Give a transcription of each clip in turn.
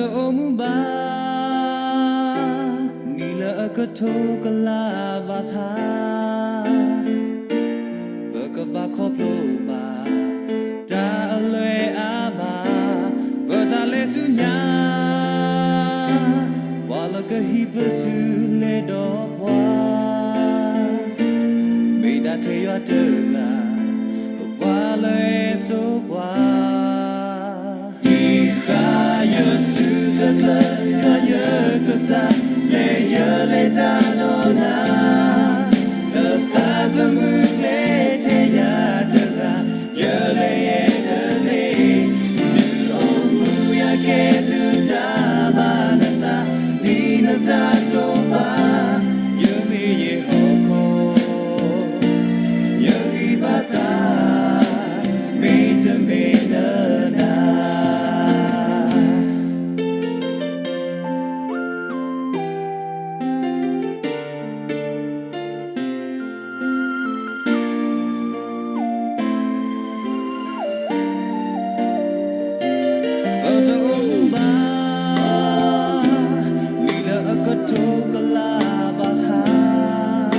တအိၣ်မူဘၣ် နံၣ်လၢအကထိကလးဘၣ်ဆၣ်, ပကဘၣ်ခီဖျိဘၣ် တၢ်အလွဲအမး, ပတၢ်လဲၤဆူညါ, ပှၤလၢကဟံးပစုလဲဒီးပှၤ, မ့ၢ်ဒၣ်ထဲယွၤတဂၤ, ပှၤလၢအစိပှၤ ဟံးဃာ်ယစုကျၢၤကျၢၤ ယွၤယကစၢ်, လဲၤယလဲၤတၢ်ဒီးနၤ, လၢသးသမူကျဲထဲယၤတဂၤ, ယလဲၤယဲတသ့, ဒုးအိၣ်မူယၤကဲဒုးတၢ်ဘၣ်နသး, ဒ်နတၢ်တိာ်ပာ်, ယမ့ၢ်ယဟီၣ်ခိၣ် ယဂံၢ်ဘါစၢ်, မ့တမ့ၢ်လၢနၤ ပတအိၣ်မူဘၣ် နံၣ်လၢအကထိကလးဘၣ်ဆၣ်,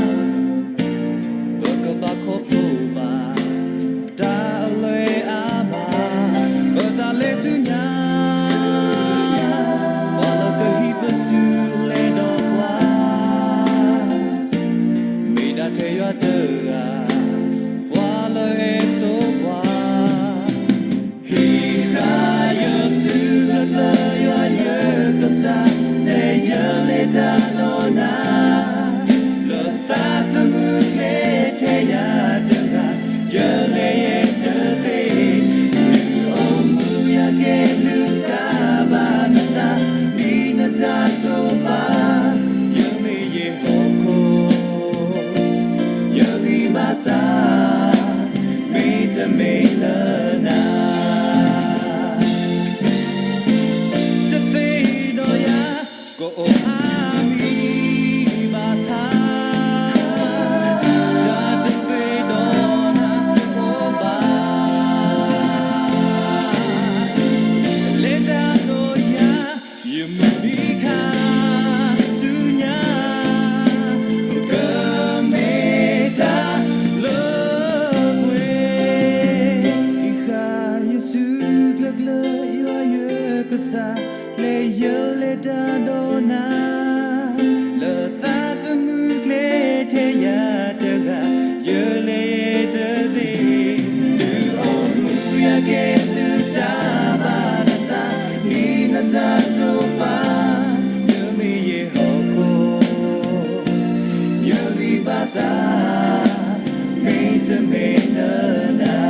ပကဘၣ်ခီဖျိဘၣ် တၢ်အလွဲအမး, ပတၢ်လဲၤဆူညါ, ပှၤလၢကဟံးပစုလဲဒီးပှၤ, မ့ၢ်ဒၣ်ထဲယွၤတဂၤ, ပှၤလၢအစိပှၤ ဟံးဃာ်ယစုကျၢၤကျၢၤ ယွၤယကစၢ်, လဲၤယလဲၤတၢ်ဒီးနၤ, လၢသးသမူကျဲထဲယၤတဂၤ, ယလဲၤယဲတသ့, ဒုးအိၣ်မူယၤကဲဒုးတၢ်ဘၣ်နသး, ဒ်နတၢ်တိာ်ပာ်, ယမ့ၢ်ယဟီၣ်ခိၣ် ယဂံၢ်ဘါစၢ်, မ့တမ့ၢ်လၢနၤ, တသ့ဒီးယၤ ကအိၣ်အါမံၤဘၣ်ဆၣ်, တၢ်တသ့ဒီးနၤတအိၣ်ဘၣ်, လဲၤတၢ်ဒီးယၤ ယမုၢ်နံၤခါဆူညါ, ကမ့ၢ်တၢ်လၢပှဲၤ, ဟံးဃာ်ယစုကျၢၤကျၢၤ ယွၤယကစၢ်, လဲၤယလဲၤတၢ်ဒီးနၤ, လၢသးသမူကျဲထဲယၤတဂၤ, ယလဲၤယဲတသ့, ဒုးအိၣ်မူယၤကဲဒုးတၢ်ဘၣ်နသး, ဒ်နတၢ်တိာ်ပာ်, ယမ့ၢ်ယဟီၣ်ခိၣ် ယဂံၢ်ဘါစၢ်, မ့တမ့ၢ်လၢနၤ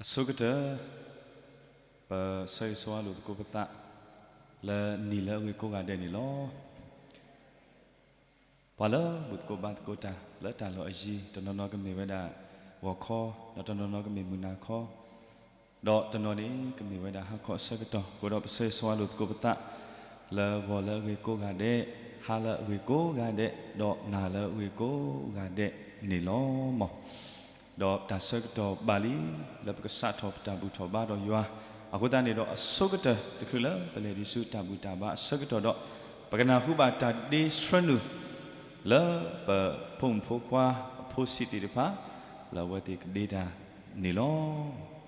အဆိကတၢၢ်, ပဆၢဂ့ၤဆၢဝါလိာ်သကိးပသး လၢနံၤလၢအဂ့ၤကိးဂၤဒဲးန့ၣ်လီၤ. ပှၤလၢဘူၣ်သကိးဘါသကိးတၢ်လၢတၢ်လီၢ်အယံၤ, တနီၤနီၤကမ့ၢ်ဝဲဒၣ်ဂီၤခီ, ဒီးတနီၤနီၤကမ့ၢ်မုၢ်နၤခီ, ဒီးတနီၤန့ၣ်ကမ့ၢ်ဝဲဒၣ်ဟါခီအဆၢကတီၢ်, အဃိဒီးပဆၢဂ့ၤဆၢဝါလိာ်သကိးပသး လၢဂီၤလၢအဂ့ၤကိးဂၤဒဲး, ဟါလၢအဂ့ၤကိးဂၤဒဲး, ဒီးနၤလၢအဂ့ၤကိးဂၤဒဲးန့ၣ်လီၤမး. ဒီးတၢ်ဆၢကတီၢ်ဘၣ်လံ လၢပကစးထီၣ်ပတၢ်ဘူၣ်ထီၣ်ဘါဒီးယွၤ, အဃိသတးန့ၣ်ဒီးအဆိကတၢၢ်တချုးလၢပလဲၤဒံးဆူတၢ်ဘူၣ်တၢ်ဘါအဆၢကတီၢ်ဒီး, ပကနၢ်ဟူဘၣ်တၢ်ဒ့ဆှၢနုာ် လၢပဖိမုၣ်ဖိခွါအဖိဆံးသ့ၣ်တဖၣ် လၢအဝဲသ့ၣ်ကဒ့တၢ်န့ၣ်လီၤ.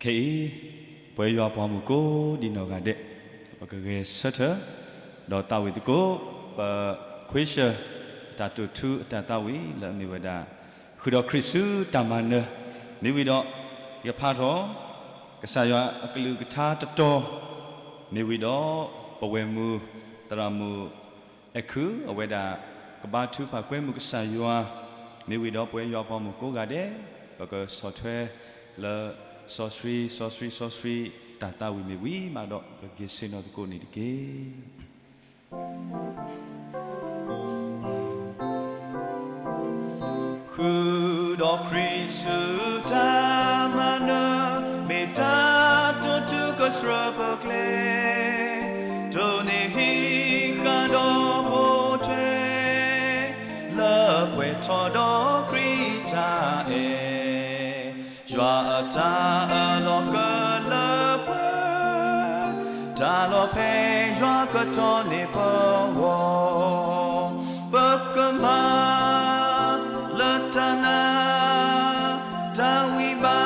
ခဲအံၤ ပဝဲယွၤပှၤမုၣ်ကိးဒံနီၢ်ဂၤဒဲး ပကဂဲၤဆၢထၢၣ် ဒီးသးဝံၣ်သကိး ပခွ့ၡၢၣ် အတၢ်တိာ်ထူအတၢ်သးဝံၣ်လၢအမ့ၢ်ဝဲဒၣ် ဃုာ်ဒီးခရံာ်ဆူတၢ်မၤနၢၤ မ့ၢ်ဝံၤဒီး ယကဖးထီၣ် ကစၢ်ယွၤအကလုၢ်ကထါတတီၤ မ့ၢ်ဝံၤဒီး ပဝဲၢ်မုၣ် သရၣ်မုၣ် အဲၣ်ခုၣ် အဝဲဒၣ် ကဘါထုကဖၣ်ကွဲမုာ်ကစၢ်ယွၤ မ့ၢ်ဝံၤဒီးပဝဲယွၤပှၤမုၣ်ကိးဂၤဒဲး ပကဆီၣ်ထွဲလၢ စီဆှံ စီဆှံ စီဆှံ တၢ်သးဝံၣ်မ့ၢ်ဝံၤမးဒီး ပကဂ့ၤဆ့ၣ်နီၤသကိးန့ၣ်တက့ၢ်. ဃုာ်ဒီးခရံာ်ဆူတၢ်မၤနၢၤ မ့ၢ်တၢ်တိာ်ထူကဆှၢပကျဲ တိၢ်နီၣ်ဟံးဃာ်ဒီးပိာ်ထွဲ လၢပှဲၤထီၣ်ဒီးခရံာ်တၢ်အဲၣ် ယွၤအတၢ်အၢၣ်လီၤကလၢပှဲၤ တၢ်လီၤဖဲယွၤကတီၢ်န့ၢ်ပဂီၢ် ပကမၤ လၢတၢ်နာ် တၢ်ဂံၢ်ဘါ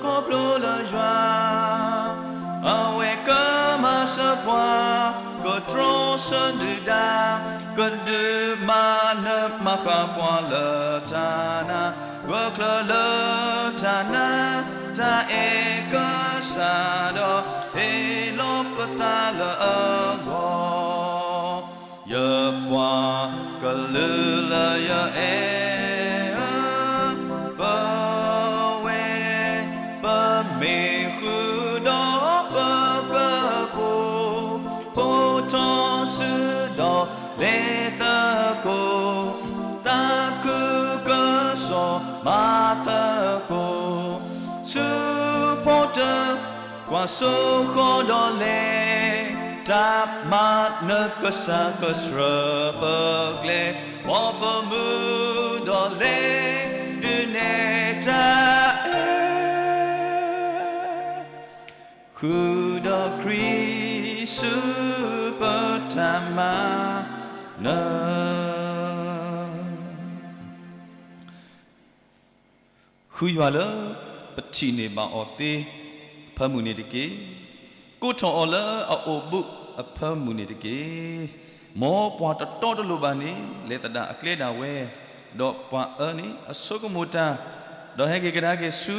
ခီဖျိလၢယွၤ အဝဲကမၤစၢၤပှၤ ကတြီဆၢဒုၣ်ဒါ ကဒုးမၤနၢၤမၤဃၣ်ပှၤလၢတၢ်နာ် ဂၢၢ်ကျၢၤလၢတၢ်နာ် တၢ်အဲၣ်ကစၢ်ဒီး ဟ့ၣ်လီၤပသးလၢအဂီၢ် ယပှၤကလုာ်လၢယအဲၣ်ဧၢ, ပဝဲ ပမ့ၢ်ဃုာ်ဒီးပကပိာ်, ဖိးထီၣ်စုဒီးလဲၤသကိး, သးခုကစီၣ်မၤသကိး, ဆူဖိတၢ် ကွၢ်စိဃီၤဒီးလဲၤ, တၢ်မၤနၢၤကစၢ်ကဆှၢပကျဲ, ဘီပမုၢ်ဒီးလဲၤဒုးနဲၣ်တၢ်အဲၣ်, ဃုာ်ဒီးခရံာ်ဆူပတၢ်မၤနၢၤ ဃုယွၤလၢပထံၣ်န့ၢ်ဘၣ်အီၤသ့အဖၢမုၢ်န့ၣ်တက့ၢ်. ကိးထီၣ်အီၤလၢအအိၣ်ဘူးအဖၢမုၢ်န့ၣ်တက့ၢ်. မ်ပှၤတတီတလိၤဘၣ်န့ၣ် လဲၤသဒၣ်အကျဲဒၣ်ဝဲ, ဒီးပှၤအၢန့ၣ်အဆိကမိၣ်တၢ်, ဒီးဟဲက့ၤကဒါက့ၤဆူ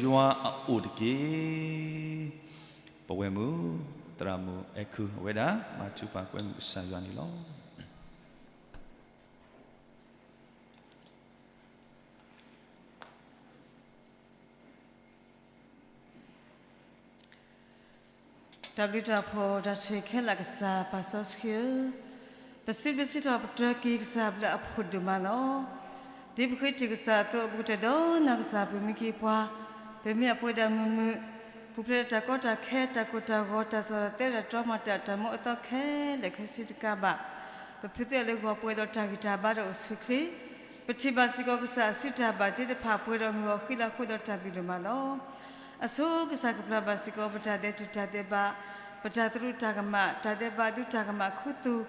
ယွၤအအိၣ်တက့ၢ်. ပဝဲၢ်မုၣ် သရၣ်မုၣ်အဲၣ်ခုၣ် အဝဲဒၣ် မၤထုကဖၣ်ကွဲမုာ်ကစၢ်ယွၤန့ၣ်လီၤ. တၢ်ဘျုးတၢ်ဖှိၣ်တၢ်ဆိၣ်ဂ့ၤခဲလၢာ်ကစၢ် ပၢ်စီဆှံဧၢ, ပစံးဘျုးစံးထီၣ်ပတြၢၤက့ၤကစၢ်ဘျုးအဖှိၣ်ဒိၣ်မးလီၤ. ဒ်ပဃ့ထုကစၢ်အသိး ပကတၢၢ်ဒီးနၤကစၢ် ပမ့ၢ်က့ၤပှၤ, ပမ့ၢ်အပှဲၤဒၣ်မုာ်မုာ်, ပူၤဖျဲးဒီးတၢ်ကီတၢ်ခဲ တၢ်ကိၢ်တၢ်ဂီၤ တၢ်သီၣ်တၢ်သဲ တၢ်တြီမၤတၢ် တၢ်မူအသီခဲလၢာ်ခဲဆ့တကးဘၣ်, ပဖုးသ့ၣ်အီၤလၢဂီၤပှဲၤဒီးတၢ်ဂံၢ်တၢ်ဘါဒီးအိၣ်ဆူၣ်ချ့ ပထံၣ်ဘၣ်စ့ၢ်ကီးကစၢ်အစုတၢ်ဘၣ်တ့တဖၣ်ပှဲၤဒီးမုၢ်ဂီၤဃံလၤအဃိဒီးတၢ်ဘျုးဒိၣ်မးလီၤ. အဆိကစၢ်ကပျၢ်ဘၣ်စ့ၢ်ကီး ပတၢ်ဒဲးတူၢ်တၢ်ဒဲးဘး, ပတၢ်သရူးတၢ်ကမၣ်, တၢ်ဒဲးဘးဒုတၢ်ကမၣ်ခူသူၣ်,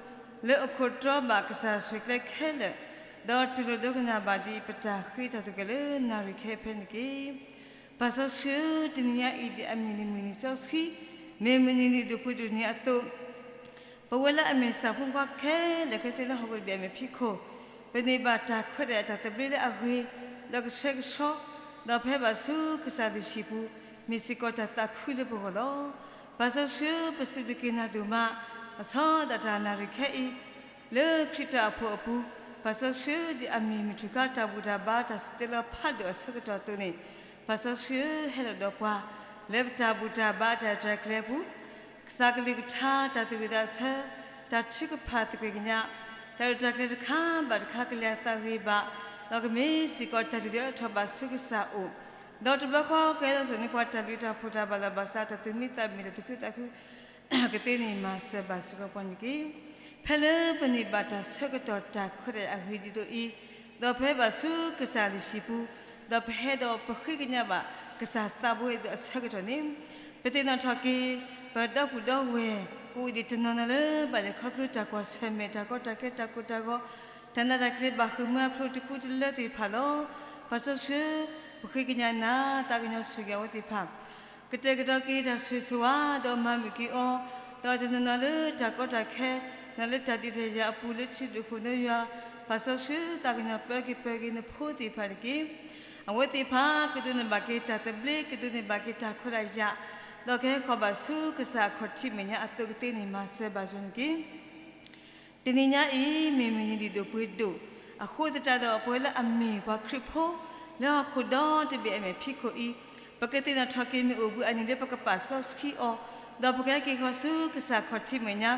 လၢအိၣ်ခိးတြီဘၣ်ကစၢ်ဆိၣ်ကျဲခဲလၢာ်, ဒီးတူၢ်လိာ်ဒိကနၣ်ဘၣ်ဒ်ပတၢ်ဃ့တၢ်သကိးလၢနၣ်ရံၣ်ခဲအံၤဖဲန့ၣ်တက့ၢ်. ပၢ်စီဆှံဧၢ, တနံၤညါအံၤဒ်အမ့ၢ်နမုၢ်နံၤစီဆှံ, မ့ၢ်မုၢ်နံၤနံၤဒိၣ်ပှ့ၤဒိၣ်န့ၣ်အသိး ပဝဲလၢအမ့ၢ်ဆၣ်ဖိခွါခဲလၢာ်ခဲဆ့လၢဟီၣ်ခိၣ်တဘ့ၣ်အမဲာ်ဖံးခိၣ်, ပန့ၢ်ဘၣ်တၢ်ခွဲးတၢ်ယာ်တၢ်သဘျ့လၢအဂ့ၤ, ဒီးကဆှဲကဆှီ, ဒီးဖဲဘၣ်ဆူကစၢ်ယ့ၣ်ၡူးအပူၤ, မ့ၢ်စ့ၢ်ကီးတၢ်သးခုလၢပဂီၢ်လီၤ. ပၢ်စီဆှံဧၢ, ပစံးဘျုးက့ၤနၤဒိၣ်မး, အဆီဒၣ်တၢ်နၣ်ရံၣ်ခဲအံၤ, လၢခရံာ်တၢ်အိၣ်ဖှိၣ်အပူၤ, ပၢ်စီဆှံဧၢ, ဒ်အမ့ၢ်မုၢ်ထူၣ်ကါတၢ်ဘူၣ်တၢ်ဘါတၢ်စံၣ်တဲၤလီၤဖးဒိၣ်အဆၢကတီၢ်အသိးန့ၣ်, ပၢ်စီဆှံဧၢ, ဟဲလီၤဒီးပှၤ, လၢပတၢ်ဘူၣ်တၢ်ဘါတၢ်ရဲၣ်တၢ်ကျဲၤအပူၤ, ကစၢ်ကလုၢ်ကထါ တၢ်သူၣ်ဝံၣ်သးဆၢ, တၢ်ထုကဖၣ်သကွ့ၢ်ကညး, တၢ်ရဲၣ်တၢ်ကျဲၤတခါဘၣ်တခါကလဲၤအသးဂ့ၤဘၣ်, ဒီးကမ့ၢ်စ့ၢ်ကီးတၢ်လုၢ်ဒိၣ်အထီၣ်ဘၣ်ဆူကစၢ်အအိၣ်, ဒီးတဘျီဃီကဟဲလီၤစိာ်န့ၢ်ပှၤတၢ်ဘျုးတၢ်ဖှိၣ်တၢ်ဘၣ်လီၤဘၣ်စး တၢ်သူၣ်မံသးမုာ်တၢ်သူၣ်ခုသးခု ကသ့န့ၣ်မၤစၢၤဘၣ်စ့ၢ်ကီးပှၤန့ၣ်တက့ၢ်. ဖဲလၢပန့ၢ်ဘၣ်တၢ်ဆၢကတီၢ်တၢ်ခွဲးတၢ်ယာ်အဂ့ၤဒ်သိးအံၤ, ဒီးပဟဲဘၣ်ဆူကစၢ်ယ့ၣ်ၡူးအပူၤ, ဒီးပဟဲဒီးပဃ့ကညးဘၣ်ကစၢ်သးဘိအသိးအဆၢကတီၢ်န့ၣ်, ပသ့ၣ်နီၣ်ထီၣ်က့ၤ ပဒီပုၢ်ဒီဝဲၢ် ကအိၣ်ဒံးတနီၤနီၤလၢဘၣ်လဲၤခီဖျိတၢ်ကွၢ်ဆၢၣ်မဲာ် တၢ်ကီတၢ်ခဲ တၢ်ကိၢ်တၢ်ဂီၤ, တၢ်နးတၢ်ကျဲၤဘၣ်ဃုာ်မၤဖျိးတကူတလၢသ့ၣ်တဖၣ်လီၤ. ပၢ်စီဆှံဧၢ, ပဃ့ကညးနၤ သးကညီၤဆိၣ်ဂ့ၤအဝဲသ့ၣ်တဖၣ် ကတဲာ်ကတီၤက့ၤတၢ်ဆိၣ်ဂ့ၤဆိၣ်ဝါ ဒီးမၤမုာ်က့ၤအီၤ, ဒီးတနီၤနီၤလၢတၢ်ကီတၢ်ခဲ, တနီၤလၢတၢ်ဒုးတၢ်ယၤအပူၤ လၢထံဒိၣ်ခိၣ်နၢယွၤ, ပၢ်စီဆှံ သးကညီၤပၢက့ၤပၢက့ၤနဖိသ့ၣ်တဖၣ်တက့ၢ်. အဝဲသ့ၣ်တဖၣ် ကဒိးန့ၢ်ဘၣ်က့ၤတၢ်သဘျ့, ကဒိးန့ၢ်ဘၣ်က့ၤတၢ်ခွဲးတၢ်ယာ်, ဒီးကဟဲဃီၤဘၣ်ဆူကစၢ်အခီၣ်ထံးမဲာ်ညါအသိးကသ့န့ၣ် မၤစၢၤဘၣ်ဆိန့ၣ်တက့ၢ်. တနံၤညါအံၤ မ့ၢ်မုၢ်နံၤဒ်သိးပှ့ၤဒိၣ်, အဃိသတးဒီး ပဝဲလၢအမ့ၢ်ပှၤခရံာ်ဖိ လၢဟီၣ်ခိၣ်ဒီတဘ့ၣ်အမဲာ်ဖံးခိၣ်အံၤ, ပကသ့ၣ်နီၣ်ထီၣ်က့ၤမ့ၣ်အူၣ်ဘှံးအနံၤလၢပကပာ်စီဆှံအီၤ, ဒီးပကဟဲက့ၤဃီၤဆူကစၢ်အခီၣ်ထံးမဲာ်ညါ,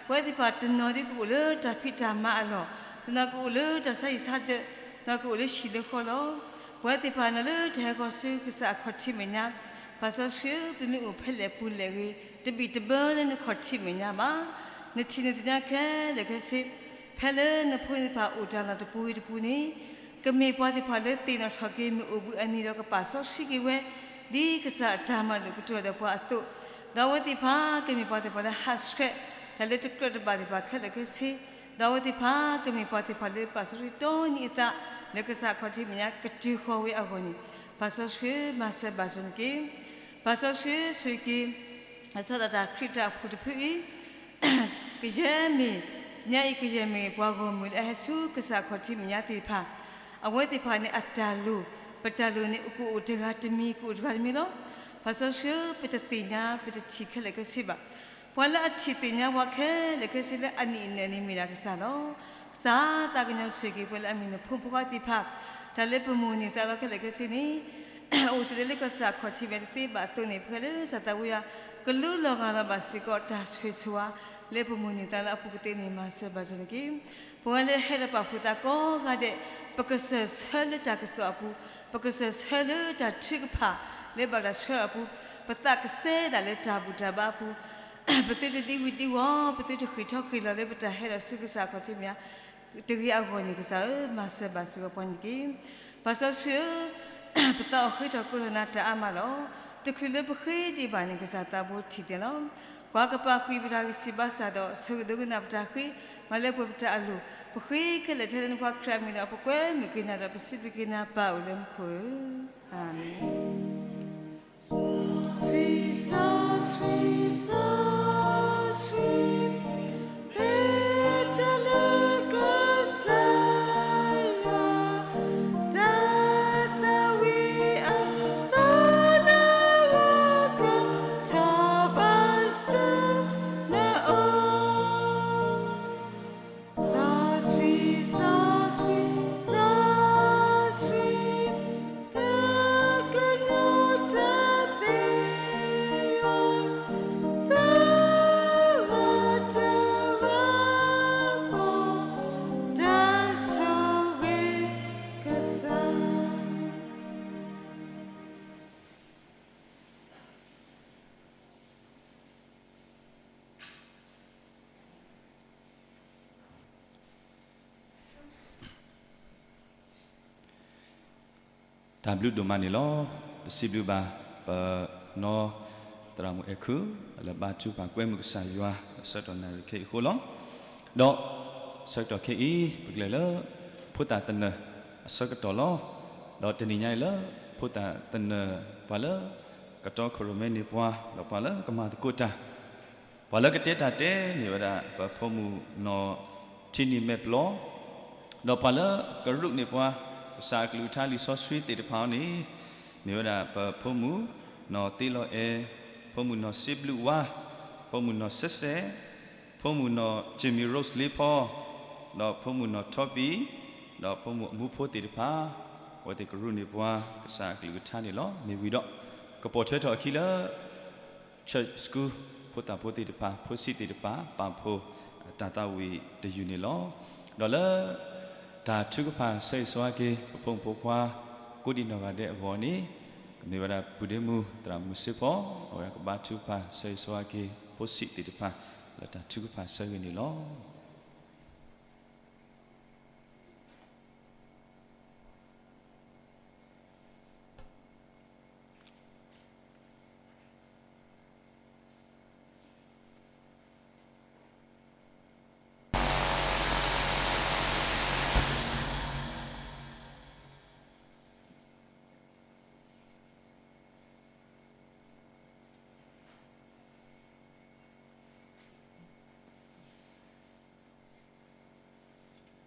ပဝဲသ့ၣ်တဖၣ်တနီၤဒ်ကအိၣ်လၢတၢ်ဖံးတၢ်မၤအလီၢ်, တနီၤကအိၣ်လၢတၢ်ဆါဟံၣ်ဆါဒၢး, တနီၤကအိၣ်လၢဟံၣ်လၢဃီလီၤ. ပဝဲသ့ၣ်တဖၣ်နီၤလၢတၢ်ဟဲဃီၤဆူကစၢ်အခီၣ်ထံးမဲာ်ညါ, ပၢ်စီဆှံဧၢ, ပမ့ၢ်အိၣ်ဖဲလဲၣ်ပူၤလဲၣ်ဂ့ၤ, တဘံၣ်တဘၢလၢနခီၣ်ထံးမဲာ်ညါဘၣ်. နထံၣ်နသ့ၣ်ညါခဲလၢာ်ခဲဆ့, ဖဲလၢနဖိသ့ၣ်တဖၣ်အိၣ်တၢ်လီၢ်တပူၤဂ့ၤတပူၤန့ၣ်, ကမ့ၢ်ပှၤသ့ၣ်တဖၣ်လၢသ့ၣ်နီၣ်ထီၣ်က့ၤမ့ၣ်အူၣ်ဘှံးအနံၤဒီးကပာ်စီဆှံက့ၤဝဲ, ဒ်ကစၢ်အတၢ်မၤလိာ်ကတိၤဒီးပှၤအသိး, ဒီးအဝဲသ့ၣ်တဖၣ်ကမ့ၢ်ပှၤသ့ၣ်တဖၣ်လၢဟးဆှဲး တၢ်လၢတကြၢးတဘၣ်သ့ၣ်တဖၣ်ခဲလၢာ်ခဲဆ့, ဒီးအဝဲသ့ၣ်တဖၣ်ကမ့ၢ်ပှၤသ့ၣ်တဖၣ်လၢပာ်စီဆှံတီနံၤအသး လၢကစၢ်အခီၣ်ထံးမဲာ်ညါကတုၤဃီၤဝဲအဂီၢ်န့ၣ်, ပၢ်စီဆှံမၤစၢၤဘၣ်ဆိန့ၣ်တက့ၢ်. ပၢ်စီဆှံဆိၣ်ဂ့ၤက့ၤ အစီၤဒၣ်တၢ်ခရံာ်တၢ်အိၣ်ဖှိၣ်တဖုအံၤ, ကယဲၢ်မ့ၢ်, ညါအံၤကယဲၢ်မ့ၢ်ပှၤဂီၢ်မုၢ်လၢအဟဲဆူကစၢ်အခီၣ်ထံးမဲာ်ညါသ့ၣ်တဖၣ်, အဝဲသ့ၣ်တဖၣ်န့ၣ်အတၢ်လိၤ, ပတၢ်လိၤန့ၣ် ကအိၣ်တဂၤတမံၤ ကအိၣ်တဂၤတမံၤလီၤ. ပၢ်စီဆှံဧၢ, ပတသ့ၣ်ညါ ပတထံၣ်ခဲလၢာ်ခဲဆ့ဘၣ်. ပှၤလၢအထံၣ်သ့ၣ်ညါပှၤခဲလၢာ်ခဲဆ့လၢအနံၣ်အနၢၣ်န့ၣ်မ့ၢ်ဒၣ်ကစၢ်လီၤ. ကစၢ်သးကညီၤဆိၣ်ဂ့ၤက့ၤပှၤလၢအမ့ၢ်နဖိမုၣ်ဖိခွါသ့ၣ်တဖၣ်, တၢ်လၢပမိၣ်န့ၢ်သးလီခဲလၢာ်ခဲဆ့န့ၣ် အိၣ်တ့ၢ်လၢကစၢ်ခီၣ်ထံးမဲာ်ညါတသ့ဘၣ်အသိးန့ၣ် ပဃ့လၢကစၢ်သးဝံယွၤ ကလူလီၤဂာ်လီၤဘၣ်စ့ၢ်ကီးတၢ်ဆိၣ်ဂ့ၤဆိၣ်ဝါ လၢပမိၣ်န့ၢ်သးလၢအပူၤကသ့န့ၣ် မၤစၢၤဘၣ်ဆိန့ၣ်တက့ၢ်. ပဝဲလၢဟဲဒီးပာ်ဖှိၣ်သးကိးဂၤဒဲး, ပကစၢၢ်ဆၢလၢတၢ်ကစီၣ်အပူၤ, ပကစၢၢ်ဆၢလၢတၢ်ထုကဖၣ်လၢဘၣ်တၢ်ဆှၢအပူၤ, ပသးကစဲဒၣ်လၢတၢ်ဘူၣ်တၢ်ဘါအပူၤ, ပသုတဒံဝံၤဒံဝီၤ, ပသုတဃ့ၢ်ထီၣ်ဃ့ၢ်လီၤလၢပတၢ်ဟဲဒီးဆူကစၢ်ခီၣ်ထံးမဲာ်ညါ တဂ့ၤအဂီၢ်န့ၣ် ကစၢ်ဧၢ, မၤစၢၤဘၣ်စ့ၢ်ကီးပှၤန့ၣ်တက့ၢ်. ပၢ်စီဆှံဧၢ, ပသးအိၣ်ဃ့ထီၣ်ကိးထီၣ်နၤတၢ်အါမးလီၤ. တချုးလၢပဃ့ဒံးဘၣ်န့ၣ် ကစၢ်သးဘိထံၣ်သ့လီၤ. ကွၢ်ကပာ်ကွံာ်ပတၢ်ဂံၢ်စၢ်ဘါစၢ်ဒီး ဆိၣ်ဂ့ၤဒိကနၣ်ပတၢ်ဃ့, မၤလၢပှဲၤပတၢ်အလိၤ, ပဃ့ခဲလၢာ်ထဲလၢနဖိခွါခရံာ်အမံၤဒီး ပကွဲမုာ်က့ၤနၤဒီး ပစံးဘျုးက့ၤနၤ ပၢ်ဧၢ လၢမူခိၣ်ဧၢ, အၤမ့ၣ်. တၢ်ဘျုးဒိၣ်မးန့ၣ်လီၤ. ပစံးဘျုးဘၣ် ပနီၢ်သရၣ်မုၣ်အဲၣ်ခုၣ် လၢဘါထုကဖၣ်ကွဲမုာ်ကစၢ်ယွၤ ဆၢကတီၢ်နၣ်ရံၣ်ခဲအံၤအဃိလီၤ. ဒီးဆၢကတီၢ်ခဲအံၤ ပကလဲၤလၢ ဖိသၣ်သနၢၣ်အဆၢကတီၢ်လီၤ. ဒီးတနံၤညါအံၤလၢ ဖိသၣ်သနၢၣ် ပှၤလၢ ကတီခိၣ်ရိၣ်မဲန့ၢ်ပှၤ ဒီးပှၤလၢကမၤသကိးတၢ် ပှၤလၢကတဲတၢ်တဲန့ၢ်ဝဲဒၣ် ပဖိမုၣ်နီၢ်ထံနံၤမဲာ်ပျီ, ဒီးပှၤလၢကရူၢ်န့ၢ်ပှၤ ကစၢ်အကလုၢ်ကထါလံာ်စီဆှံသ့ၣ်တဖၣ်အံၤန့ၣ်, မ့ၢ်ဝဲဒၣ်ပဖိမုၣ်နီၢ်သ့လီၤအဲၣ်, ဖိမုၣ်နီၢ်စ့ဘျုးဝါ, ဖိမုၣ်နီၢ်စဲးစဲး, ဖိမုၣ်နီၢ်ကၠ့မံၤရိၣ်လ့ဖီ, ဒီးဖိမုၣ်နီၢ်ထီပံၤ, ဒီးဖိမုၣ်အမူဖိသ့ၣ်တဖၣ်, အဝဲသ့ၣ်ကရူၢ်န့ၢ်ပှၤ ကစၢ်အကလုၢ်ကထါန့ၣ်လီၤ. မ့ၢ်ဝံၤဒီး ကပိာ်ထွဲထီၣ်အခံလၢ Church School ဖိသၣ်ဖိသ့ၣ်တဖၣ် ဖိဆံးသ့ၣ်တဖၣ် ပာ်ဖှိၣ်တၢ်သးဝံၣ်တယုၢ်န့ၣ်လီၤ. ဒီးလၢ တၢ်ထုကဖၣ်ဆၢဂ့ၤဆၢဝါက့ၤ ပဖိမုၣ်ဖိခွါ ကိးဒံးနီၢ်ဂၤဒဲးအဂီၢ်န့ၣ်, ကမ့ၢ်ဝဲဒၣ်ပုၢ်ဒ့မုၣ်သရၣ်မုၣ်စ့ဖီ, အဝဲကဘါထုကဖၣ်ဆၢဂ့ၤဆၢဝါက့ၤ ဖိဆံးသ့ၣ်တဖၣ် လၢတၢ်ထုကဖၣ်ဆၢဂ့ၤန့ၣ်လီၤ.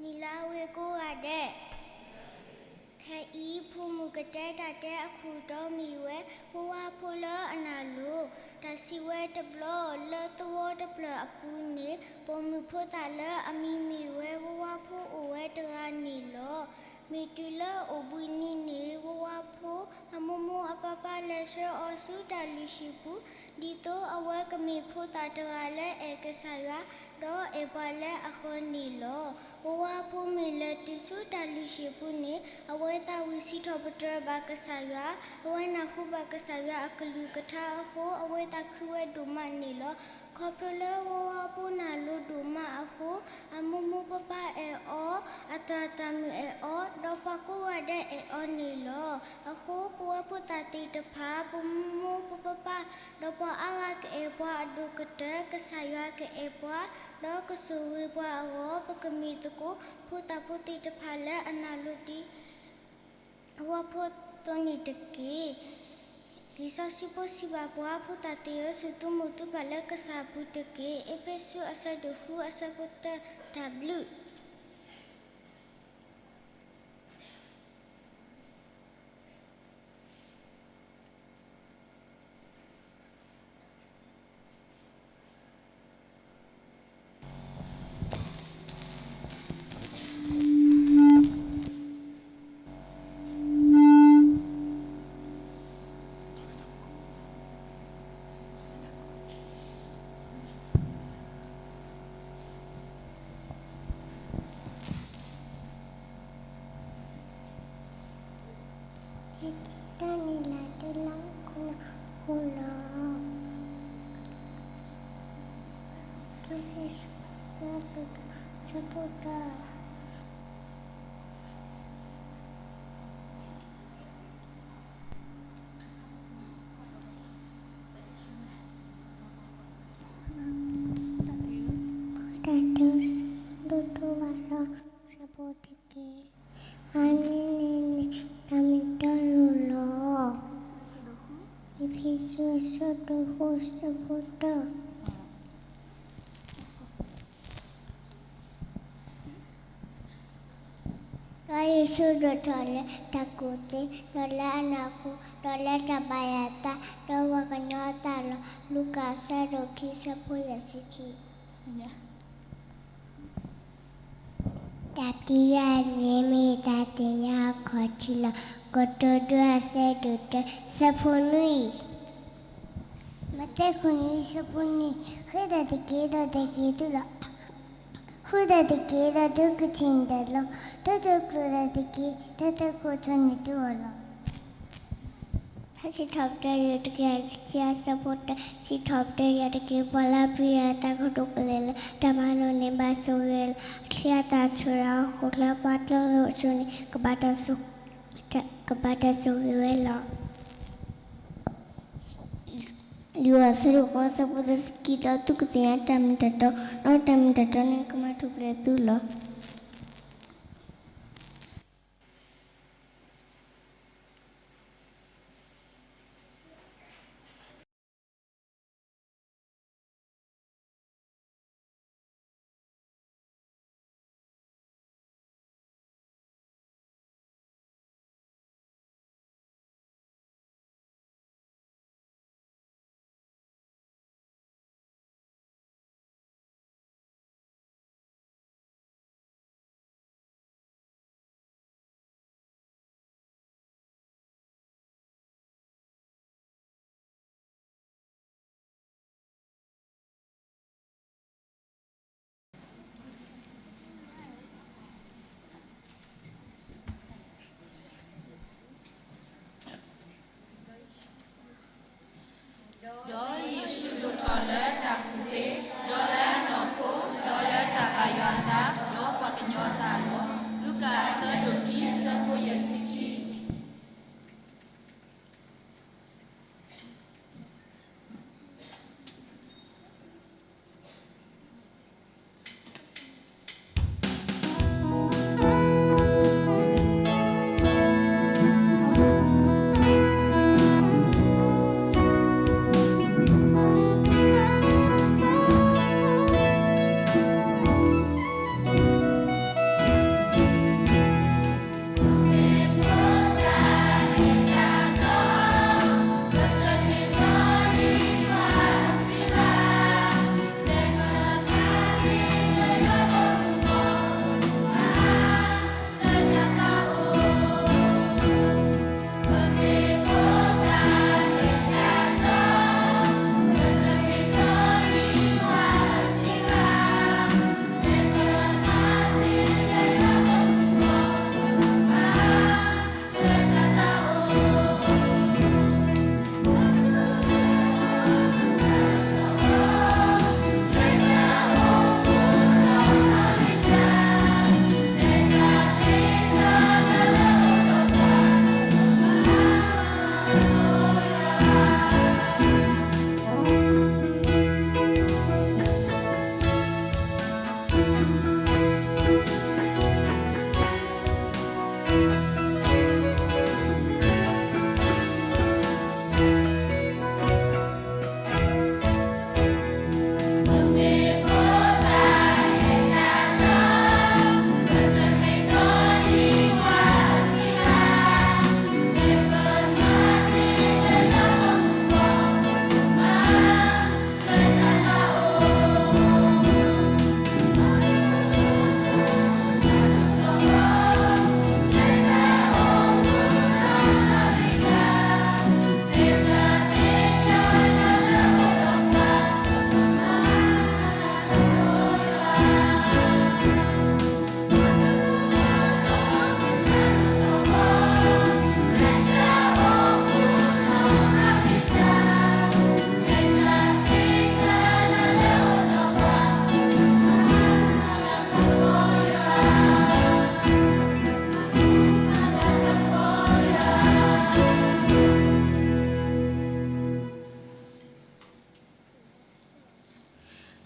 နံၤလၢအဝ့ၢ်ကိးဂၤဒဲး, ခဲအံၤ ဖိမုၣ်ကတဲတၢ်တဲအခိၣ်တီမ့ၢ်ဝဲ ဝၢဝါဖိလၢအနၢ်လိၤ. တၢ်စံးဝဲတဘျီ လၢသဝီတဖျၢၣ်အပူၤန့ၣ် ပိာ်မုၣ်ဖိသၣ်လၢအမံၤမ့ၢ်ဝဲ ဝၢဝါဖိအိၣ်ဝဲတဂၤန့ၣ်လီၤ. မ့ၢ်တုၤလၢအိၣ်ဘှံးနံၤန့ၣ် ဝၢဝါဖိအမိၢ်မိၢ်အပၢ်ပၢ်လဲၤဆှၢအီၤဆူတၢ်လုၢ်ဟံၣ်ပူၤ, ဒ်သိးအဝဲကမ့ၢ်ဖိသၣ်တဂၤလၢအဲၣ်ကစၢ်ယွၤ ဒီးအဲၣ်ပှၤလၢအဃၢၤန့ၣ်လီၤ. ဝၢဝါဖိမ့ၢ်လဲၤတုၤဆူတၢ်လုၢ်ဟံၣ်ပူၤန့ၣ် အဝဲသးဝံၣ်စံးထီၣ်ပတြၢၤဘၣ်ကစၢ်ယွၤ, အဝဲနၢ်ဟူဘၣ်ကစၢ်ယွၤအကလုၢ်ကထါအဃိ အဝဲသးခုဝဲဒိၣ်မးန့ၣ်လီၤ. ခီဖျိလၢဝၢဝါဖိနၢ်လိၤဒိၣ်မးအဃိ အမိၢ်မိၢ်ပၢ်ပၢ်အဲၣ်အီၤ, အသရၣ်သရၣ်မုၣ်အဲၣ်အီၤ, ဒီးပှၤကိးဂၤဒဲးအဲၣ်အီၤန့ၣ်လီၤ. အဃိ ပဝဲဖိသၣ်သ့ၣ်တဖၣ် ပမိၢ်မိၢ်ပၢ်ပၢ် ဒီးပှၤအါဂၤကအဲၣ်ပှၤအဒိၣ်ကတၢၢ် ကစၢ်ယွၤကအဲၣ်ပှၤ ဒီးကဆိၣ်ဂ့ၤပှၤအဂီၢ် ပကမ့ၢ်သကိးဖိသၣ်ဖိသ့ၣ်တဖၣ်လၢအနၢ်လိၤဒ် ဝၢဝါဖိအသိးန့ၣ်တက့ၢ်. လံာ်စီဆှံဖိစံးဘၣ်ပှၤ ဖိသၣ်သ့ၣ်ဧၢ, စူၢ်သုမုၢ်သုပၢ်လၢကစၢ်အပူၤတက့ၢ်. အ့းဖ့းစူး အဆၢဒိၣ်ဃု အဆၢဖိတၢ တၢ်ဘျုး တၢ်န့ၣ်လီၤတံၢ်လၢခိၣ်နၢ်ဃိလီၤ. တၢ်ဖဲဆူ ဆၢဖိတၢ တၢ်တဲ ဒိၣ်ဒိၣ်ဘၣ်ဒီး ဆၢဖိတက့ၢ်. အါန့ၢ်န့ၣ်န့ၣ် တၢ်မ့ၢ်တၢ်လိၤလီၤ. အ့းဖ့းစူး အဆၢဒိၣ်ဃု အဆၢဖိတၢ ဒီးယ့ၣ်ၡူးဒိၣ်ထီၣ်လၢတၢ်ကူၣ်သ့, ဒီးလၢအနၢ်ဟူ, ဒီးလၢတၢ်ဘၣ်ယွၤအသး, ဒီးပှၤကညီအသးလီၤ. လူၤကၣ် အဆၢဒိၣ်ခံ အဆၢဖိယဲၢ်ဆံခံ. တၢ်ပျံၤယွၤန့ၣ်မ့ၢ်တၢ်သ့ၣ်ညါအခီၣ်ထံးလီၤ. ကတိၤဒိ အဆၢဒိၣ်တၢ အဆၢဖိနွံ. မးသဲ ဃုနွံ အဆၢဖိနွံ, ဃ့တၢ်တက့ၢ် ဒီးတက့ၤသုလီၤ. ဃုတၢ်တက့ၢ် ဒီးသုကထံၣ်န့ၢ်တၢ်လီၤ. ဒီးသုကျိၣ်တၢ်တက့ၢ် ဒီးသုခိၣ်ဆီန့ၢ်သုအီၤလီၤ. စံးထီၣ်ပတြၢၤယွၤတကယၤတဆံခံ အဆၢဖိတၢ, စံးထီၣ်ပတြၢၤယွၤတက့ၢ်. ပှၤလၢအပျံၤယွၤအသးကတိၤကလဲာ်လၢ တၢ်မၤလိာ်န့ၣ် ဘၣ်ဆိၣ်ဂ့ၤလီၤ. အချံအသၣ်ဆိၣ်ဂ့ၤအီၤအဃိ လၢပှၤတလိၣ်အစိၤန့ၣ် ကဘၣ်တၢ်ဆိၣ် ကဘၣ်တၢ်ဆိၣ်ဂ့ၤဝဲလီၤ. ယိၤဟၣ် အဆၢဒိၣ်ဃိး အဆၢဖိသၢဆံခံ, ဒီးသုကသ့ၣ်ညါတၢ်မ့ၢ်တၢ်တီ, ဒီးတၢ်မ့ၢ်တၢ်တီန့ၣ် ကမၤထူၣ်ဖျဲးသုလီၤ.ဒီးယ့ၣ်ၡူးဒိၣ်ထီၣ်လၢတၢ်ကူၣ်သ့, ဒီးလၢအနီၢ်ခိ, ဒီးလၢတၢ်ဘၣ်ယွၤအသး, ဒီးပှၤကညီအသးလီၤ. လူၤကၣ် အဆၢဒိၣ်ခံ အဆၢဖိယဲၢ်ဆံခံ.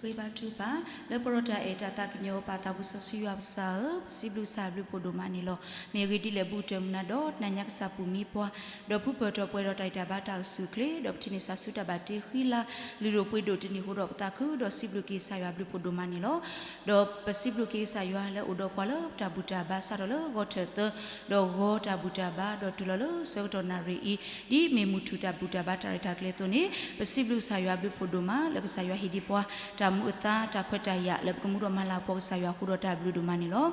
ဃ့ဘါထုကဖၣ်, လၢပှဲၤဒီးတၢ်အဲၣ်တၢ်သးကညီၤ ပၢ်သးဘိစီဆှံယွၤပကစၢ်ဧၢ, ပစံးဘျုးကစၢ်အဘျုးဖးဒိၣ်မးန့ၣ်လီၤ. မ့ၢ်အဂ့ၢ်ဒ်လဲၣ် ဘူးတၢၢ်မုၢ်နၤဒီး တနၤညါကစၢ်ပူၤမံပှၤ, ဒီးဖုပၢၢ်ထီၣ်ပှဲၤဒီးတၢ်ဂံၢ်တၢ်ဘါတၢ်အိၣ်ဆူၣ်အိၣ်ချ့, ဒီးပထံၣ်န့ၢ်ဆူတၢ်ဘၣ်တ့ဃံလၤ, လုၢ်ဒိၣ်ပှ့ၤဒိၣ်တနံၤအဃိဒီး ပသးခုဒီးစံးဘျုးက့ၤကစၢ်ယွၤအဘျုးဖးဒိၣ်မးန့ၣ်လီၤ. ဒီးပစံးဘျုးက့ၤကစၢ်ယွၤလၢအိၣ်ဒီးပှၤလၢတၢ်ဘူၣ်တၢ်ဘါစးထီၣ်လၢဂီၤထၢၣ်သၢ, ဒီးဂီၤတၢ်ဘူၣ်တၢ်ဘါ ဒီးတုၤလီၤလၢဆၢကတီၢ်နၣ်ရံၣ်အံၤ, ဒ်မ့ၢ်မုၢ်ထူၣ်တၢ်ဘူၣ်တၢ်ဘါတၢ်ရဲၣ်တၢ်ကျဲၤအသိးန့ၣ်, ပစံးဘျုးကစၢ်ယွၤအဘျုးဖးဒိၣ်မး လၢကစၢ်ယွၤဟ့ၣ်ဒံးပှၤ တၢ်အိၣ်မူအသါ တၢ်ခွဲးတၢ်ယာ် လၢပကမူဒီးမၤလၤကပီၤကစၢ်ယွၤအဃိဒီးတၢ်ဘျုးဒိၣ်မးန့ၣ်လီၤ.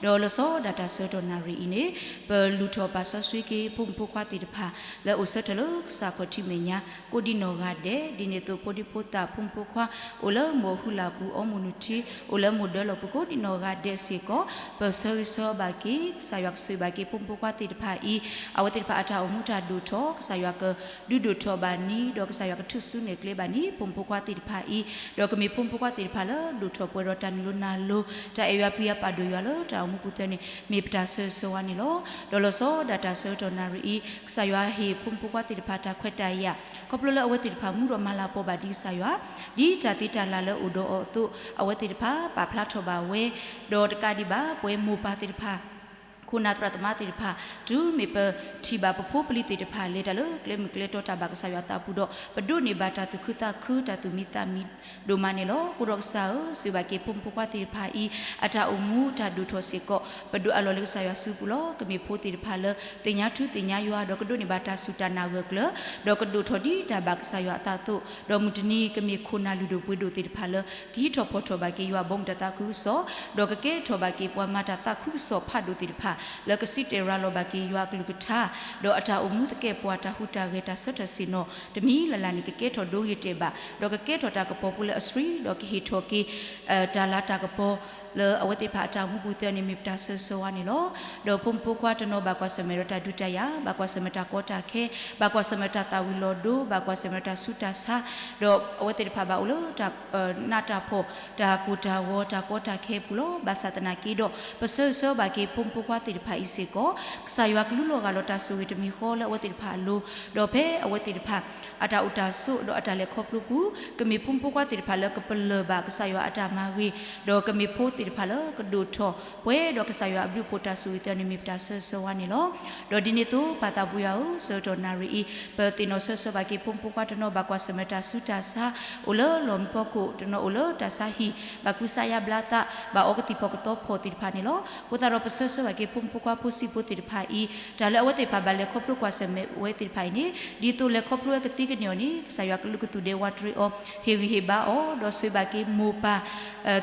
ဒီးလီၤဆီဒၣ်တၢ်ဆၢကတီၢ်နၣ်ရံၣ်အံၤန့ၣ်, ပလူၤထီၣ်ပာ်စီဆှံက့ၤဖိမုၣ်ဖိခွါသ့ၣ်တဖၣ် လၢအိၣ်ဆၢထၢၣ်လၢကစၢ်ခီၣ်ထံးမဲာ်ညါ ကိးဒံနီၢ်ဂၤဒဲး, ဒ်န့ၣ်အသိးဖိဒံဖိသၣ် ဖိမုၣ်ဖိခွါ အိၣ်လၢမိၢ်ဟုလၢ်ပူၤ အိၣ်မူနုၢ်ထံ အိၣ်လၢမိၢ်ဒၢလီၢ်ပူၤ ကိးဒံနီၢ်ဂၤဒဲးစ့ၢ်ကီး, ပဆၢဂ့ၤဆၢဝါဘၣ်က့ၤ ကစၢ်ယွၤကဆိၣ်ဂ့ၤဘၣ်က့ၤဖိမုၣ်ဖိခွါသ့ၣ်တဖၣ်အံၤ, အဝဲသ့ၣ်တဖၣ်အတၢ်အိၣ်မူတၢ်ဒိၣ်ထီၣ် ကစၢ်ယွၤကဒုးဒိၣ်ထီၣ်ဘၣ်န့ၣ် ဒီးကစၢ်ယွၤကထုးစုနဲၣ်ကျဲဘၣ်န့ၣ် ဖိမုၣ်ဖိခွါသ့ၣ်တဖၣ်အံၤ, ဒီးကမ့ၢ်ဖိမုၣ်ဖိခွါသ့ၣ်တဖၣ်လၢဒိၣ်ထီၣ်ပှဲၤဒီးတၢ်နုာ်လီၤနၢ်လီၤ တၢ်အဲၣ်ယွၤပျံၤယွၤပာ်ဒိၣ်ယွၤလၢတၢ်အိၣ်မူပူၤသ့ၣ်န့ၣ် မ့ၢ်ပတၢ်ဆၢဂ့ၤဆၢဝါန့ၣ်လီၤ. ဒီးလီၤဆီဒၣ်တၢ်ဆၢကတီၢ်နၣ်ရံၣ်အံၤ ကစၢ်ယွၤဟ့ၣ်ဖိမုၣ်ဖိခွါသ့ၣ်တဖၣ်တၢ်ခွဲးတၢ်ယာ် ခီဖျိလၢအဝဲသ့ၣ်တဖၣ်မူဒီးမၤလၤကပီၤဘၣ်ဒံးကစၢ်ယွၤ, ဒ်တၢ်သ့တၢ်လၢ်လၢအိၣ်ဒီးအီၤအသိး အဝဲသ့ၣ်တဖၣ်ပာ်ဖျါထီၣ်ဘၣ်ဝဲ, ဒီးတကးဒံးဘၣ် ပဝဲမိၢ်ပၢ်သ့ၣ်တဖၣ် ခိၣ်နၢ်သရၣ်သမါသ့ၣ်တဖၣ် တုၤမ့ၢ်ပထံၣ်ဘၣ်ပဖိပလံၤသ့ၣ်တဖၣ် လဲၤတၢ်လၢကျဲမုၢ်ကျဲတီတၢ်ဘၣ်ကစၢ်ယွၤအသးပူၤဒီး ပဒိးန့ၢ်ဘၣ်တၢ်သူၣ်ခုသးခု တၢ်သူၣ်မံသးမံဒိၣ်မးန့ၣ်လီၤ. အဃိဒီးကစၢ်ဧၢ, ဆိၣ်ဂ့ၤဘၣ်က့ၤဖိမုၣ်ဖိခွါသ့ၣ်တဖၣ်အံၤ အတၢ်အိၣ်မူတၢ်ဒိၣ်ထီၣ်စ့ၢ်ကီး, ပဒိးအးလီၤလၢကစၢ်ယွၤစုပူၤလီၤ. ကမ့ၢ်ဖိသ့ၣ်တဖၣ်လၢ သ့ၣ်ညါထူသ့ၣ်ညါယွၤ ဒီးကဒိးန့ၢ်ဘၣ်တၢ်စူၢ်တၢ်နာ်ဂၢၢ်ကျၢၤ, ဒီးကဒိၣ်ထီၣ်ဒ်တၢ်ဘၣ်ကစၢ်ယွၤအသးအသိး, ဒီးမုၢ်တနံၤကမ့ၢ်ခိၣ်နၢ်လုၢ်ဒိၣ်ပှ့ၤဒိၣ်သ့ၣ်တဖၣ်လၢ ကဟံးထီၣ်ဖီၣ်ထီၣ်ဘၣ်က့ၤယွၤဘီမုၢ်တၢ်သးခုကစီၣ်, ဒီးကကဲထီၣ်ဘၣ်က့ၤပှၤမၤတၢ်သးခုကစီၣ်ဖးဒိၣ်သ့ၣ်တဖၣ် လၢကစံးတဲၤရၤလီၤဘၣ်က့ၤယွၤအကလုၢ်ကထါ, ဒီးအတၢ်အိၣ်မူသကဲာ်ပဝးတၢ်ဟူးတၢ်ဂဲၤတၢ်ဆၢထၢၣ်ဆ့ၣ်နီၤ တမံၤလၢ်လၢ်န့ၣ် ကကဲထီၣ်ဒိဂ့ၤတဲာ်ဘၣ်, ဒီးကကဲထီၣ်တၢ်ကပီၤဖိလၢအဆှံ, ဒီးကဟ့ၣ်ထီၣ်က့ၤ တၢ်လၤတၢ်ကပီၤ လၢအဝဲသ့ၣ်တဖၣ်အတၢ်အိၣ်မူပူၤသ့ၣ်န့ၣ် မ့ၢ်ပတၢ်ဆၢဂ့ၤဆၢဝါန့ၣ်လီၤ. ဒီးဖိမုၣ်ဖိခွါတနီၤဘၣ်ကွၢ်ဆၢၣ်မဲာ်ဒီးတၢ်ဒုးတၢ်ယၤ, ဘၣ်ကွၢ်ဆၢၣ်မဲာ်တၢ်ကီတၢ်ခဲ, ဘၣ်ကွၢ်ဆၢၣ်မဲာ်တၢ်သၣ်ဝံၤလီၤဒိ, ဘၣ်ကွၢ်ဆၢၣ်မဲာ်တၢ်ဆူးတၢ်ဆါ, ဒီးအဝဲသ့ၣ်တဖၣ်ဘၣ်အိၣ်လၢတၢ် နးတၢ်ဖှီၣ်, တၢ်ကိၢ်တၢ်ဂီၤ, တၢ်ကီတၢ်ခဲအပူၤလီၤ. ဘၣ်ဆၣ်သနာ်က့ဒီး ပဆၢဂ့ၤဆၢဝါဘၣ်က့ၤဖိမုၣ်ဖိခွါသ့ၣ်တဖၣ်အံၤစ့ၢ်ကီး, ကစၢ်ယွၤကလူလီၤဂာ်လီၤတၢ်ဆိၣ်ဂ့ၤတမံၤဃီလၢအဝဲသ့ၣ်တဖၣ်အလိၤ, ဒီးဖဲအဝဲသ့ၣ်တဖၣ် အတၢ်အိၣ်တၢ်ဆိးဒီးအတၢ်လဲၤခီဖျိပူၤ, ကမ့ၢ်ဖိမုၣ်ဖိခွါသ့ၣ်တဖၣ်လၢကပလၢၢ်ဘၣ်ကစၢ်ယွၤအတၢ်မၤဂ့ၤ, ဒီးကမ့ၢ်ဖိသ့ၣ်တဖၣ်လၢကဒိၣ်ထီၣ်ပှဲၤဒီးကစၢ်ယွၤအဘျုးအဖှိၣ်တၢ်ဆိၣ်ဂ့ၤသ့ၣ်န့ၣ် မ့ၢ်ပတၢ်ဆၢဂ့ၤဆၢဝါန့ၣ်လီၤ. ဒီးဒ်န့ၣ်အသိး ပၢ်သးဘိယွၤဧၢ, ဆၢကတီၢ်နၣ်ရံၣ်အံၤ ပသ့ၣ်နီၣ်ဆၢဂ့ၤဆၢဝါဘၣ်က့ၤဖိမုၣ်ဖိခွါတနီၤဘၣ်ကွၢ်ဆၢၣ်မဲာ်တၢ်ဆူးတၢ်ဆါ, အိၣ်လၢလီၢ်မံဖီခိၣ်, တနီၤအိၣ်လၢတၢ်ဆါဟံၣ်, ဘၣ်ကူစါယါဘျါသး, ဘၣ်အီကသံၣ်ဖီၣ်ကသီဖီၣ်သ့ၣ်တဖၣ်န့ၣ်လီၤ. အဃိသတးဒီးပဆၢဂ့ၤဆၢဝါဘၣ်က့ၤဖိမုၣ်ဖိခွါဖိဆံးဖိသ့ၣ်တဖၣ်အံၤ, တၢ်လၢအဝဲသ့ၣ်တဖၣ်ဘၣ်လဲၤခီဖျိကွၢ်ဆၢၣ်မဲာ်ဝဲသ့ၣ်တဖၣ်အံၤန့ၣ်, ဒ်သိးလဲၤခီဖျိဝဲကသ့ကန့ၢ်အီၤန့ၣ် ကစၢ်ယွၤကလုးကသူၣ်ဒဲးဝးတရံးအီၤ, ဟ့ၣ်ဂံၢ်ဟ့ၣ်ဘါအီၤ, ဒီးဆိၣ်ဂ့ၤဘၣ်က့ၤမိၢ်ပၢ်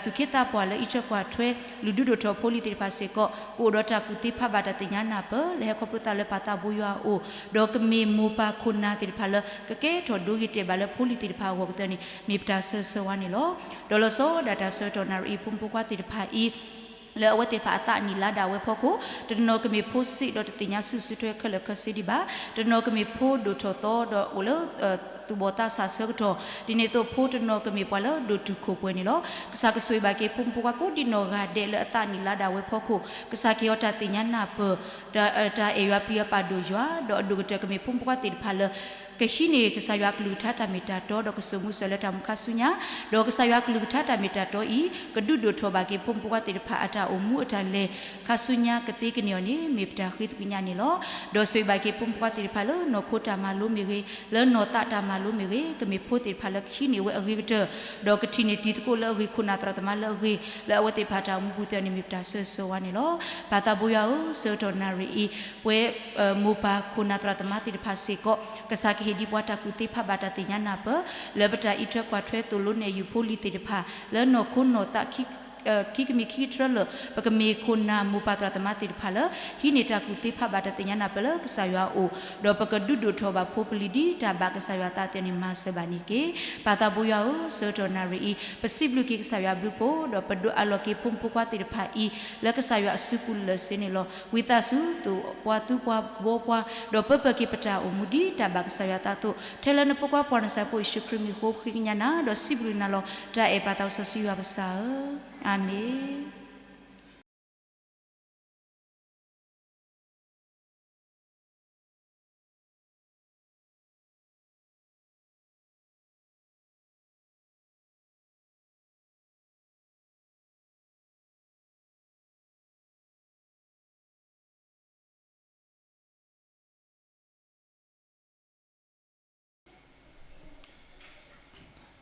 သူၣ်က့သးပှၢ်လၢအံးထွဲကွၢ်ထွဲ လုၢ်ဒုးဒိၣ်ထီၣ်ဖိလံၤသ့ၣ်တဖၣ်စ့ၢ်ကီး ကအိၣ်ဒီးတၢ်ကူၣ်သ့ဖးဘၣ်တၢ်သ့ၣ်ညါနၢ်ပၢၢ် လၢဟဲခီဖျိသးလၢပၢ်သးဘိယွၤအအိၣ်, ဒီးကမ့ၢ်မိၢ်ပၢ်ခိၣ်နၢ်သ့ၣ်တဖၣ်လၢ ကကဲထီၣ်ဒိဂ့ၤတဲာ်ဘၣ်လၢဖိလံၤသ့ၣ်တဖၣ်အဂီၢ်ကသ့ၣ်န့ၣ် မ့ၢ်ပတၢ်ဆၢဂ့ၤဆၢဝါန့ၣ်လီၤ. ဒီးလီၤဆီဒၣ်တၢ်ဆၢကတီၢ်နၣ်ရံၣ်အံၤ ဖိမုၣ်ဖိခွါသ့ၣ်တဖၣ်အံၤ လၢအဝဲသ့ၣ်တဖၣ်အသးနံၣ်လါဒၣ်ဝဲဖီခိၣ်, တနီၤကမ့ၢ်ဖိဆံးဒီးတသ့ၣ်ညါစုၣ်စုထွဲခဲလၢာ်ခဲဆ့ဒံးဘၣ်, တနီၤကမ့ၢ်ဖိဒိၣ်ထီၣ်သီဒီးအိၣ်လၢ သူၣ်ဘီၣ်သးစၢ်ဆၢကတီၢ်, ဒ်န့ၣ်အသိးဖိတနီၤကမ့ၢ်ပှၤလၢဒိၣ်တုာ်ခိၣ်ပှဲၤန့ၣ်လီၤ. ကစၢ်ကဆိၣ်ဂ့ၤဘၣ်က့ၤဖိမုၣ်ဖိခွါကိးဒံနီၢ်ဂၤဒဲးလၢအသးနံၣ်လါဒၣ်ဝဲဖီခိၣ်, ကစၢ်ကဟ့ၣ်အီၤတၢ်သ့ၣ်ညါနၢ်ပၢၢ်, တၢ်အဲၣ်ယွၤပျံၤယွၤပာ်ဒိၣ်ယွၤ, ဒီးအဒိၣ်ကတၢၢ်ကမ့ၢ်ဖိမုၣ်ဖိခွါသ့ၣ်တဖၣ်လၢ ကဟံးန့ၢ်ကစၢ်ယွၤအကလုၢ်ကထါတၢ်မ့ၢ်တၢ်တီ ဒီးကစိာ်မူစိာ်လၢတၢ်မူခါဆူညါ, ဒီးကစၢ်ယွၤအကလုၢ်ကထါတၢ်မ့ၢ်တၢ်တီအံၤ ကဒုးဒိၣ်ထီၣ်ဘၣ်က့ၤဖိမုၣ်ဖိခွါသ့ၣ်တဖၣ်အတၢ်အိၣ်မူအတၢ်လဲၤခါဆူညါကသ့ကန့ၢ်အီၤန့ၣ် မ့ၢ်ပတၢ်ဃ့သကွံာ်ညါန့ၣ်လီၤ. ဒီးဆိၣ်ဂ့ၤဘၣ်က့ၤဖိမုၣ်ဖိခွါသ့ၣ်တဖၣ်လၢနီၢ်ခိတၢ်မၤလိမ့ၢ်ဂ့ၤ, လၢနီၢ်သးတၢ်မၤလိမ့ၢ်ဂ့ၤ, ကမ့ၢ်ဖိသ့ၣ်တဖၣ်လၢကဟံးန့ၢ်ဝဲအဂ့ၤကတၢၢ်, ဒီးကထံၣ်န့ၢ်တံၤသကိးလၢအဂ့ၤ, ခိၣ်နၢ်သရၣ်သမါလၢအဂ့ၤ, လၢအဝဲသ့ၣ်တဖၣ်တၢ်အိၣ်မူပူၤသ့ၣ်န့ၣ် မ့ၢ်ပတၢ်ဆၢဂ့ၤဆၢဝါန့ၣ်လီၤ. ပၢ်သးဘိယွၤဧၢ, ဆၢကတီၢ်နၣ်ရံၣ်အံၤ ပဝဲ မိၢ်ပၢ်ခိၣ်နၢ်သရၣ်သမါသ့ၣ်တဖၣ်စ့ၢ်ကီး ကစၢ်ကဟ့ၣ်ဒံးပှၤတၢ်ကူၣ်သ့ဖးဘၣ်တၢ်သ့ၣ်ညါနၢ်ပၢၢ် လၢပတၢ်အံးထွဲကွၢ်ထွဲသိၣ်လိနဲၣ်ယုာ်ဖိလံၤသ့ၣ်တဖၣ် လၢနီၢ်ခိနီၢ်သး ခံကမံၤခံကတြၢလၢာ် ပကမ့ၢ်ခိၣ်နၢ်မိၢ်ပၢ်သရၣ်သမါသ့ၣ်တဖၣ်လၢ ဟံးန့ၢ်တၢ်ကူၣ်သ့ဖးဘၣ်တၢ်သ့ၣ်ညါနၢ်ပၢၢ်လၢကစၢ်ယွၤအအိၣ်, ဒီးပကဒုးဒိၣ်ထီၣ်ဘၣ်ဖိပလံၤဒ်တၢ်ဘၣ်ကစၢ်ယွၤအသးသ့ၣ်န့ၣ် မၤစၢၤဘၣ်န့ၣ်တက့ၢ်. ပၢ်သးဘိယွၤဧၢ, ဆၢကတီၢ်နၣ်ရံၣ်အံၤ ပစံးဘျုးက့ၤကစၢ်ယွၤအဘျုးအဖှိၣ် ဒီးပဒိးအးလီၤက့ၤဖိမုၣ်ဖိခွါသ့ၣ်တဖၣ်အံၤ လၢကစၢ်ယွၤအစုပူၤလၢာ်စ့န့ၣ်လီၤ. ဝံသးစူၤသိၣ်ပှၤသူပှၤဘှီပှၤ, ဒီးပၢပၢၢ်က့ၤပတၢ်အိၣ်မူဒ်တၢ်ဘၣ်ကစၢ်ယွၤအသးအသိး, ထဲလၢနဖိခွါပှၤနစၢ်ဖိယ့ၣ်ၡူးခရံာ်မံၤအဃိ ပဃ့ကညးနၤ ဒီးစံးဘျုးနၤလီၤ. တၢ်အဲၣ်ပၢ်သးစီဆှံယွၤပကစၢ်ဧၢ, အၤမ့ၣ်.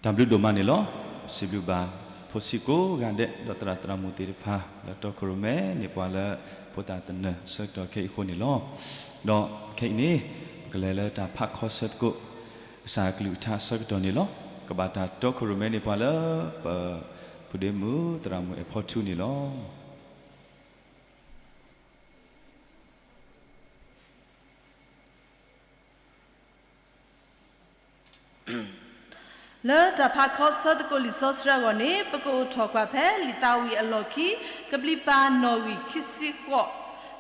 တၢ်ဘျုးဒိၣ်မးန့ၣ်လီၤ. စံးဘျုးဘၣ် ဖိဆံးကိးဂၤဒဲး ဒီးသရၣ်သရၣ်မုၣ်သ့ၣ်တဖၣ် လၢတီခိၣ်ရိၣ်မဲန့ၢ်ပှၤလၢ ဖိသၣ်သနၢၣ်အဆၢကတီၢ်ခဲအံၤအဃိန့ၣ်လီၤ. ဒီးခဲအံၤန့ၣ် ပကလဲၤလၢတၢ်ဖးခီဆၢသကိး ကစၢ်အကလုၢ်ကထါအဆၢကတီၢ်န့ၣ်လီၤ. ကဘၣ်တၢ်တီခိၣ်ရိၣ်မဲန့ၢ်ပှၤလၢ ပ ဖုဒ့မုၣ်သရၣ်မုၣ်အဲၣ်ဖီထူန့ၣ်လီၤ. လၢတၢ်ဖးခီဆၢသကိးလံာ်စီဆှံအဂီၢ်န့ၣ် ပကအိၣ်ထီၣ်ကွၢ်ဖဲလံာ်သးဝံၣ်အလီၢ်ခံ ကဘျံးပၤနီၣ်ဂံၢ်ခံဆံဃိး,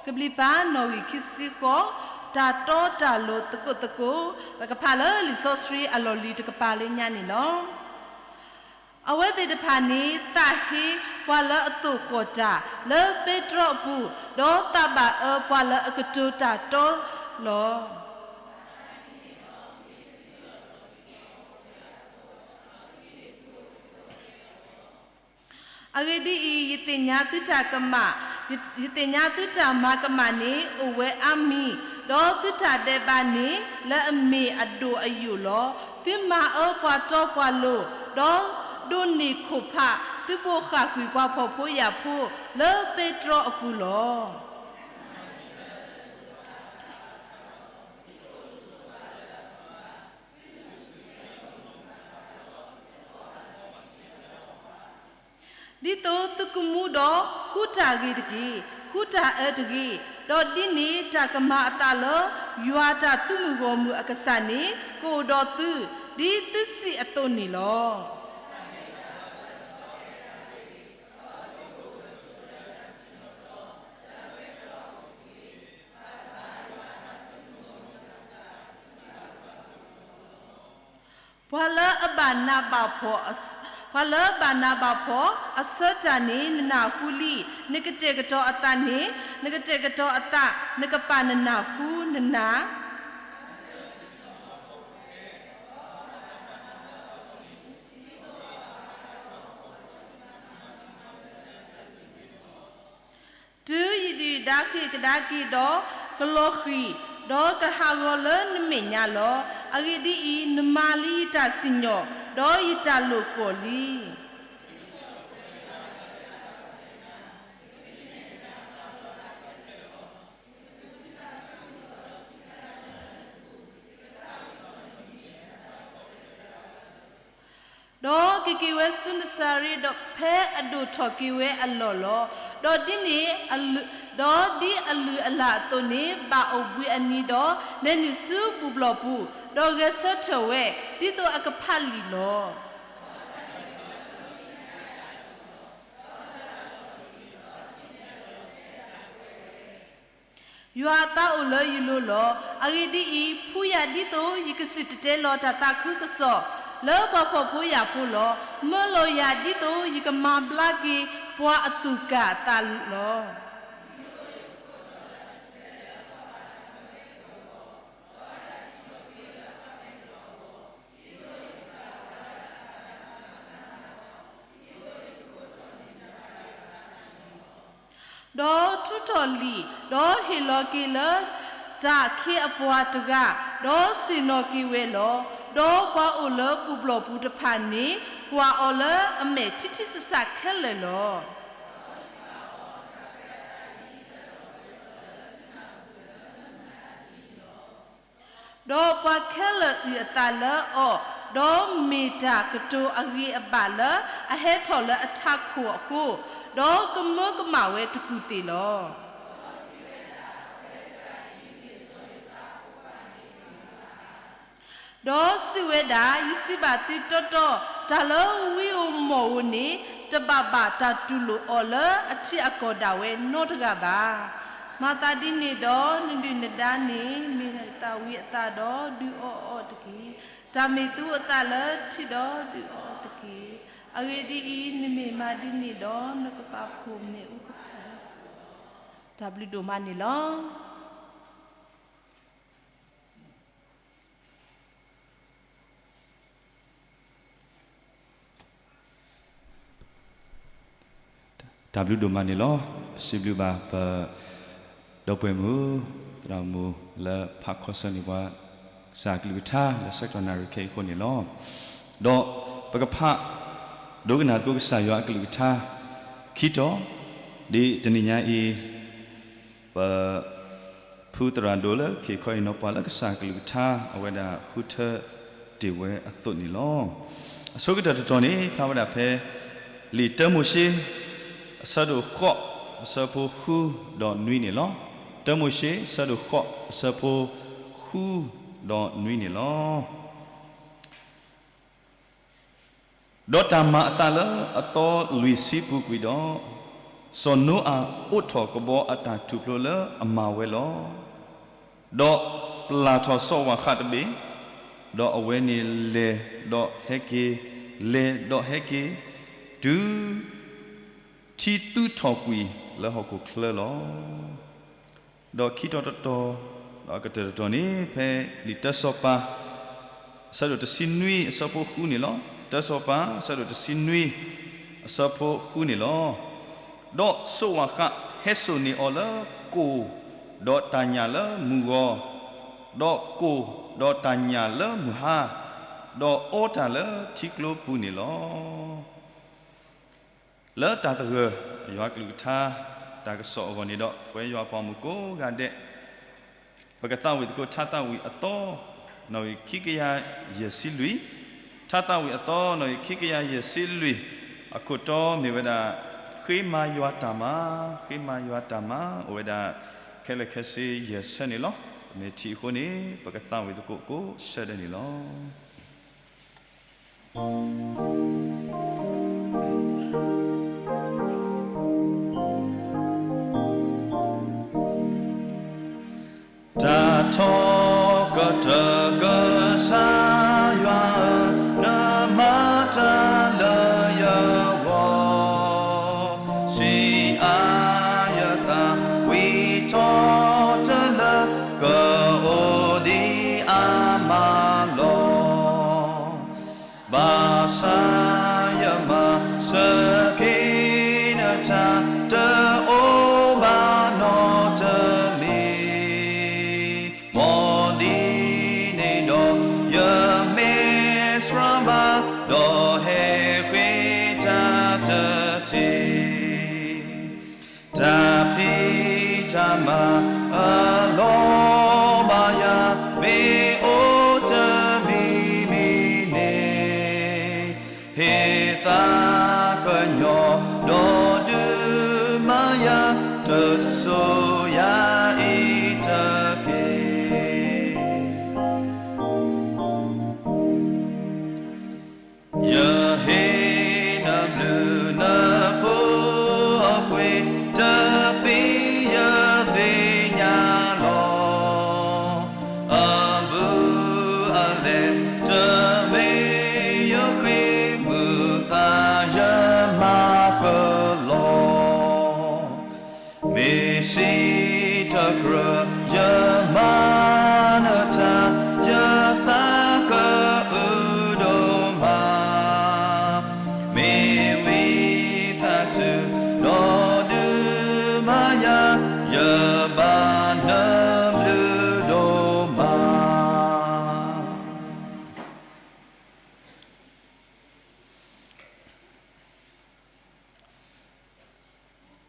ကဘျံးပၤနီၣ်ဂံၢ်ခံဆံဃိး, တၢ်တီတၢ်လိၤသကိးသကိး, ပကဖးလၢလံာ်စီဆှံအလီၢ်လံၤတကပၤလၢညါန့ၣ်လီၤ. အဝဲသ့ၣ်တဖၣ်န့ၣ် သးဟ့ပှၤလၢအသိၣ်ဃီၣ်တၢ်လၢပဲတြီအပူၤ, ဒီးသးဘၣ်အၢပှၤလၢအကတိၤတၢ်တီလီၤ. အဂ့ၢ်ဒ်အံၤ, ယသ့ၣ်ညါသုတၢ်ကမၣ်, ယသ့ၣ်ညါသုတၢ်မၤကမၣ်န့ၣ် အိၣ်ဝဲအါမံၤ, ဒီးသုတၢ်ဒဲးဘးန့ၣ် လၢအမ့ၢ်အဒိၣ်အယိာ်လီၤ. သုမၤအၢပှၤတီပှၤလိၤ, ဒီးဒိးန့ၢ်ခိၣ်ဖး, သုဘိးဃၣ်ကွံာ်ပှၤဖှီၣ်ဖိယာ်ဖိ လၢပဲတြီအပူၤလီၤ. ဒ်သိးသုကမူဒီးဃူတၢ်ဂ့ၤတက့ၢ်. ဃူတၢ်အၢတဂ့ၤ. ဒီးဒ်န့ၣ်တၢ်ကမၤအသးလၢ ယွၤတၢ်သုးမုၢ်ဂီၢ်မုၢ်အကစၢ်န့ၣ် ကအိၣ်ဒီးသု, ဒ်သုစံးအသိးန့ၣ်လီၤ. ပှၤလၢအဘၣ်နးဘၣ်ဖှီၣ်, ပှၤလၢအဘၣ်နးဘၣ်ဖှီၣ်အဆၢတၢ်န့ၣ် နနၢ်ဟူလံ. နကတဲာ်ကတီၤအသးန့ၣ်, နကတဲာ်ကတီၤအသး, နကပာ်နနၢ်ဟူနနၢ် တုၤယဒုၣ်ဒါဃ့ၢ်ကဒါက့ၤဒီး ကလီၤဃံၢ်, ဒီးကဟးဂီၤလၢနမဲာ်ညါလီၤ. အဂ့ၢ်ဒ်အံၤ, နမၤလံယတၢ်စံၣ်ညီၣ်, ဒီးယတၢ်လိာ်ကွီၢ်လံ. ဒီးကက့ၤဝဲဆူနစၤရ့း, ဒီးဖဲအဒိၣ်ထီၣ်က့ၤဝဲအလီၢ်လီၤ. ဒီးဒ်န့ၣ်, ဒီးဒ်အလုၢ်အလၢ်အသိးန့ၣ် ဘၣ်အိၣ်ဘှံးအနံၤဒီး လဲၤနုာ်ဆူဘူၣ်ဘျီၣ်ပူၤ, ဒီးဂဲၤဆၢထၢၣ်ဝဲ ဒ်သိးအကဖးလံာ်လီၤ. ယွၤအသးအိၣ်လၢယလိၤလီၤ. အဂ့ၢ်ဒ်အံၤ, ဖှူယၤဒ်သိးယကစံၣ်တဲၤတဲလီၤတၢ်သးခုကစီၣ်လၢပှၤဖှီၣ်ဖိယာ်ဖိလီၤ. မၢလီၤယၤဒ်သိးယကမၤဘျါက့ၤပှၤအသူၣ်ကၢ်အသးလီၤ. ဒီးထူးထီၣ်လံာ်, ဒီးဟ့ၣ်လီၤက့ၤလၢတၢ်ခ့အပှၤတဂၤ, ဒီးဆ့ၣ်နီၤက့ၤဝဲလီၤ. ဒီးပှၤအိၣ်လၢဘူၣ်ဘျီၣ်ပူၤတဖၣ်န့ၣ် ကွၢ်အီၤလၢအမဲာ်ထံထံဆးဆးခဲလၢာ်လီၤ. ဒီးပှၤခဲလၢာ်အုၣ်အသးလၢအီၤ, ဒီးမ့ၢ်တၢ်ကတိၤအဂ့ၤအဘၣ်လၢအဟဲထီၣ်လၢအထးခိၣ်အဃိ, ဒီးကမၢကမၣ်ဝဲတကူၣ်သ့ၣ်လီၤ. ဒီးစံးဝဲဒၣ်, ယစံးဘၣ်သုတီတီ, တၢ်လၢဝံဧိၤမီၢ်ဧိၤန့ၣ် တဘၣ်ဘၣ်တၢ်တူၢ်လိာ်အီၤလၢအထံအကီၢ်ဒၣ်ဝဲနီတဂၤဘၣ်. မၤသးဒ်န့ၣ်ဒီး နဒုၣ်နဒါန့ၣ် မ့ၢ်သၣ်ဝံၤအသးဒီး ဒုးအီၣ်အီၤတက့ၢ်. တၢ်မ့ၢ်သူအသးလၢထံဒီးဒုးအီၣ်အီၤတက့ၢ်. အဂ့ၢ်ဒ်အံၤ, နမ့ၢ်မၤဒ်န့ၣ်ဒီး နကပာ်ဖှိၣ်မ့ၣ်အူကဖၣ်လီၤ. တၢ်ဘျုးဒိၣ်မးန့ၣ်လီၤ. တၢ်ဘျုးဒိၣ်မးန့ၣ်လီၤ. ပစံးဘျုးဘၣ်ပဒီပုၢ်ဝဲၢ်မုၣ် သရၣ်မုၣ်လၢဖးခီဆၢန့ၢ်ပှၤ ကစၢ်အကလုၢ်ကထါလၢဆၢကတီၢ်နၣ်ရံၣ်ခဲအံၤအဃိန့ၣ်လီၤ. ဒီး ပကဖး ဒိကနၣ်သကိးကစၢ်ယွၤအကလုၢ်ကထါ ခံတီၤ, ဒ်တနံၤညါအံၤ ပ ဖုသရၣ်ဒိၣ်လၢကဟ့ၣ်ခီဟ့ၣ်နီၤပှၤလၢကစၢ်ကလုၢ်ကထါ အဝဲဒၣ်ဃုထၢတ့ၢ်ဝဲအသိးန့ၣ်လီၤ. အဆိကတၢၢ်တတီၤန့ၣ် ဖျါဝဲဒၣ်ဖဲ လံာ်တၢမိၤၡ့ အဆၢဒိၣ်ဃိး အဆၢဖိဃုဒီးနွံန့ၣ်လီၤ. တၢမိၤၡ့ အဆၢဒိၣ်ဃိး အဆၢဖိဃုဒီးနွံန့ၣ်လီၤ. ဒီးတၢ်မၤအသးလၢအသီလွံၢ်ဆံပူၤကွံာ်ဒီး, စီၤနိအၤအိးထီၣ်ကဘီအတၢ်ထူၣ်ဖျိလၢအမၤဝဲလီၤ. ဒီးပျၢ်ထီၣ်စီၤဝၣ်ဃးတဘ့ၣ်, ဒီးအဝဲန့ၣ်လဲၤဒီးဟဲက့ၤ, လဲၤဒီးဟဲက့ၤ, တုၤ ထံသူၣ်ထီၣ်ကွံာ်လၢဟီၣ်ခိၣ်ချၢလီၤ. ဒီးခံတီၤတတီၤ, ဒီးအကတၢၢ်တတီၤန့ၣ် ဖဲလံာ်တၢစီၤပၤ အဆၢဒိၣ်တဆံနွံ အဆၢဖိဃုန့ၣ်လီၤ. တၢစီၤပၤ အဆၢဒိၣ်တဆံနွံ အဆၢဖိဃုန့ၣ်လီၤ. ဒီးစီၤဝၣ်ဃးဟဲစိာ်န့ၢ်အီၤလၢကိၢ်, ဒီးတၢ်ညၣ်လၢမုၢ်ဂီၤ, ဒီးကိၢ်, ဒီးတၢ်ညၣ်လၢမုၢ်ဟါ, ဒီးအီတၢ်လၢထံကျိပူၤန့ၣ်လီၤ. လၢတၢ်သဂၢၢ် ယွၤကလုၢ်ကထါ တၢ်ကစီၣ်အဂီၢ်န့ၣ်ဒီး ပဝဲယွၤပှၤမုၣ်ကိးဂၤဒဲး ပကသးဝံၣ်သကိးထါသးဝံၣ်အသီ နီၣ်ဂံၢ်ခံကယၤယဲၢ်ဆံလွံၢ်, ထါသးဝံၣ်အသီ နီၣ်ဂံၢ်ခံကယၤယဲၢ်ဆံလွံၢ် အခိၣ်တီမ့ၢ်ဝဲဒၣ် ဃ့မၤယွၤတၢ်မၤ, ဃ့မၤယွၤတၢ်မၤ အိၣ်ဝဲဒၣ် ခဲလၢာ်ခဲဆ့ယဲၢ်ဆၢန့ၣ်လီၤ. မ့ၢ်ထံၣ်အဃိန့ၣ် ပကသးဝံၣ်သကိးကိးဆၢဒဲးန့ၣ်လီၤ. တၢ်ထီကတၢၢ်ကစၢ်ယွၤဧၢ, နမၤတၢ်လၢယဂီၢ်, စံးအါယသးဝံၣ်ထီၣ်တၢ်လၢ ကအိၣ်ဒံးအါမးလီၤ. ဘၣ်ဆၣ်ယမၤစၢၤက့ၤနတၢ် တအိၣ်ဘၣ်နီတမံၤ, မ်ဒ်န့ၣ်ဒီး ယမ့ၢ်စှၤဘၣ် ဒီးဟဲဃ့တၢ်တထံၣ် တၢ်ဖံးတၢ်မၤအလီၢ်ဘၣ်ယၤ မ့ၢ်အိၣ်တမံၤမံၤန့ၣ်, ဟ့ၣ်သးကညီၤ ဒီးဒုးမၤယၤ တစိၤယၤအံၤတက့ၢ်. ယဟ့ၣ်နဘျုးနဖှိၣ်အပှ့ၤ တသ့ယသ့ၣ်ညါလီၤ. အဘူးအလဲ တမ့ၢ်ယဃ့ မုာ်သးယမၤကလီ မ့ၢ်စံးတကြၢး ယမၤနတၢ် ယသးကအုးဒိၣ်မး, မ့ၢ်ဝံသးစူၤ ဒီးဒုးမၤယၤ ယဘၣ်နဘျုးဒိၣ်မး.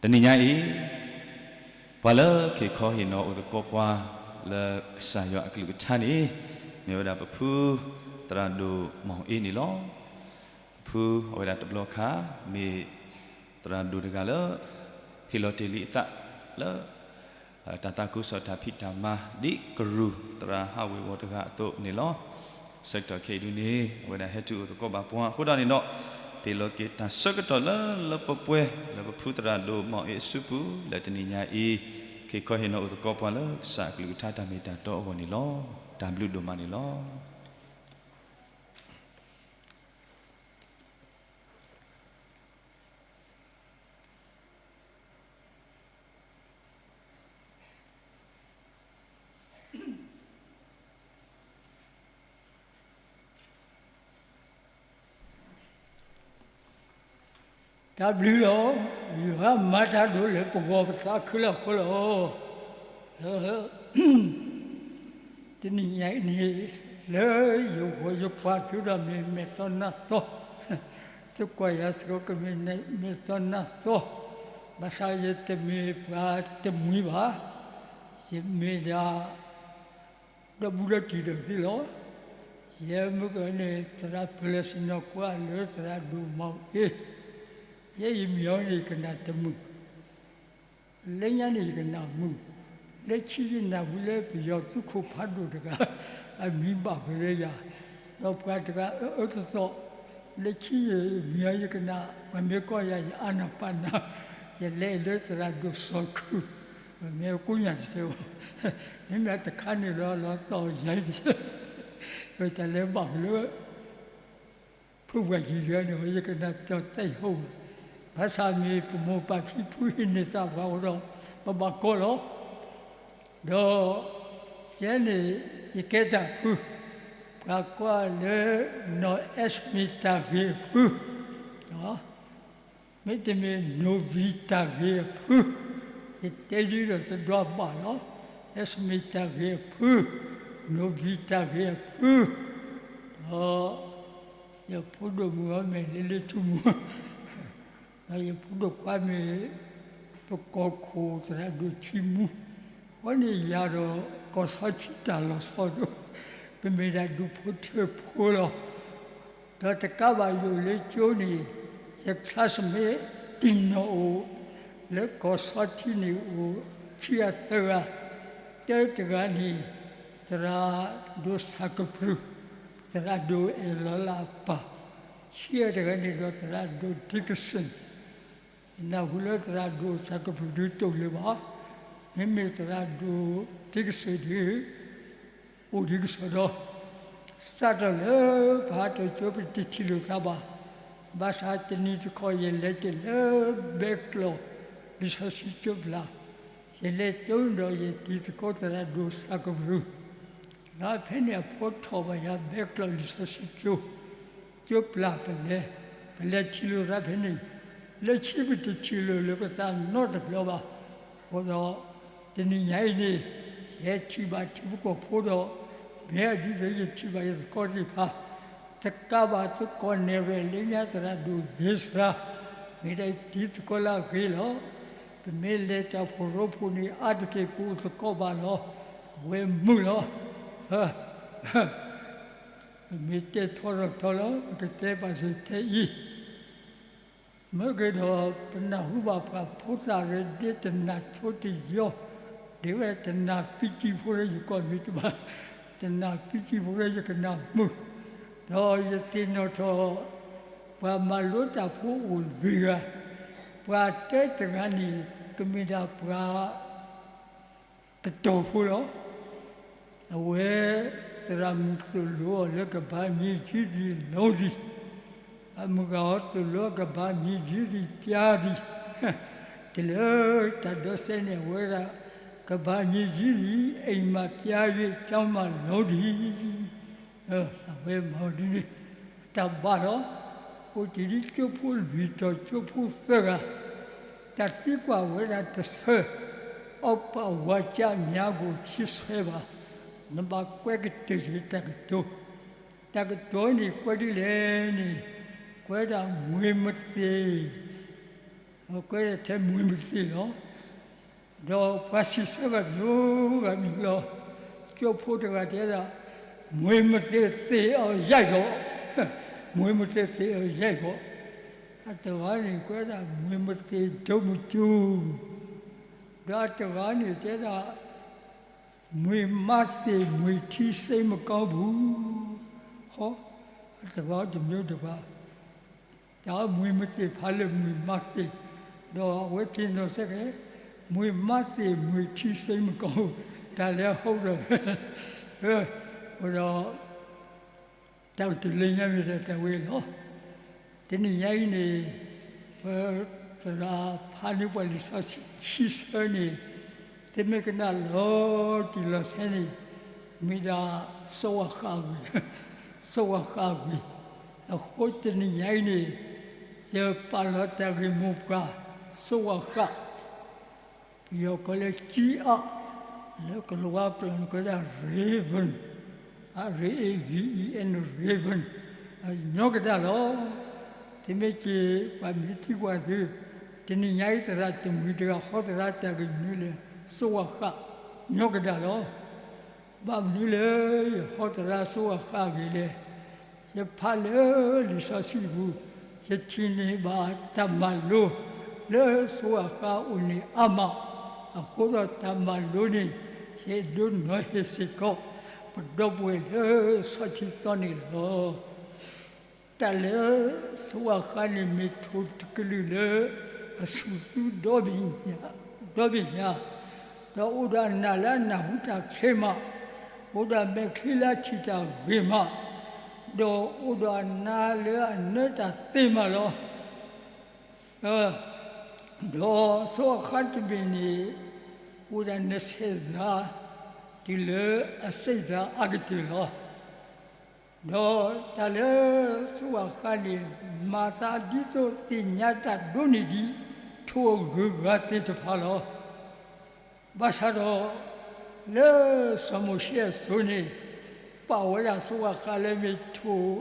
တနံၤညါအံၤ ပှၤလၢကဟ့ၣ်ခီဟ့ၣ်နီၤအိၣ်သကိးပှၤလၢကစၢ်ယွၤအကလုၢ်ကထါန့ၣ် မ့ၢ်ဝဲဒၣ်ပဖုသရၣ်ဒိၣ်မီၣ်အ့န့ၣ်လီၤ. ပဖုအဝဲဒၣ်တဘျီခါ မ့ၢ်သရၣ်ဒိၣ်တဂၤလၢ ဟ့ၣ်လီၤတ့ၢ်လံအသးလၢ တၢ်သးခုကစီၣ်တၢ်ဖံးတၢ်မၤ ဒ်ကရူၢ်သရၣ်ဟးဝ့ၤဝီၤတဂၤအသိးန့ၣ်လီၤ. ဆၢကတီၢ်ခဲအံၤဒုန့ၣ် အဝဲဒၣ်ဟဲတုၤအိၣ်သကိးဘၣ်ပှၤအဃိဒီးန့ၣ်ဒီး ပဟ့ၣ်လီၤက့ၤတၢ်ဆၢကတီၢ်လၢလၢပှဲၤပှဲၤ လၢပဖုသရၣ်ဒိၣ်မီၣ်အ့အစုပူၤ လၢတနံၤညါအံၤ ကဟ့ၣ်ခီဟ့ၣ်နီၤအိၣ်သကိးပှၤလၢကစၢ်အကလုၢ်ကထါတၢ်မ့ၢ်တၢ်တီအဂီၢ်န့ၣ်လီၤ. တၢ်ဘျုးဒိၣ်မးန့ၣ်လီၤ. တၢ်ဘျုးလီၤ. ယွၤမၤတၢ်ဒိၣ်လၢပဂီၢ်ပသးခဲလၢာ်အဃိလီၤ. တနံၤညါအံၤန့ၣ် လၢယဂီၢ်ယပှၤတုၤဒီးမ့ၢ်မဲာ်သီနါသီ သုကွၢ်ယၤစ့ၢ်ကီးကမ့ၢ်မဲာ်သီနၢ်သီ, ဘၣ်ဆၣ်ယတမ့ၢ်ပှၤတမှံၤဘၣ်, ယမ့ၢ်ဒၣ် ဒီဘူးဒီတံၢ်ဒီးသုလီၤ. ယဲမ့ၢ်ကန့ၣ် သရၣ်ပၢၤလီၢ်ဆ့ၣ်နီၤကွၢ်လၢသရၣ်ဒိၣ်မၤအ့, ယဲယမံၤအီၤန့ၣ် ယကနၣ်တမုာ် လၢညါန့ၣ်ယကနၣ်မုာ်, လၢခံယနၢ်ဟူလၢပယီၤသုးခိၣ်ဖးဒိၣ်တဂၤ အမံၤဘၣ်ဖဲလၢယၤ, ဒီးပှၤတဂၤအၢအၢသီသီ, လၢခံယမံၤအီၤယကနၣ်, ပှၤမ့ၢ်ကိးယၤ ယအါနၢ်ပၢ်နၢ်, ယလဲၤလၢသရၣ်ဒိၣ်စီၤခု, မ့ၢ်ကိးညၣ်တစဲးဘၣ်, မ့မ့ၢ်တခါန့ၣ်လီၤလီၤသီယၤတစဲး, တၢ်လဲၤဘၣ်ဖဲလၢ ဖုပှၤယံၤတဂၤန့ၣ် ယကနၣ်တၢ်သးဟီၣ်, ဘၣ်ဆၣ်မ့ၢ်ပမိၢ်ပၢ်ဖံဖုဟံးန့ၢ်သးပှၤအိၣ်ဒီး ပဘၣ်ကိးလီၤ. ဒီးယဲန့ၣ် ယကဲတၢ်ဖု, ပှၤကိးလၢ နီၢ်အဲၣ်မ့ၢ်တၢ်ဂ့ၤအဖု, မ့တမ့ၢ်နိၣ်ဝံၤတၢ်ဂ့ၤအဖု, ယတဲဒ်ဒီးသဒွးဘၣ်လီၤ. အဲၣ်မ့ၢ်တၢ်ဂ့ၤအဖု, နိၣ်ဝံၤတၢ်ဂ့ၤအဖု, ဒီး ယဖိဒိၣ်မုၣ်အီၤမ့ၢ်လ့လ့ထူမူ, ဒီးယဖိဒိၣ်ခွါမ့ၢ် ပကီၢ်ခိၣ်သရၣ်ဒိၣ်ထံမူ, အဃိန့ၣ်ယၤဒီးကီၢ်ဆီထံတၢ်လီၤဆီဒိၣ်, ပမ့ၢ်ဒၣ်ဒူၣ်ဖိထၢဖိလီၤ. ဒီးတကးဘၣ်ယအိၣ်လၢကၠိန့ၣ် ယ classmate တံၢ်နီၣ်အိၣ် လၢကီၢ်ဆီထံန့ၣ်အိၣ်ခံဂၤသၢဂၤ, တၢတဂၤန့ၣ် သရၣ်ဒိၣ်စၢ်ကပြုၢ်, သရၣ်ဒိၣ်အဲၣ်လီၤလၢအပၢ်, ခံဂၤတဂၤန့ၣ်ဒီးသရၣ်ဒိၣ် Dickinson, ယနၢ်ဟူလၢသရၣ်ဒိၣ်စၢ်ကပြုၢ်ဒုးတအိၣ်လၢၤဘၣ်, မ့မ့ၢ်သရၣ်ဒိၣ် Dickinson ဒုး အိၣ်ဒံးကစီၣ်ဒီး စးထီၣ်လၢပဟးထီၣ်ကၠိပတထံၣ်လိာ်သးဘၣ်, ဘၣ်ဆၣ်တနံၤတခီယလဲၤတ့ၢ်လၢဘဲကျီၢ် လံာ်စီဆှံကၠိပျၢ်, ယလဲၤကၠိဒီးယတံၤသကိးသရၣ်ဒိၣ်စၢ်ကပြုၢ်, ဒီးဖဲန့ၣ်အဖိထီၣ်ဘၣ်ယၤဘဲကျီၢ်လံာ်စီဆှံကၠိ ကၠိပျၢ်ပလဲၤ, ပလဲၤထံၣ်လိာ်သးဖဲန့ၣ်, လၢခံပတထံၣ်လိာ်လၢပသးနီတဘျီဘၣ်, အဃိဒီး တနံၤညါအံၤန့ၣ် ယထံၣ်ဘၣ်ထံဖိကီၢ်ဖိဒီး မ့ၢ်ဒ်သိးယထံၣ်ဘၣ်ယသကိးသ့ၣ်တဖၣ်, တကးဘၣ်သကိးနဲၣ်ရွဲၣ်လၢညါသရၣ်ဒိၣ်ဂ့ၤစှၤ, မ့ၢ်ဒၣ်တံၤသကိးလၢအဂ့ၤလီၤ. ပမ့ၢ်လဲၤတၢ်ဖှိၣ်ရိဖှိၣ်န့ၣ် အါတက့ၢ်ပအိၣ်သကိးဘၣ်လီၤ, အဝဲမုာ်လီၤ. ပမ့ၢ်တဲထီထီၣ်ထီလီၤ ပကတဲဘၣ်စ့ၢ်ထဲအံၤ, မ့ၢ်က့ၤဒီး ပနၢ်ဟူဘၣ်ပှၤဖိသၣ်ရ့ဒ့တနၢ်ဆိတယီ, ဒ်ဝဲတနၢ်ပံတံၤဖိလၢယကိးမံၤတဘၣ်, တနၢ်ပံတံၤဖိလၢယကနၢ်မုာ်, ဒီးယသ့ၣ်နီၣ်ထီၣ် ပှၤမၤလိတၢ်ဖိအိၣ်လွံၢ်ဂၤ, ပှၤတၢတဂၤန့ၣ် ကမ့ၢ်ဒၣ်ပှၤ တတီၤဖိလီၤ. အဝဲ သရၣ်မုၣ်သိၣ်လိအီၤလၢကဘါမ့ၢ်ကၠံသံးလိသံး, အမုၢ်ဂၤအီၤသိၣ်လိအီၤကဘါမ့ၢ်ကၠံသံးပျါသံး, တုၤလၢတၢ်ဒိးစဲန့ၣ် အဝဲဒၣ် ကဘါမ့ၢ်ကၠံသံး အိမ်မှာပျါ၍ ကျောင်းမှာ လိသံး အဝဲမၤဒ်န့ၣ် တၢ်ဘါဒီး အိၣ်တ့ၢ်ဒ်ကၠိဖိလွံၢ်တီၤ ကၠိဖိသၢဂၤ, တၢ်သံကွၢ်ဝဲဒၣ်တဆၢ, အီၣ်ပာ်ဝၤကၠၢ်မၠါကိၣ်ခံဆၢဘၣ်, နဘၣ်ကွဲကတၢၢ်က့ၤတၢ်ကတိၤ, တၢ်ကတိၤန့ၣ်ကွဲဒ်လဲၣ်န့ၣ်, ကွဲဒၣ်မွ့မသ့ၣ်, ကွဲဒၣ်ထဲမွ့မသ့ၣ်လီၤ. ဒီးပှၤစံးဆၢဘၣ်တဂၤဂၤမံၤလီၤ. ကၠိဖိတဂၤတဲဒၣ်, မွ့မသ့ၣ်သ့ၣ်အီၤယဲၢ်ဂီၢ်, မွ့မသ့ၣ်သ့ၣ်အီၤယဲၢ်ဂီၢ်, အတဂၤန့ၣ်ကွဲဒၣ်မွ့မသ့ၣ်ဒိၣ်မုၢ်ကၠိ, ဒီးအတဂၤန့ၣ်တဲဒၣ်, မွ့မသ့ၣ်မွ့ထံစိမ်းမကောင်းဘူး, ဟီ, အတဂၤတမံၤတဂၤ တၢ်မွ့မသ့ၣ်ဖးလၢမွ့မသ့ၣ်, ဒီးအဝဲသ့ၣ်နီၢ်စဲကဲ, မွ့မသ့ၣ်မွ့ထံစိမ်းမကောင်း, တၢ်လဲၤဟီဒီး, ဒီး, တၢ်ကတိၤလၢညါမ့ၢ်ဒၣ်တၢ်ဝဲလီၤ. တနံၤညါအံၤန့ၣ်, ပသရၣ်ဖးန့ၢ်ပှၤလံာ်စီဆှံခံဆၢန့ၣ်, တမ့ၢ်ကနၣ်လီၤတံၢ်လီၤဆဲးန့ၣ်, မ့ၢ်ဒၣ် စီၤဝၣ်ဃးဝံၤ, စီၤဝၣ်ဃးဝံၤ, အဃိတနံၤညါအံၤန့ၣ်, ယပာ်လီၤတၢ်ဂ့ၢ်မိၢ်ပှၢ်, စီၤဝၣ်ဃး ပယီၤကိးလၢကံအါ, လၢကလၤဝါကျိာ်န့ၣ်ကိးဒၣ် raven, R A V E N raven, ညီကဒၣ်လီၤ. သုမ့ၢ်က့ၤ ပှၤမ့ၢ်သံကွၢ်သု, တနံၤညါအံၤသရၣ်တမှံၤတဂၤဟီသရၣ်တၢ်ဂ့ၢ်မနုၤလဲၣ်, စိးဝၣ်ဃးညီကဒၣ်လီၤ. ဘၣ်မနုၤလၢ ယဟီသရၣ်စိးဝၣ်ဃးအဂ့ၢ်လဲၣ်, ယဖးလၢလံာ်စီဆှံပူၤ, ယထံၣ်န့ၢ်ဘၣ်တၢ်မၤလိ လၢစိးဝၣ်ဃးအိၣ်န့ၣ်အါမး, အဃိဒီးတၢ်မၤလိန့ၣ် ယအဲၣ်ဒိးနီၤဟ့ၣ်စ့ၢ်ကီး ပဒီပုၢ်ဝဲၢ်လၢဆီထံသီန့ၣ်လီၤ. တၢ်လၢစိးဝၣ်ဃးန့ၣ်မ့ၢ်ထိၣ်တကလုာ်လၢ အဆူၣ်သူဒီဘ့ၣ်ညါ, ဒီဘ့ၣ်ညါ, ဒီးအိၣ်ဒီးအနၢ်လၢအနၢ်ဟူတၢ်ချ့မး, အိၣ်ဒီးအမဲာ်ချံလၢအထံၣ်တၢ်ဂ့ၤမး, ဒီးအိၣ်ဒီးအနါလၢအနၢတၢ်သ့မးလီၤ. ဒီးစိးဝၣ်ဃးတဘ့ၣ်န့ၣ် အိၣ်ဒၣ်နဆဲးစၤ တုၤလၢအစဲးစၤအါကတၢၢ်လီၤ. ဒီးတၢ်လၢစိးဝၣ်ဃးန့ၣ် မၤသးဒ်သိးသ့ၣ်ညါတၢ်ဒိးန့ၢ်ဒံး ထိၣ်အဂုၤအဂၤသ့ၣ်တဖၣ်လီၤ. ဘၣ်ဆၣ်ဒီး လၢစီၤမိၤၡ့အစိၤန့ၣ် ပာ်ဝဲဒၣ်စိးဝၣ်ဃးလၢမ့ၢ်ထိၣ်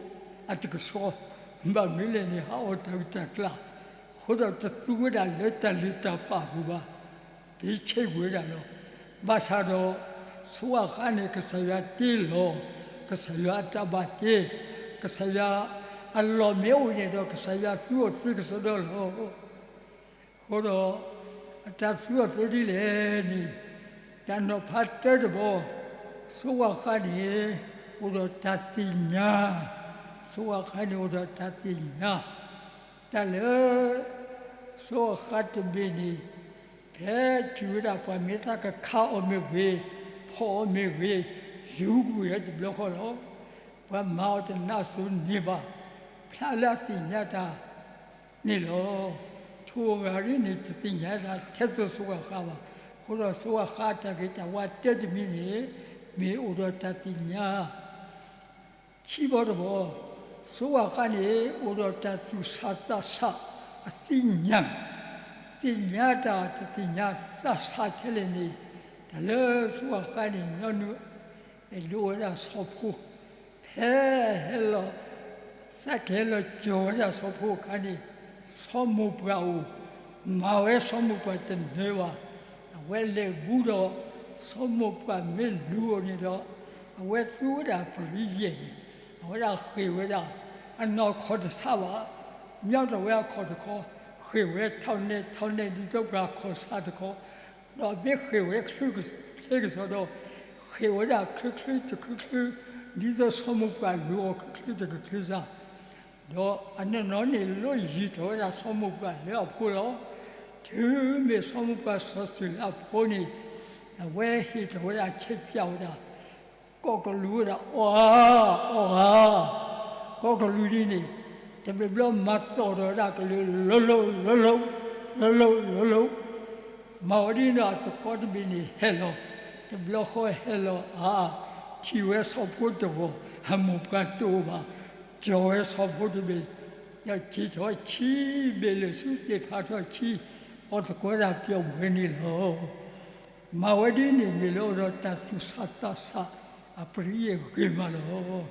အတကဆှီ, ဘၣ်မနုၤလဲၣ်န့ၣ် ဟးအီၣ်တၢ်ဂုၢ်တၢ်ကျၢ်, အဃိဒီးတသူဝဲဒၣ်လၢတၢ်လံၣ်တၢ်ပာ်အပူၤဘၣ်, သ့ဆံးဝဲဒၣ်လီၤ. ဘၣ်ဆၣ်ဒီး စိးဝၣ်ဃးန့ၣ် ကစၢ်ယွၤတ့လီၤ, ကစၢ်ယွၤအတၢ်ဘၣ်တ့, ကစၢ်ယွၤအလီၢ်မ့ၢ်အိၣ်န့ၣ်ဒီး ကစၢ်ယွၤသူအီၤသ့ကစီဒီလီၤ. အဃိဒီး အတၢ်သူအီၤသ့ဒ်လဲၣ်န့ၣ်, တၢ်နီၤဖးတၢတဘီ, စိးဝၣ်ဃးန့ၣ် အိၣ်ဒီးတၢ်သ့ၣ်ညါ, စိးဝၣ်ဃးန့ၣ်အိၣ်ဒီးတၢ်သ့ၣ်ညါ, တၢ်လၢ စိးဝၣ်ဃးတဘ့ၣ်န့ၣ် ဖဲထံၣ်ဝဲဒၣ်ပှၤမ့ၢ်သးကခးအီၤမ့ၢ်ဂ့ၤ, ဖီၣ်အီၤမ့ၢ်ဂ့ၤ, ယူၤကွံာ်ဝဲတဘျီဃီလီၤ. ပှၤမၤအီၤတနးစိၤန့ၣ်ဘၣ်, ဖျါလၢအသ့ၣ်ညါတၢ်န့ၣ်လီၤ. ထိၣ်အဂၤဒ်န့ၣ် တသ့ၣ်ညါတၢ်ထဲသိးစိးဝၣ်ဃးဘၣ်. အဃိဒီးစိးဝၣ်ဃးအတၢ်ဂ့ၤတၢ်ဝါတၢတမံၤန့ၣ် မ့ၢ်အိၣ်ဒီးတၢ်သ့ၣ်ညါ ခံဘီတဘီ, စိးဝၣ်ဃးန့ၣ် အိၣ်ဒီးတၢ်သူၣ်ဆးသးဆးအသ့ၣ်ညါ, သ့ၣ်ညါတၢ်တသ့ၣ်ညါသးဆးထဲလဲၣ်န့ၣ်, တၢ်လၢစိးဝၣ်ဃးန့ၣ် ညီနုၢ်အဲၣ်ဒိးဝဲဒၣ်စီၤဖိ, ဖဲဟဲလီၤ သးကဟဲလီၤကၠီၤဝဲဒၣ်စီၤဖိအခါန့ၣ်, စီၤမိၢ်ပှၢ်အိၣ်, မၤဝဲစီၤမိၢ်ပှၢ်တနၢၤဘၣ်. အဝဲလဲၤဘူးဒီး စီၤမိၢ်ပှၢ်မ့ၢ်လူၤအီၤန့ၣ်ဒီး အဝဲသူဝဲဒၣ်ပရံယဲၢ်န့ၣ်, အဝဲဒၣ်ဃ့ၢ်ဝဲဒၣ် အနီၢ်ခီၣ်တဆါဘၣ်, မၠီထီၣ်ဝဲအခီၣ်တခီ, ဃ့ၢ်ဝဲထီၣ်နဲၣ်ထီၣ်နဲၣ် ဒ်သိးပှၤခီၣ်ဆါတခီ, ဒီးမ့ၢ်ဃ့ၢ်ဝဲချ့ကစီဒီ, ဃ့ၢ်ဝဲဒၣ်ချ့ချ့တချ့ချ့, ဒ်သိးစီၤမိၢ်ပှၢ်လူၤအီၤချ့ချ့တချ့ချ့စ့ၢ်, ဒီးအနီၢ်နီၢ်န့ၣ် လိၣ်ယံၤထီၣ်ဝဲဒၣ်စီၤမိၢ်ပှၢ်လၢအဖိလီၤ. တုၤမ့ၢ်စီၤမိၢ်ပှၢ်စီၤစၢ်လၢအဖိန့ၣ်, အဝဲဟ့ၣ်ထီၣ်ဝဲဒၣ် ဆဲးပၠးဝဲဒၣ် ကီၢ်ကလူးဝဲဒၣ်အီၣ်ဧါ, အီၣ်ဧါ, ကီၢ်ကလူးဒ်န့ၣ်, တဘျီဘျီမၤသီၣ်ထီၣ်ဝဲဒၣ်ကလုာ် လၢလၢလၢလၢ, လၢလၢလၢလၢ, မၤဝဲဒ်န့ၣ်အသကိးတဘ့ၣ်န့ၣ်ဟဲလီၤ, တဘျီဃီဟဲလီၤအါ, ထံၣ်ဝဲစီၤဖိတဂီၤ အမိၢ်ပှၢ်တအိၣ်ဘၣ်, ကၠီၤဝဲစီၤဖိတဘ့ၣ်, ဒီးက့ၤထီၣ်ဆံးဘ့ၣ်လၢာ်ဆူသ့ၣ်ဖးထီၣ်ဆံး, အီၣ်သကိးဒၣ်ပျီပှဲၤန့ၣ်လီၤ. မၤဝဲဒ်န့ၣ်မ့ၢ်လၢအအိၣ်ဒီးတၢ်သူၣ်ဆးသးဆး အပရံယဲၢ်ဂ့ၤမးလီၤ.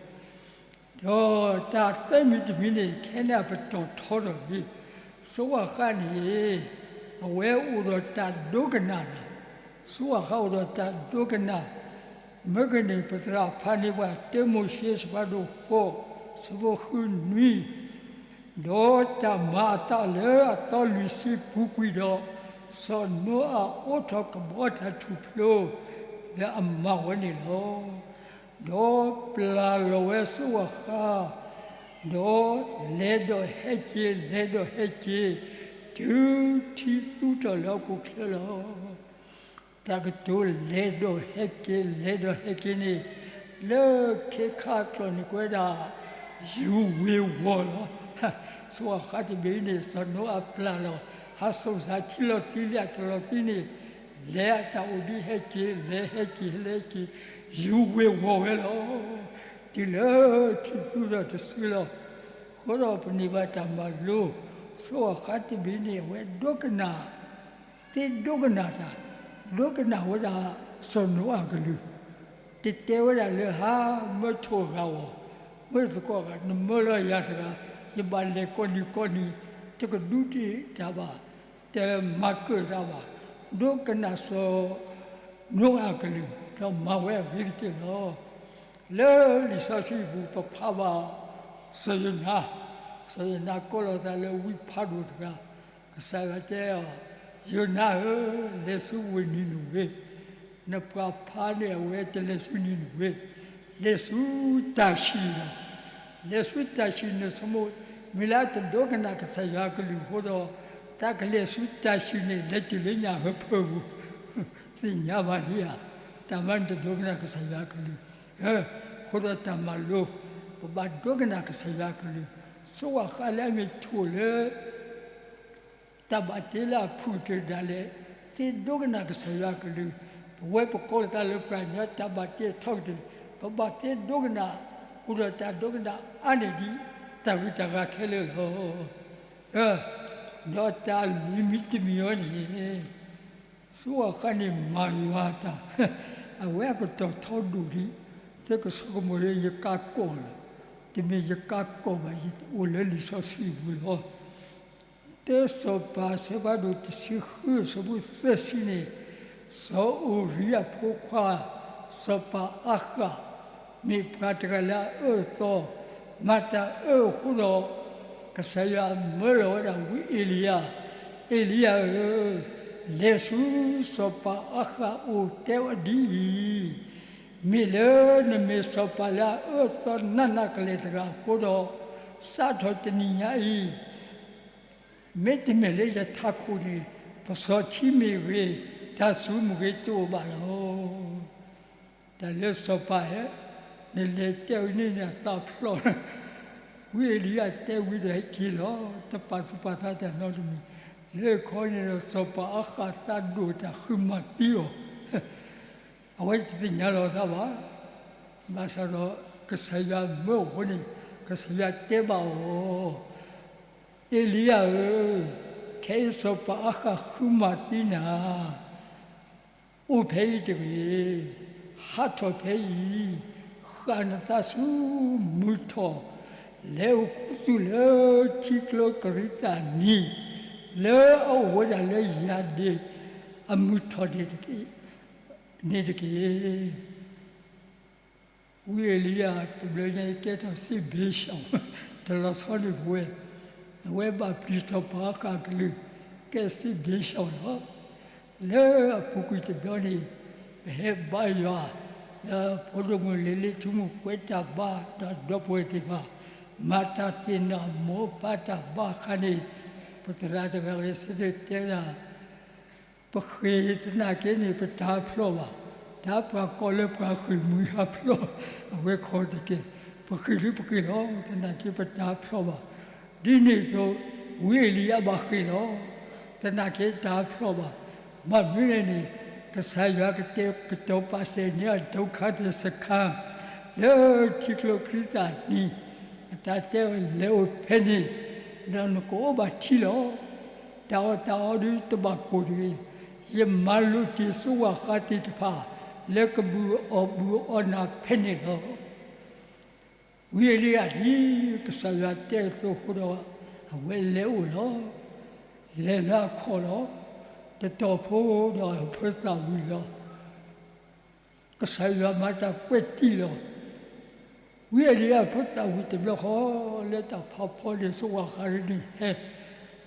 ဒီးတၢ်သၢမံၤတမံၤန့ၣ် ခဲန့ၣ်အပတီၢ်ထီထီၣ်လံ, စိးဝၣ်ဃးန့ၣ် အဝဲအိၣ်ဒီးတၢ်ဒိကနၣ်တၢ်, စိးဝၣ်ဃးအိၣ်ဒီးတၢ်ဒိကနၣ်, မ့ၢ်ကန့ၣ် ပသရၣ်ဖးန့ၢ်ပှၤ တၢမိၤၡ့ ဆၢဖးဒိၣ်ဃိး ဆၢဖိဃုနွံ ဒီးတၢ်မၤအသးလၢအသီလွံၢ်ဆံပူၤကွံာ်ဒီး, စီၤနိအၤအိးထီၣ်ကဘီတၢ်ထူၣ်ဖျိ လၢအမၤဝဲန့ၣ်လီၤ. ဒီးပျၢ်လီၤဝဲစိးဝၣ်ဃး, ဒီးလဲၤဒီးဟဲက့ၤ လဲၤဒီးဟဲက့ၤ, တုၤထံသူထီၣ်လၢဟီၣ်ခိၣ်ချၢလီၤ. တၢ်ကတိၤလဲၤဒီးဟဲက့ၤ လဲၤဒီးဟဲက့ၤန့ၣ်, လၢခဲခါကျိာ်န့ၣ် ကွဲးဒၣ် ယူၤဝ့ၤဝီၤလီၤ. စိးဝၣ်ဃးတဘ့ၣ်အံၤန့ၣ် စီၤနိအၤပျၢ်လီၤ, ဟးစိာ်စးထံလီၤသံလၢအတလီၤသံန့ၣ်, လဲၤအတၢ်အိၣ်ဒ်ဟဲက့ၤ လဲၤဟဲက့ၤ လဲၤဟဲက့ၤ, ယူၤဝ့ၤဝီၤဝဲလီၤ. တုၤလၢထံသူဒီးတစုလီၤ. အဃိဒီးပန့ၢ်ဘၣ်တၢ်မၤလိ, စိးဝၣ်ဃးတဘ့ၣ်န့ၣ် အဝဲဒိကနၣ် သ့ဒိကနၣ်တၢ်, ဒိကနၣ်ဝဲဒၣ်စီၤနိအၤအကလုၢ်, တတဲဝဲဒၣ်လၢ ဟါ မၢထိၣ်အဂၤအီၤ, မၢသကိးအဂၤ, နမၢလီၤယၤတဂၤ, ယဘၣ်လဲၤကိးနံၤကိးနံၤ, တကဒူးတံာ်တၢ်ဘၣ်, တမၤကၢၣ်တၢ်ဘၣ်, ဒိကနၣ်စီၤနိအၤအကလုၢ်, ဒီးမၤဝဲအဂ့ၤကတၢၢ်လီၤ. လၢလံာ်စီဆှံပူၤ ပဖးဘၣ် စီၤယိၤနါ, စီၤယိၤနါကိးလီၤသးလၢဝံဖးဒိၣ်တဂၤ, ကစၢ်ယွၤတဲအီၤ, ယိၤနါဧၢ, လဲၤဆူဝ့ၢ်နံၤနဝ့, နပှၤဖးန့ၣ်အဝဲတလဲၤဆူနံၤနဝ့, လဲၤဆူတၢ်ၡံၤလီၤ. လဲၤဆူတၢ်ၡံၤ နဆိကမိၣ်, မ့ၢ်လၢတဒိကနၣ်ကစၢ်ယွၤအကလုၢ်အဃိဒီး, တၢ်ကလဲၤဆူတၢ်ၡံၤန့ၣ် လဲၤတုၤလၢညၣ်ဟၢဖၢပူၤ, သ့ၣ်ညါဘၣ်ဒံးဧါ, တၢ်မၤနတဒိကနၣ်ကစၢ်ယွၤအကလုၢ်, အဃိဒီးတၢ်မၤလိ, ပဘၣ်ဒိကနၣ်ကစၢ်ယွၤအကလုၢ်, စိးဝၣ်ဃးလၢအမ့ၢ်ထိၣ်လၢ တၢ်ဘၣ်တ့လၢအဖုၣ်ကတၢၢ်ဒၣ်လဲာ်, သ့ဒိကနၣ်ကစၢ်ယွၤအကလုၢ်, ပဝဲပကိးလီၤသးလၢပှၤကညီတၢ်ဘၣ်တ့အထီကတၢၢ်, ပဘၣ်သ့ဒိကနၣ်, အိၣ်ဒီးတၢ်ဒိကနၣ်အါန့ၢ်ဒံး တၢ်ဂုၤတၢ်ဂၤခဲလၢာ်လီၤ. ဒီးတၢ်လွံၢ်မံၤတမံၤအံၤန့ၣ်, စိးဝၣ်ဃးန့ၣ်မၤယွၤတၢ်, အဝဲအကတီၢ်ထီဒိၣ်ဒံး, သုကဆိကမိၣ်လၢယကးကီၢ်လီၤ, တမ့ၢ်ယကးကီၢ်ဘၣ်, ယအိၣ်လၢလံာ်စီဆှံပူၤလီၤ. တၢစီၤပၤ အဆၢဖးဒိၣ်တဆံဃု အဆၢဖိသၢဆံန့ၣ်, စီၤအူၤရံယၤဖိခွါ စီၤပၤအၤဃး မ့ၢ်ပှၤတဂၤလၢအအၢအသီ, မၤတၢ်အၢအဃိဒီး, ကစၢ်ယွၤမၢလီၤဝဲဒၣ်ဝံအ့လံယၤ, အ့လံယၤဧၢ, လဲၤဆူစီၤပၤအၤဃးအအိၣ်တဲအီၤဒ်အံၤ, မ့ၢ်လၢနမ့ၢ်စီၤပၤလၢအအၢအသီနးနးကလဲာ်တဂၤအဃိဒီး, စးထီၣ်တနံၤညါအံၤ မ့တမ့ၢ်လၢယထးခိၣ်န့ၣ်, ပစီၤထံမ့ၢ်ဂ့ၤ, တၢ်စူၤမ့ၢ်ဂ့ၤတအိၣ်ဘၣ်လီၤ. တၢ်လၢစီၤပၤဧၢ, နလဲၤတဲဝဲန့ၣ်န့ၣ်အသးဖျိး, ဝံအ့လံယၤတဲဝံၤဒီးဟဲက့ၤလီၤ, တပာ်သူၣ်ပာ်သးတၢ်နီတမံၤ, လၢခီန့ၣ်ဒီးစီၤပၤအၤဃးသးဒိၣ်တၢ်ဃုမၤသံအီၤ အဝဲတသ့ၣ်ညါလီၤသးဘၣ်. ဘၣ်ဆၣ်ဒီးကစၢ်ယွၤမၢအဃိန့ၣ်, ကစၢ်ယွၤတဲဘၣ်အီၤ, အ့လံယၤဧၢ, ခဲအံၤစီၤပၤအၤဃးဃုမၤသံနၤ, အိၣ်ဖဲအံၤတဂ့ၤ, ဟးထီၣ်ဖဲအံၤ, ဃၣ်နသးဆူမုၢ်ထီၣ်, လဲၤအိၣ်ခူသူၣ်လၢထံကျိကရံသးနံၤ, လၢအအိၣ်ဝဲဒၣ်လၢယၤဒ့ၣ်အမုၢ်ထီၣ်န့ၣ်တက့ၢ်. ဝံအ့လံယၤတဘျီညါအံၤကဲထီၣ်စ့ဘ့ၡီၣ်, တလီၤဆီန့ၣ်ပဝဲ, အဝဲဘၣ်ပျံၤစီၤပၤအၤဃးအကလုၢ်, ကဲစ့ဘ့ၡီၣ်လီၤ. လၢအပူၤကွံာ်တဘျီန့ၣ်, ပဟဲဘါယွၤ, ဒီးဖိဒိၣ်မုၣ်လံၤလံၤထူမုၣ်ကွဲးတၢ်ဘါ, ဒီးဒီပုၢ်ဝဲၢ်သ့ၣ်တဖၣ်, မၤတၢ်သ့ၣ်နီၣ်မိၢ်ပၢ်တၢ်ဘါအခါန့ၣ်, ပသရၣ်တဂၤဂဲၤဆၢထၢၣ်တဲဒၣ် ပဃ့ၢ်သနာ်က့န့ၣ် ပတၢ်ဖျိးဘၣ်, တၢ်ပှၤကိးလၢပှၤဃ့ၢ်မှံဟးဖျိး, အဝဲခီတက့ၢ်, ပဃ့ၢ်ဒုပဃ့ၢ်လီၤ, သနာ်က့ပတၢ်ဖျိးဘၣ်. ဒ်န့ၣ်အသိး, ဝံအ့လံယၤဘၣ်ဃ့ၢ်လီၤ, သနာ်က့တၢ်ဖျိးဘၣ်. ဘၣ်မနုၤလဲၣ်န့ၣ်, ကစၢ်ယွၤကတဲာ်ကတီၤပာ်စဲန့ၢ်အဒိခါသစခါ, လၢထံကျိကရံသးနံၤ, အတၢ်တဲဝဲလဲၤအိၣ်ဖဲန့ၣ်, ဒီးနကအိၣ်ဘၣ်ထံလီၤ. တၢ်အီၣ်တၢ်အီဒုတဘၣ်ကိၢ်တဂ့ၤ, ယမၤလိာ်တ့ၢ်စိးဝၣ်ဃးသ့ၣ်တဖၣ်, လၢကဘူၣ်အီၣ်ဘူၣ်အီၣ်နၤဖဲန့ၣ်လီၤ. ဝံအ့လံယၤဒ်ကစၢ်ယွၤတဲအသိးအဃိဒီး, အဝဲလဲၤအိၣ်လီၤ. လဲၤလၢအခီၣ်လီၤ. တတီၤဖိဒီးအဖိသၣ်ဝံၤလီၤ. ကစၢ်ယွၤမၤတၢ်ကွဲးတံၢ်လီၤ. ဝံအ့လံယၤအဖိသၣ်ဝံၤတဘျီဃီ, လၢတၢ်ဖးဖီန့ၣ် စိးဝၣ်ဃးန့ၣ်ဟဲ,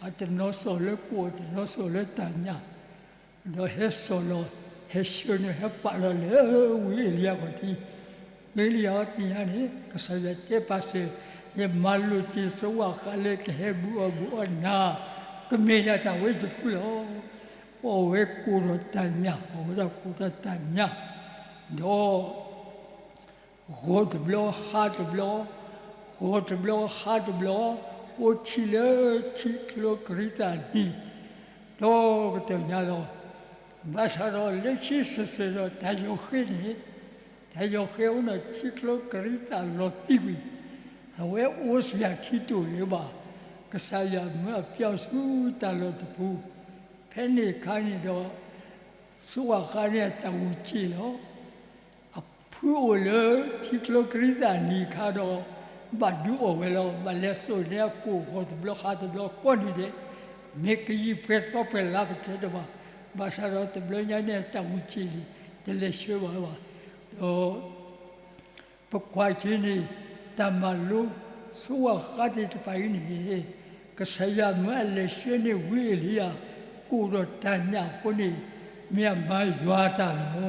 အတနီၤစိာ်လၢကိၣ် တနီၤစိာ်လၢတၢ်ညၣ်, ဒီးဟဲစိာ်လီၤ, ဟဲဆှၢန့ၢ်ဟဲပာ်လီၤလၢဝံအ့လံယၤခီၣ်ထံး. ဝံအ့လံယၤအီၤသ့ၣ်ညါန့ၣ် ကစၢ်ယွၤတဲပာ်စၢၤ, ယမၤလိာ်တ့ၢ်စိးဝၣ်ဃးလၢကဟဲဘူၣ်အီၣ်ဘူၣ်အီၣ်နၤ, ကမ့ၢ်ဒၣ်တၢ်ဝဲတဖုလီၤ. အီၣ်ဝဲကိၣ်ဒီးတၢ်ညၣ်, အီၣ်ဝဲဒၣ်ကိၣ်ဒီးတၢ်ညၣ်, ဒီး ဂီၤတဘျီဟါတဘျီ, ဂီၤတဘျီဟါတဘျီ, အိၣ်ထံလၢထံကျိကရံသးနံၤ, ဒီးကတၢၢ်ညါလီၤ. ဘၣ်ဆၣ်ဒီးလၢခံစ့ၢ်ကီးဒီးတၢ်ယီၤဃ့န့ၣ်, တၢ်ယီၤဃ့အိၣ်ဒီးထံကျိကရံသးလီၤသံကွံာ်, အဝဲအိၣ်စှၤထံတအိၣ်လၢၤဘၣ်, ကစၢ်ယွၤမၢအပျီဆူတၢ်လီၢ်တပူၤ, ဖဲန့ၣ်အခါန့ၣ်ဒီး စိးဝၣ်ဃးန့ၣ်အတၢ်ဂုၤက့ၤလီၤ. အဖုအိၣ်လၢထံကျိကရံသးနံၤအခါဒီး, ဘၣ်ဒုးအီၣ်ဝဲလီၤ. ဘၣ်လဲၤစိာ်န့ၢ်အကိၣ်ဂီၤတဘျီဃီတဘျီကိးနံၤဒဲး, မ့ၢ်ကယံာ်ပှဲၤသီပှဲၤလါပတဲတဘၣ်, ဘၣ်ဆၣ်ဒီးတဘျီညါန့ၣ် တၢ်ဝံၤစံးလံ, တလဲၤဆှၢဘၣ်ဘၣ်. ဒီး ပကွၢ်က့ၤန့ၣ် တၢ်မၤလိ ဆိဝၣ်ဃါသ့ၣ်တဖၣ်အံၤန့ၣ် ကစၢ်ယွၤမၢအလဲၤဆှၢန့ၢ်ဝံအ့လံယၤ ကအိၣ်ဒီးတၢ်ညၣ်အဃိန့ၣ် မ့ၢ်အမၤယွၤအတၢ်လီၤ.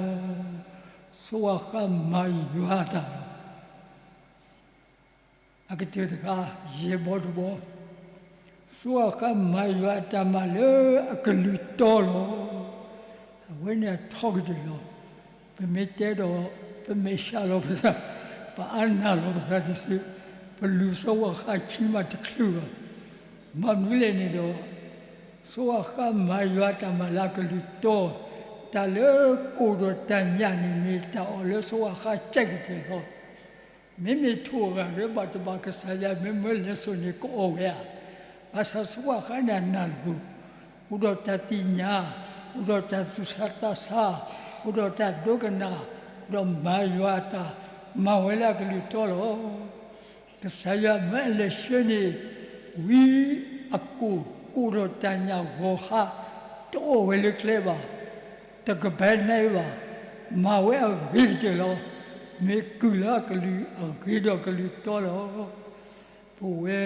ဆိဝၣ်ဃါမၤယွၤအတၢ်လီၤ. အကတၢၢ်တခါ, ယဲၢ်ဘီတဘီ, ဆိဝၣ်ဃါမၤယွၤအတၢ်မၤလၢအကလုၢ်တီလီၤ. အဝဲန့ၣ်အထီကတၢၢ်လီၤ. ပမ့ၢ်တဲဒီး ပမဲာ်ဆှးလီၤပသး, ပအါနၢ်လီၤပသးတစု, ပလူၤဆိဝၣ်ဃါခံမးတချုးဘၣ်. ဘၣ်မနုၤလဲၣ်န့ၣ်ဒီး ဆိဝၣ်ဃါမၤယွၤအတၢ်မၤလၢအကလုၢ်တီ, တၢ်လၢကအိၣ်ဒီးတၢ်ညၣ်န့ၣ် မ့ၢ်တၢ်အီၣ်လၢဆိဝၣ်ဃါကဲကတၢၢ်လီၤ. မ့မ့ၢ်ထိၣ်အဂၤရၢဘၣ်တဘၣ် ကစၢ်ယွၤမ့ၢ်မၢလဲၤစိာ်န့ၣ် ကအီၣ်ဝဲဧါ. ဘၣ်ဆၣ်ဆိဝၣ်ဃါန့ၣ်အနၢ်လိၤ, အိၣ်ဒီးတၢ်သ့ၣ်ညါ, အိၣ်ဒီးတၢ်သူၣ်ဆါသးဆါ, အိၣ်ဒီးတၢ်ဒိကနၣ်, ဒီးမၤယွၤအတၢ်, မၤဝဲလၢအကလုၢ်တီလီၤ. ကစၢ်ယွၤမၢအလဲၤဆှၢန့ၢ် ဝံအကိၣ်, ကအိၣ်ဒီးတၢ်ညၣ်ဂီၤဟါ, တအီၣ်ဝဲလၢကျဲဘၣ်, တကဘဲနဘၣ်, မၤဝဲအဂ့ၤကတၢၢ်လီၤ. မ့ၢ်ကုၢ်လၢအကလုၢ်အဂ့ၤဒီးကလုၢ်တီလီၤ. ပဝဲ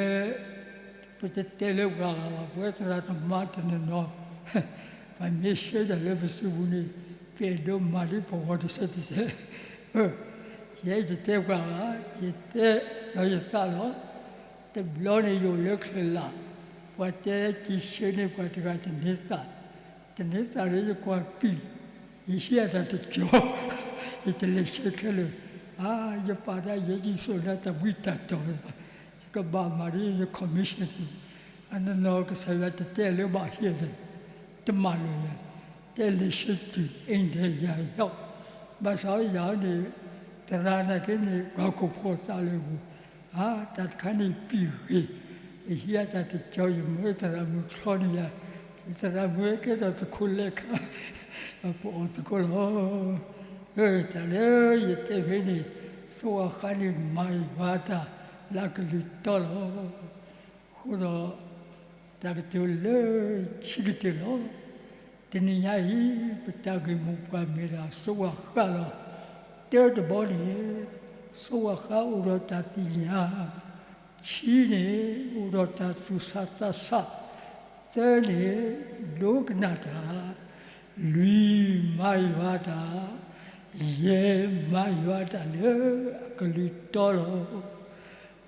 ပတတဲလၢပှၤဂၤဘၣ်, ပဝဲသရၣ်သမါတနီၤနီၤ, ပမ့ၢ်ဆှၢတၢ်လၢပစုပူၤန့ၣ် ပအဲၣ်ဒိးမၤဒ်ပဂီၢ်တဆဲးတဆဲး. ယအဲၣ်တတဲပှၤဂၤ, ယတဲလီၤယသးလီၤ. တဘျီန့ၣ်ယအိၣ်လၢချၢၣ်လၢ်, ပှၤတဲက့ၤဆှၢန့ၢ်ပှၤတဂၤတန့ၤသး, တန့ၤသးဒီးယကွၢ်ပံာ်, ယဟံးအတၢ်တကၠီၤ, ယတလဲၤဆှၢခဲလၢာ်, အါ ယပာ်သးယဲကံၢ်ဆိၣ်နၤတၢ်ဘှံးတၢ်တီၤလၢၤဘၣ်, ယကဘၣ်မၤဒ်ယ commission န့ၣ်, အနီၢ်နီၢ်ကစၢ်ယွၤတတဲလၢဘၣ်ဟံးအတၢ်, တမၤလိာ်ယၤ, တဲလဲၤဆှၢတုၤ India ယၤယီၤ, ဘၣ်ဆၣ်ယၤန့ၣ် သရၣ်နာ်က့န့ၣ် ပှၤခိၣ်ဖှီၣ်သးလၢပူၤ, အါ တၢ်တခါန့ၣ်ပံာ်ဂ့ၤ, ယဟံးအတၢ်တကၠီၤ ယမၢသရၣ်မုၣ်ချီန့ၢ်ယၤ, ယသရၣ်မုၣ်ကဲထီၣ်သကိးလဲၤခါ, ပအီၣ်သကိးလီၤ. တၢ်လၢယတဲဖဲန့ၣ်, ဆိဝၣ်ဃါန့ၣ်မၤယွၤတၢ်လၢအကလုၢ်တီလီၤ. အဃိဒီး တၢ်ကတိၤလၢခံကတၢၢ်လီၤ. တနံၤညါအံၤ ပတၢ်ဂ့ၢ်မိၢ်ပှၢ်မ့ၢ်ဒၣ်ဆိဝၣ်ဃါလီၤ. တၢတဘီန့ၣ် ဆိဝၣ်ဃါအိၣ်ဒီးတၢ်သ့ၣ်ညါ, ခံန့ၣ် အိၣ်ဒီးတၢ်သူၣ်ဆါသးဆး, သၢန့ၣ် ဒိကနၣ်တၢ်, လွံၢ်မၤယွၤတၢ်, ယဲၢ်မၤယွၤတၢ်လၢအကလုၢ်တီလီၤ.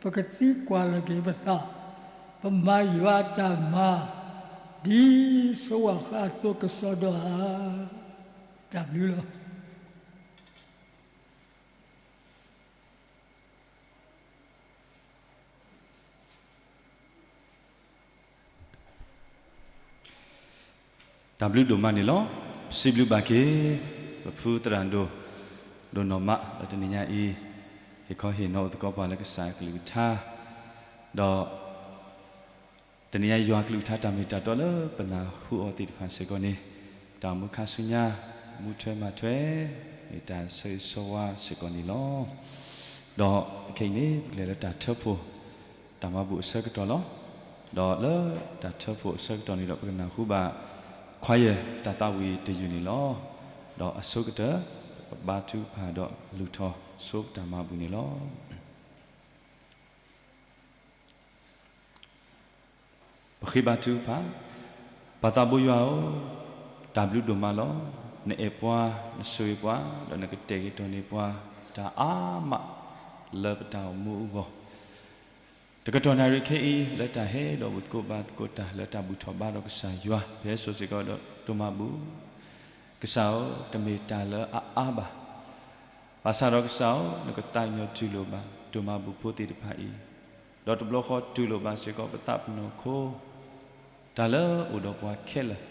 ပကသံကွၢ်လီၤက့ၤပသး, ပမၤယွၤအတၢ်မၤ ဒ်ဆိဝၣ်ဃါအသိးကစီဒီဧါ. တၢ်ဘျုးလီၤ. တၢ်ဘျုးဒိၣ်မးန့ၣ်လီၤ. ပစံးဘျုးဘၣ်က့ၤ ပဖုသရၣ်ဒိၣ် ဒိၣ်နီၢ်မး လၢတနံၤညါအံၤ ဟ့ၣ်ခီဟ့ၣ်နီၤအိၣ်သကိးပှၤလၢကစၢ်အကလုၢ်ကထါ, ဒီး တနံၤညါယွၤကလုၢ်ကထါတၢ်မ့ၢ်တၢ်တီလၢပနၢ်ဟူအီၤသ့ၣ်တဖၣ်စ့ၢ်ကီးန့ၣ် တၢ်အိၣ်မူခါဆူညါ မူထွဲမၤထွဲ မ့ၢ်တၢ်ဆၢဂ့ၤဆၢဝါစ့ၢ်ကီးန့ၣ်လီၤ. ဒီးခဲအံၤန့ၣ် ပကလဲၤလၢတၢ်ထၢဖှိၣ် တၢ်မၤဘူၣ်အဆၢကတီၢ်လီၤ. ဒီးလၢတၢ်ထၢဖှိၣ်အဆၢကတီၢ်န့ၣ်ဒီး ပကနၢ်ဟူဘၣ် choir တၢ်သးဝံၣ်တယုၢ်န့ၣ်လီၤ. ဒီးအဆိကတၢၢ် ပဘါထုကဖၣ်ဒီးလူၤထီၣ်ဆိပတၢ်မၤဘူၣ်န့ၣ်လီၤ. ပဃ့ဘါထုကဖၣ်, ပၢ်သးဘိယွၤဧၢ, တၢ်ဘျုးဒိၣ်မးလီၤ. နအဲၣ်ပှၤ, နဆိၣ်ဂ့ၤပှၤ, ဒီးနကတဲာ်ကတီၤန့ၢ်ပှၤ တၢ်အါမး လၢပတၢ်အိၣ်မူအဂီၢ် တကတီၢ်နၣ်ရံၣ်ခဲအံၤ လၢတၢ်ဟဲဒီးဘူၣ်သကိးဘါသကိးတၢ် လၢတၢ်ဘူၣ်ထီၣ်ဘါဒီးကစၢ်ယွၤ ပဟဲစိာ်စ့ၢ်ကီးဒီးဒိၣ်မးဘူၣ် ကစၢ်ဧၢ, တမ့ၢ်တၢ်လၢအအါဘၣ်. ဘၣ်ဆၣ်ဒီးကစၢ်ဧၢ, နကသးကညီၤတူၢ်လိာ်ဘၣ် ဒိၣ်မးဘူၣ်ဖိသ့ၣ်တဖၣ်အံၤ, ဒီးတဘျီဃီတူၢ်လိာ်ဘၣ်စ့ၢ်ကီးပသးပနီၢ်ခိ တၢ်လၢအိၣ်ဒီးပှၤခဲလၢာ်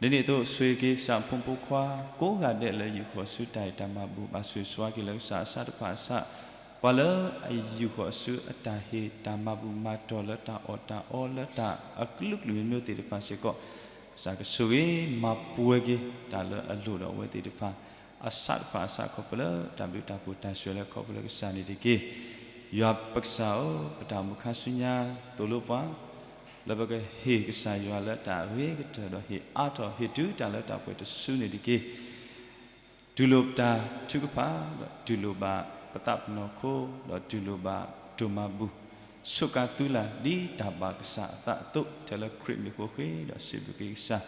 ဒ်န့ၣ်အသိး ဆိၣ်ဂ့ၤက့ၤကစၢ်အဖိမုၣ်ဖိခွါ ကိးဂၤဒဲးလၢယူာ်ဃီၤဆူတၢ်ဟ့ၣ်တၢ်မၤဘူၣ် ဘၣ်ဆိၣ်ဂ့ၤဆှါက့ၤလၢကစၢ်အဆၣ်တဖၣ်အဆၣ်, ပှၤလၢအယူာ်ဃီၤဆူအတၢ်ဟ့ၣ်တၢ်မၤဘူၣ်မၤတီၤလၢတၢ်အီၣ်တၢ်အီလၢတၢ်အကလုာ်ကလုာ် မျိုးမျိုးသ့ၣ်တဖၣ်စ့ၢ်ကီး, ကစၢ်ကဆိၣ်ဂ့ၤမၤပှဲၤက့ၤ တၢ်လၢအလိၣ်ဒီးအဝဲသ့ၣ်တဖၣ် အဆၣ်တဖၣ်အဆၣ် ခီဖျိလၢတၢ်ဘျုးတၢ်ဖှိၣ်တၢ်ဆိၣ်ဂ့ၤလၢခီဖျိလၢကစၢ်န့ၣ်တက့ၢ်. ယွၤပကစၢ်ဧၢ, ပတၢ်အိၣ်မူခါဆူညါသိၣ်လိပှၤ လၢပကဟ့ၣ်ကစၢ်ယွၤလၢတၢ်အဂ့ၤကတၢၢ်ဒီးဟ့ၣ်အါထီၣ်ဟ့ၣ်တုၤတၢ်လၢတၢ်ပှဲၤတစုန့ၣ်တက့ၢ်. တူၢ်လိာ်ပတၢ်ထုကဖၣ် ဒီးတူၢ်လိာ်ဘၣ်ပသးပနီၢ်ခိ ဒီးတူၢ်လိာ်ဘၣ်ဒိၣ်မးဘူၣ် ဆိးကါသုလၢ်ဒ်တၢ်ဘၣ်ကစၢ်အသးအသိး ထဲလၢခရံာ်မံၤအဃိဃ့ ဒီးစံးဘျုးက့ၤကစၢ်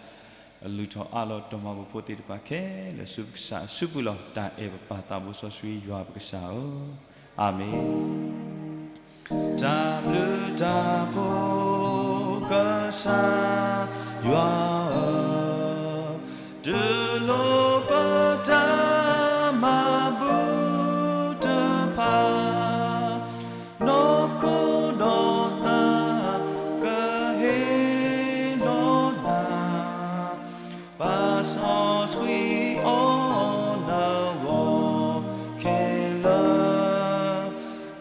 အလုၢ်ထီၣ်အးလီၤတီၢ်မၤဘူၣ်ဖိသ့ၣ်တဖၣ်ခဲလၢာ်ဆူကစၢ်အစုပူၤလီၤ. တၢ်အဲၣ်ပပၢ်သးဘိစီဆှံယွၤပကစၢ်ဧၢ, အၤမ့ၣ်. တၢ်ဘျုးတၢ်ဖှိၣ်ကစၢ်ယွၤဧၢ, တူၢ်လိာ်ပတၢ်မၤဘူၣ်တဖၣ်, နီၢ်ခိဒီးသးကဟ့ၣ် နီၢ်နၤ, ပာ်စီဆှံအီၤနဂီၢ်ခဲလၢာ်,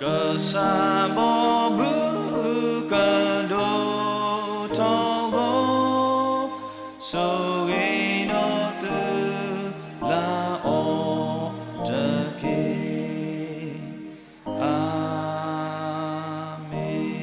ကစၢ်ဘီမုၢ်ကဒိၣ်ထီၣ်ဂီၢ်, ဆိၣ်ဂ့ၤဒီးသုလၢအီၤတက့ၢ်. အၤမ့ၣ်.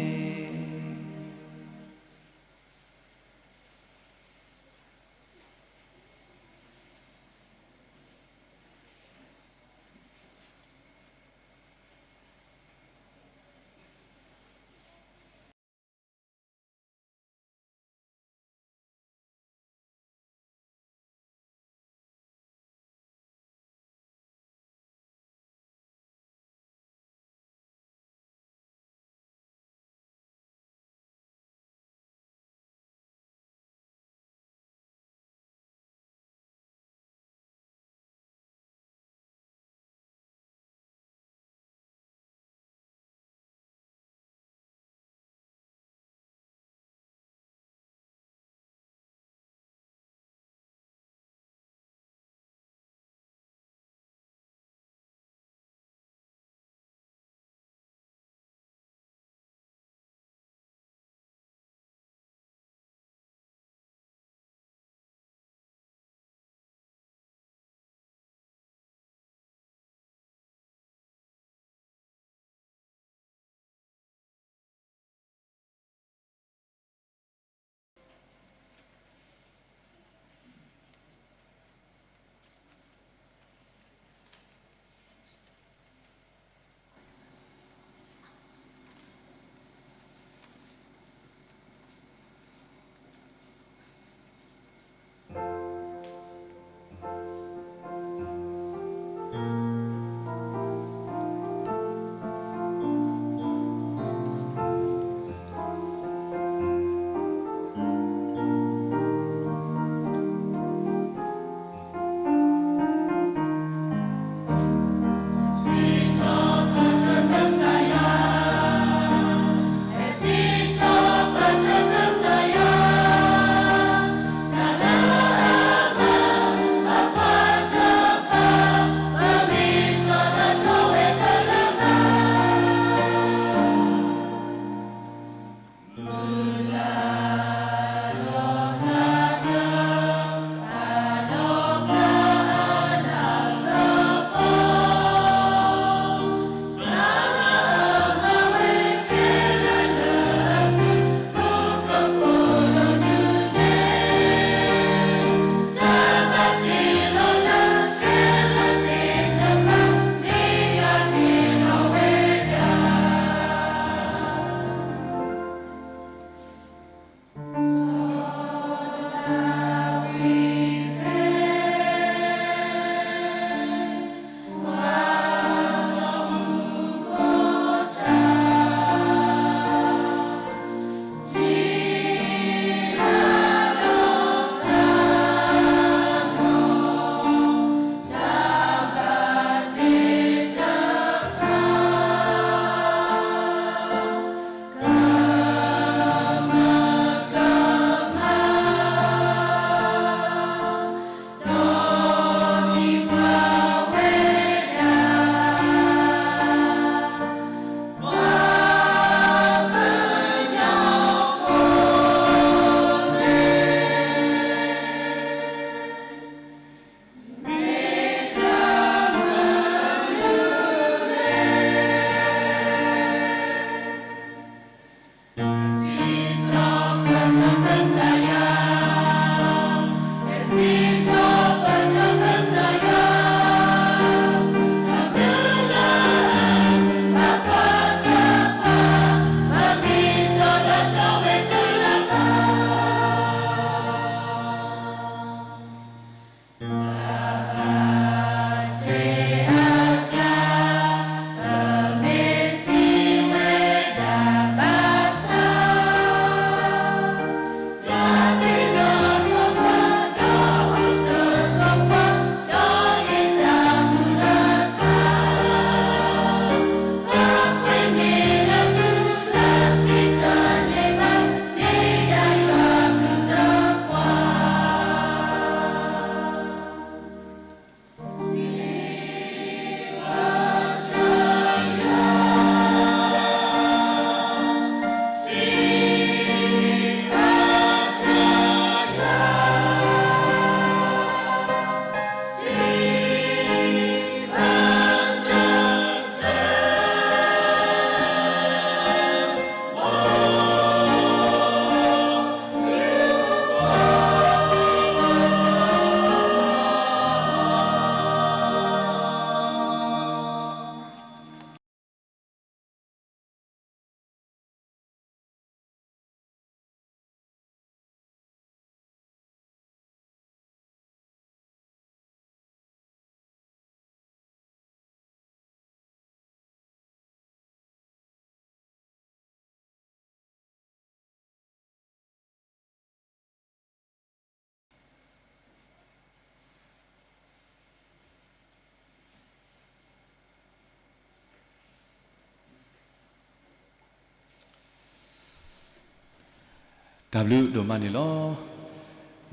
တၢ်ဘျုးဒိၣ်မးန့ၣ်လီၤ.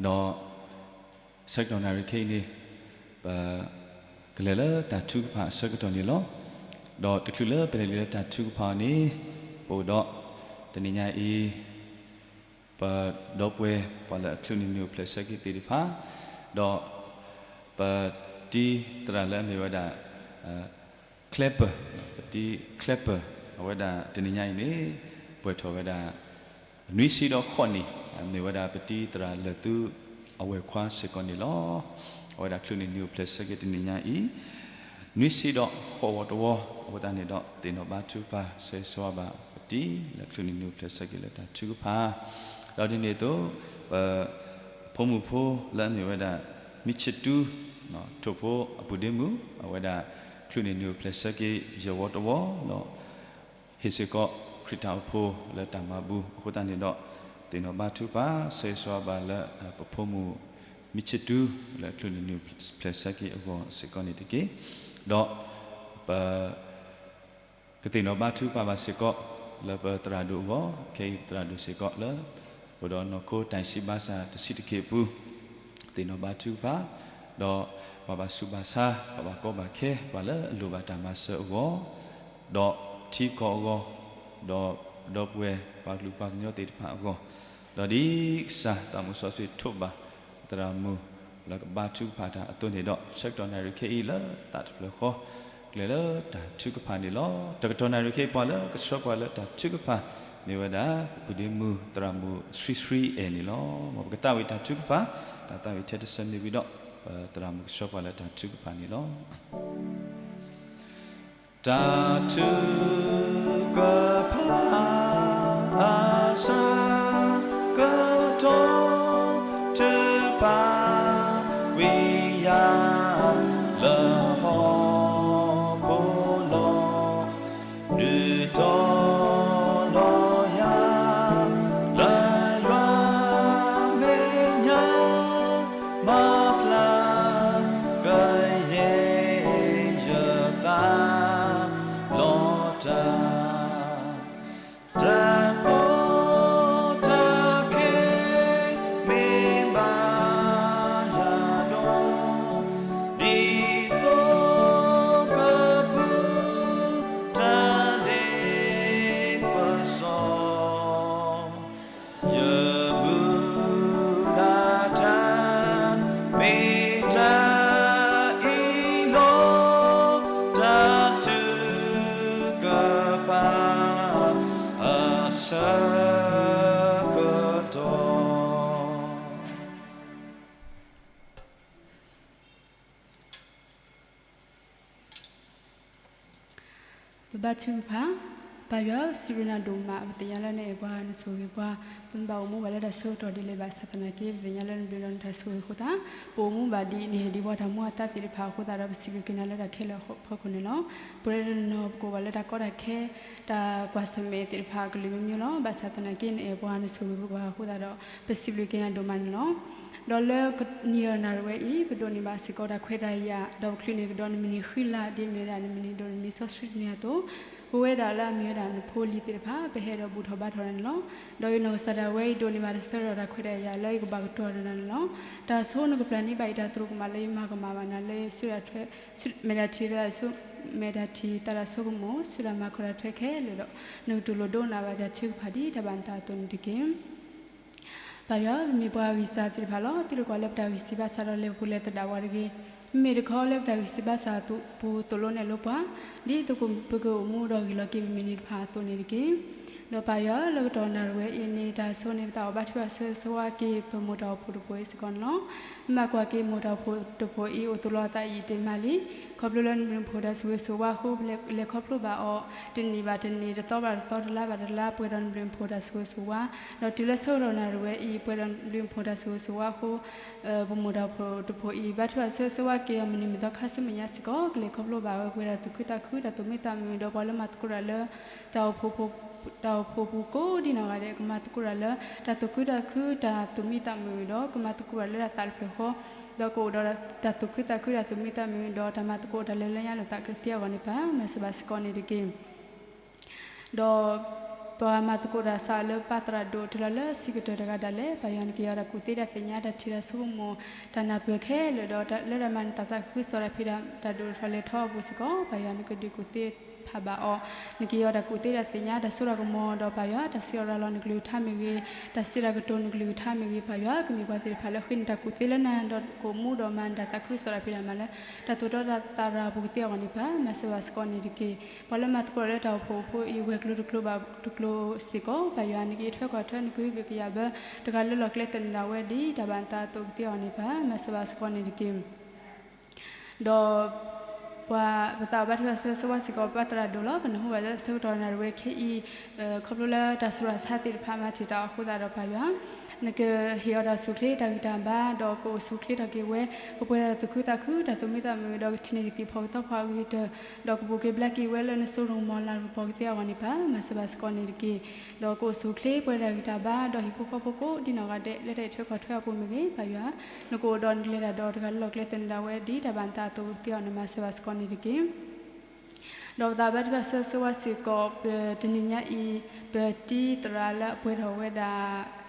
ဒီးဆၢကတီၢ်နၣ်ရံၣ်ခဲအံၤန့ၣ် ပကလဲၤလၢတၢ်ထုကဖၣ်အဆၢကတီၢ်န့ၣ်လီၤ. ဒီးတချုးလၢပလဲၤလၢတၢ်ထုကဖၣ်အီၤန့ၣ် ပအိၣ်ဒီးတနံၤညါအံၤ ပဒီပုၢ်ဝဲၢ်ပှၤလၢအချုးန့ၢ်နုာ်အိၣ်ဖျဲၣ်ဆၢက့ၤသ့ၣ်တဖၣ်, ဒီးပတံၤသရၣ်လၢအမ့ၢ်ဝဲဒၣ် Clapper, ပတံၤ Clapper အဝဲဒၣ်တနံၤညါအံၤန့ၣ် ပှဲၤထီၣ်ဝဲဒၣ် နွံဆံဒီးဃိးနံၣ်, မ့ၢ်ဝဲဒၣ်ပတံၤသရၣ်လၢာ်သူအဝဲၢ်ခွါစ့ၢ်ကီးန့ၣ်လီၤ. အဝဲဒၣ်ချုးန့ၢ်နုာ်အိၣ်ဖျဲၣ်ဆၢက့ၤတနံၤညါအံၤ နွံဆံဒီးဃိးဝီတဝီ, အဃိသတးန့ၣ်ဒီး သ့ၣ်နီၣ်ဘါထုကဖၣ် ဆၢဂ့ၤဆၢဝါဘၣ်ပတံၤလၢချုးန့ၢ်နုာ်အိၣ်ဖျဲၣ်ဆၢက့ၤလၢတၢ်ထုကဖၣ်, ဒီးဒ်န့ၣ်အသိး ပ ဖိမုၣ်ဖိလၢအမ့ၢ်ဝဲဒၣ် မံဆ့တူ ထိၣ်ဖိအပုၢ်ဒ့မုၣ် အဝဲဒၣ်ချုးန့ၢ်နုာ်အိၣ်ဖျဲၣ်ဆၢက့ၤယဲၢ်ဝီတဝီ, ဒီးဟ့ၣ်စ့ၢ်ကီးခရံာ်တၢ်အိၣ်ဖှိၣ်လၢတၢ်မၤဘူၣ်အဃိသတးန့ၣ်ဒီး သ့ၣ်နီၣ်ဘါထုကဖၣ် ဆၢဂ့ၤဆၢဝါဘၣ်လၢပဖိမုၣ် မံဆ့တူ လၢချုးန့ၢ်နုာ်အိၣ်ဖျဲၣ်ဆၢက့ၤအဂီၢ်စ့ၢ်ကီးန့ၣ်တက့ၢ်. ဒီးပ ကသ့ၣ်နီၣ်ဘါထုကဖၣ်ဘၣ်စ့ၢ်ကီး လၢပသရၣ်ဒိၣ်အဂီၢ်, ခဲအံၤပသရၣ်ဒိၣ်စ့ၢ်ကီးလၢ အိၣ်ဒီးနီၢ်ခိတၢ်ဆံးဘါစၢ်တဆံးတက့ၢ်အပူၤ, သ့ၣ်နီၣ်ဘါထုကဖၣ်, ဒီးပှၤဘၣ်ဆူးဘၣ်ဆါ, ပှၤဘၣ်ကီဘၣ်ခဲ, ပှၤလၢအလိၣ်ဘၣ်တၢ်မၤစၢၤအဂီၢ်, ဒီးထံကီၢ်အဂီၢ်, ဒီးဒီပုၢ်ဝဲၢ်ပှၤကလုာ်ပှၤကညီသ့ၣ်တဖၣ်အဂီၢ်, ဒီးဒ်ကစၢ်သးမုၣ်စီဆှံထိးဘၣ် သရၣ်မုၣ်လၢကဘါထုကဖၣ်တၢ်အသိးန့ၣ်ဒီး ဆၢကတီၢ်နၣ်ရံၣ်ခဲအံၤလၢသးတဖျၢၣ်ဃီ ကလဲၤလၢတၢ်ထုကဖၣ်န့ၣ်လီၤ. တကတီၢ်နၣ်ရံၣ်ခဲအံၤ ပှၤလၢကဆှၢပှၤလၢတၢ်ထုကဖၣ် မ့ၢ်ဝဲဒၣ် ပုၢ်ဒ့မုၣ်သရၣ်မုၣ်ဆှံဆှံအဲၣ်န့ၣ်လီၤ. မ်ပကသးဝံၣ်တၢ်ထုကဖၣ်, တၢ်သးဝံၣ်ထဲတဆၢမ့ၢ်ဝံၤဒီး ပသရၣ်မုၣ်ကဆှၢပှၤလၢတၢ်ထုကဖၣ်န့ၣ်လီၤ. တၢ်ထုကဖၣ် အဆၢကတီၢ် ထုကဖၣ်ကွံာ်ယၤ လၢဟီၣ်ခိၣ်လီၤ. ဒုးတီၤလီၤယၤ လၢယွၤမဲာ်ညါ မၤဖျါကယဲၢ်ယသးလီၤတၢ် တၢ်ကီတၢ်ခဲမ့ၢ်ဘၣ်ယၤဒီး ဒ်သိးကပုၢ်တၢ်လဲၤပစီ ယမုၢ်လၢ်တၢ် မ့ၢ်တၢ်အံၤလီၤ. တၢ်ထုကဖၣ် အဆၢကတီၢ် ပဘါထုကဖၣ်. ပၢ်ယွၤ စံးဘျုးနၤဒိၣ်မး, ပသ့ၣ်ညါလၢနအဲၣ်ပှၤ နဆိၣ်ဂ့ၤပှၤ, ပမ့ၢ်ဘၣ်အိၣ်မူဘၣ်လၢတၢ်ဆၢကတီၢ်ဒ်လဲၣ်ဘၣ်ဆၣ်သနာ်က့ ပသ့ၣ်ညါလၢနဘျုးဒီးနတၢ်ဆိၣ်ဂ့ၤအဃိသတး ပအိၣ်မူဘၣ်ဒ်နဟ့ၣ်ဒံးပှၤတၢ်မူအသါသ့ၣ်တဖၣ်အဃိသတးဒီး ပစံးဘျုးက့ၤနၤလၢတၢ်ခဲလၢာ်အဖီခိၣ်န့ၣ်လီၤ. ပဝဲတနီၤနီၤ ပကအိၣ်ဘၣ်လၢတၢ်ကီတၢ်ခဲ တၢ်ကွၢ်ဆၢၣ်မဲာ်သ့ၣ်တဖၣ်အကလုာ်မံၤမံၤလီၤ. ဘၣ်ဆၣ်သနာ်က့ နအဲၣ်ပှၤ နဆိၣ်ဂ့ၤပှၤအဃိသတးဒီး ပစံးဘျုးက့ၤနၤဒိၣ်မးန့ၣ်လီၤ. ဒီးလၢနံၤဒီးနၣ်ရံၣ်ဝဲအံၤ ပဒိးန့ၢ်ဘၣ်စ့ၢ်ကီးတၢ်ခွဲးတၢ်ယာ်, ဒီးပချုးန့ၢ်ကဒီးနမံၤနံၤဃံလၤ ဒ်အမ့ၢ်ဝဲဒၣ်နမံၤနံၤဒိၣ်နမံၤစီဆှံတနံၤအသိး, ပဝဲဒၣ်လၢအမ့ၢ်ဝဲဒၣ်နဖိလံၤသ့ၣ်တဖၣ် ပဟဲဒီးဘူၣ်ထီၣ်ဘါထီၣ်နၤန့ၣ်လီၤ. ဒီးယနီၢ်ကစၢ်ဒၣ်ဝဲအံၤ ဒိးန့ၢ်ဘၣ်တၢ်ဆၢကတီၢ်တၢ်ခွဲးတၢ်ယာ်လၢယကဘၣ်ကတီၤဒီးနၤန့ၣ်လီၤ. တၢ်ဆိနကပျၢ်န့ၢ်ဘၣ်ယတၢ်သရူးကမၣ်လၢ ယမၤကမၣ်ဘၣ်နၤလၢ ဆူမဲာ်တၢ်ထံၣ်သးတၢ်ဆိကမိၣ်, ဆူတၢ်မၤခီၣ်တၢ်ထွဲခဲလၢာ်ဒီး နကတူၢ်လိာ်ဒိကနၣ်ဘၣ်တၢ်ထုကဖၣ်ဒ်တၢ်ဘၣ်နသးအသိးန့ၣ်တက့ၢ်. ပၢ်ယွၤ ပမ့ၢ်ပှၤဂံၢ်စၢ်သ့ၣ်တဖၣ်လီၤ. သုတကွၢ်လၢပတၢ်ဂံၢ်စၢ်ဘါစၢ်ဒီးလဲၤပူၤလဲၤသဒၣ်ဝဲတဂ့ၤ. မ့မ့ၢ်တခီလၢပတၢ်ဂံၢ်စၢ်ဘါစၢ်အပူၤ သိၣ်လိနဲၣ်လိပှၤ, ဒ်သိးပကအိၣ်မူဒီးဂ့ၢ်လီၤက့ၤပမံၤနံၤတဖၣ်အသိးန့ၣ်တက့ၢ်. ဒီးပၢ်ယွၤ လၢကတီၢ်နၣ်ရံၣ်ဝဲအံၤန့ၣ် တၢ်ဆိန့ၣ် ပသးအိၣ်ဘါထုဘၣ်ဆၢဂ့ၤဆၢဝါက့ၤ ပမိၢ်တၢ်အိၣ်ဖှိၣ်တဖှိၣ်အံၤစ့ၢ်ကီးန့ၣ်လီၤ. မ့ၢ်ကွၢ်က့ၤမိၢ်တၢ်အိၣ်ဖှိၣ်တဖှိၣ်အံၤ အိၣ်သူၣ်လီၤအသးယံာ်တ့ၢ်မးလံ. ခီဖျိလၢနဘျုးနဖှိၣ်တၢ်ဆိၣ်ဂ့ၤဆိၣ်ဝါအဃိ ပလဲၤခီဖျိဘၣ်အီၤ တနံၣ်ဘၣ်တနံၣ် တသီဘၣ်တသီ တလါဘၣ်တလါ ပှဲၤဒီးနဘျုးနဖှိၣ်တၢ်ဆိၣ်ဂ့ၤဆိၣ်ဝါ, ဒီးတုၤလၢဆၢကတီၢ်နၣ်ရံၣ်ဝဲအံၤ ပှဲၤဒီးနဘျုးနဖှိၣ်တၢ်ဆိၣ်ဂ့ၤဆိၣ်ဝါအဃိ ပမိၢ်တၢ်အိၣ်ဖှိၣ်တဖှိၣ်အံၤ ဘါထုဘၣ်ဆၢဂ့ၤဆၢဝါက့ၤအီၤ မုၢ်နံၤမုၢ်သီခါဆူမဲာ်ညါစ့ၢ်ကီး ကလဲၤခီဖျိဘၣ်ဝဲပှဲၤဒီးသူၣ်ခုသးခု တၢ်သူၣ်မံသးမုာ် ဒီးပှၤလၢမၤသကိးတၢ်လၢ တၢ်အိၣ်ဖှိၣ်ပူၤကိးဒံနီၢ်ဂၤဒဲး ကမၤသကိးတၢ်လၢ တၢ်သူၣ်ခုသးခု တၢ်သူၣ်မံသးမုာ် ဒီးကမၤသကိးတၢ်လၢတၢ်သးတဖျၢၣ်ဃီ, ဒီးကအိၣ်ဒီးတၢ်သူၣ်ခုသးခု တၢ်သူၣ်မံသးမုာ် ဒီးတၢ်မၤသကိးတၢ်လၢလၢညါလိာ်သးကသ့အဂီၢ်န့ၣ် ပၢ်မၤစၢၤဘၣ်စ့ၢ်ကီးန့ၣ်တက့ၢ်. ဒီးပ ပှၤမၤသကိးတၢ်ဆါအီၤလၢပၢ်သရၣ်ဒိၣ်တုၤလီၤလၢဆံးကတၢၢ်တဂၤဒၣ်လဲာ် ပၢ်ယွၤနကယီၤတၢ်ကူၣ်သ့တၢ်သ့ၣ်ညါ တၢ်ထံၣ်တၢ်ဆိကမိၣ် တၢ်နၢ်ပၢၢ်ခဲလၢာ်ဒီး လၢတၢ်မၤနၢၤတၢ်သးခုကစီၣ်တၢ်ဖံးတၢ်မၤတၢ်ဒိၣ်ထီၣ်လဲၤထီၣ်အပူၤစ့ၢ်ကီး ပၢ်ယွၤနကဒုးကူၣ်သ့ဖးဘၣ်အီၤ, နကယီၤတၢ်ကူၣ်သ့တၢ်သ့ၣ်ညါ တၢ်စိတၢ်ကမီၤဒီး ပၢ်ယွၤ တၢ်စံးထီၣ်ရၤလီၤနကလုၢ်ကထါမ့ၢ်ဂ့ၤ, တၢ်စံးတၢ်ကတိၤနကလုၢ်ကထါမ့ၢ်ဂ့ၤ ပၢ်ယွၤကမ့ၢ်ပှၤသ့ၣ်တဖၣ်လၢဃ့နတၢ်ကူၣ်သ့လၢနၤဒီး ကအိၣ်မူဒီးမၤနၢၤတၢ်သးခုကစီၣ်တၢ်ဖံးတၢ်မၤလၢ တၢ်သိၣ်တၢ်သီတၢ်ရၤအပူၤကသ့အဂီၢ်န့ၣ် ပၢ်မၤစၢၤဘၣ်စ့ၢ်ကီးန့ၣ်တက့ၢ်. ပှၤလၢမၤသကိးတၢ်လၢတၢ်အိၣ်ဖှိၣ်အဖိအံၤ ဝဲၤကျိၤတကျိၤဘၣ်တကျိၤစ့ၢ်ကီး ပၢ်ယွၤ နကအံးထွဲကွၢ်ထွဲ နကဟုဘ့ၣ်ကယာ်ဘၢ တဂၤလၢလီၢ်ကျဲသနၢၣ်ဒၣ်ဝဲဒ်တၢ်ဘၣ်နသးအသိးကသ့အဂီၢ်န့ၣ် ပၢ်မၤစၢၤဘၣ်စ့ၢ်ကီးန့ၣ်တက့ၢ်. ဒီး ပှၤပသးဘါထုကဖၣ်ဆၢဂ့ၤဆၢဝါစ့ၢ်ကီး ပၢ်သရၣ်ဒိၣ်လီၤ. ပနၢ်ဟူဘၣ်လၢဆၢကတီၢ်နၣ်ရံၣ်ဝဲခဲအံၤ ခီဖျိလၢတၢ်စူၤတၢ်ဆါသ့ၣ်တဖၣ်မၤတံာ်တာ်အဃိသတးဒီး ပၢ်ယွၤ နကဟ့ၣ်အီၤတၢ်ဆူၣ်ချ့တၢ်ဂံၢ်တၢ်ဘါ ဒီးကအိၣ်ဆူၣ်ချ့ထီၣ်က့ၤဝဲ ကပှဲၤဒီးတၢ်သူၣ်ခုသးခု တၢ်သူၣ်မံသးမုာ် ဒီးကထံၣ်န့ၢ်ကသံၣ်ဖီၣ်ကသီဖီၣ်အဂ့ၤကတၢၢ် ဒီးကပူၤက့ၤဘျါက့ၤဝဲလၢနစိကမီၤလၤကပီၤကသ့အဂီၢ်န့ၣ် ပၢ်မၤစၢၤဘၣ်စ့ၢ်ကီးန့ၣ်တက့ၢ်. ဒီးကအိၣ်ဆူၣ်ချ့ပှဲၤတၢ်ဂံၢ်တၢ်ဘါ ဒီးဟံၣ်ဖိဃီဖိကိးဒံနီၢ်ဂၤဒဲး လၢတၢ်အံးထွဲကွၢ်ထွဲအပူၤမ့ၢ်ဂ့ၤ ပၢ်ယွၤ နကအိၣ်ဒီးနကလဲၤတၢ်ဒီးတဂၤလၢလီၢ်ကျဲသနၢၣ်ဒၣ်ဝဲဒ်တၢ်ဘၣ်နသးအသိးကသ့အဂီၢ်န့ၣ် မၤစၢၤဘၣ်စ့ၢ်ကီးန့ၣ်တက့ၢ်. ဒီးပသးဘါထုကဖၣ်ဆၢဂ့ၤဆၢဝါစ့ၢ်ကီး တနံၤညါအံၤ ပတံၤသရၣ်လၢအပှဲၤထီၣ်ဝဲဒၣ်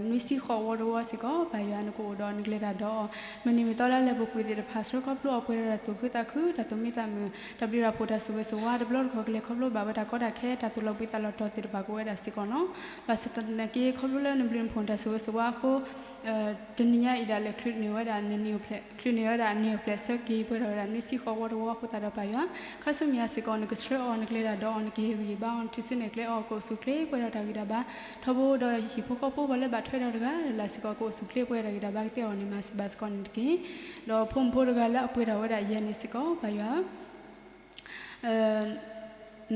နွံဆံဃိးဝီတဝီစ့ၢ်ကီး ပၢ်ယွၤ နကအိၣ်ဒီးနကလဲၤတၢ်ဒီးအီၤ မုၢ်နံၤမုၢ်သီလၢအလဲၤပူၤကွံာ်သ့ၣ်တဖၣ် ဆှၢခီဖျိအီၤပှဲၤဒီးတၢ်သူၣ်ခုသးခု တၢ်သူၣ်မံသးမုာ် တၢ်ဘျုးတၢ်ဖှိၣ် တၢ်ဆိၣ်ဂ့ၤဆိၣ်ဝါ တဘျီတခီၣ်ကလဲၤခီဖျိဘၣ်ဝဲတၢ်ကီတၢ်ခဲ တၢ်သူၣ်လီၤဘှံးသးလီၤတီၤသ့ၣ်တဖၣ်ကအိၣ်ဝဲဒၣ်စ့ၢ်ကီးန့ၣ် ဘၣ်ဆၣ်သနာ်က့ ခီဖျိလၢနဘျုးနဖှိၣ်တၢ်ဆိၣ်ဂ့ၤဆိၣ်ဝါအဃိ တနံၤညါအံၤဒၣ်လဲာ် ချုးန့ၢ်ဝဲဒၣ် ချုးန့ၢ်ဝဲဒၣ်အနံၣ်အိၣ်ဖျဲၣ် ချုးန့ၢ်ဝဲဒၣ်အနံၣ်အိၣ်ဖျဲၣ်ဆၢက့ၤပှဲၤထီၣ်ဝဲဒၣ်နွံဆံဃိးဝီတဝီအဃိသတးဒီး ပၢ်ယွၤ ခါဆူမဲာ်ညါစ့ၢ်ကီး နကဆှၢအီၤ နကလဲၤတၢ်ဒီးအီၤ နကဟ့ၣ်ဂံၢ်ဘါအီၤ နထုးစုနဲၣ်ကျဲအီၤ ကအိၣ်ဆူၣ်ချ့ပှဲၤထီၣ်တၢ်ဂံၢ်တၢ်ဘါ ထီဘိဒီးဟံၣ်ဖိဃီဖိ ပှၤလၢဘၣ်ထွဲဒီးတဂၤလၢ်လၢ်စ့ၢ်ကီး ကအိၣ်ဆူၣ်ချ့ပှဲၤထီၣ်တၢ်ဂံၢ်တၢ်ဘါကသ့အဂီၢ်န့ၣ် မၤစၢၤဘၣ်စ့ၢ်ကီးန့ၣ်တက့ၢ်. ဒီးဖိမုၣ်ဖိတဂၤလၢအပှဲၤထီၣ်ဝဲဒၣ်ယဲၢ်န့ၣ်စ့ၢ်ကီး ပၢ်ယွၤ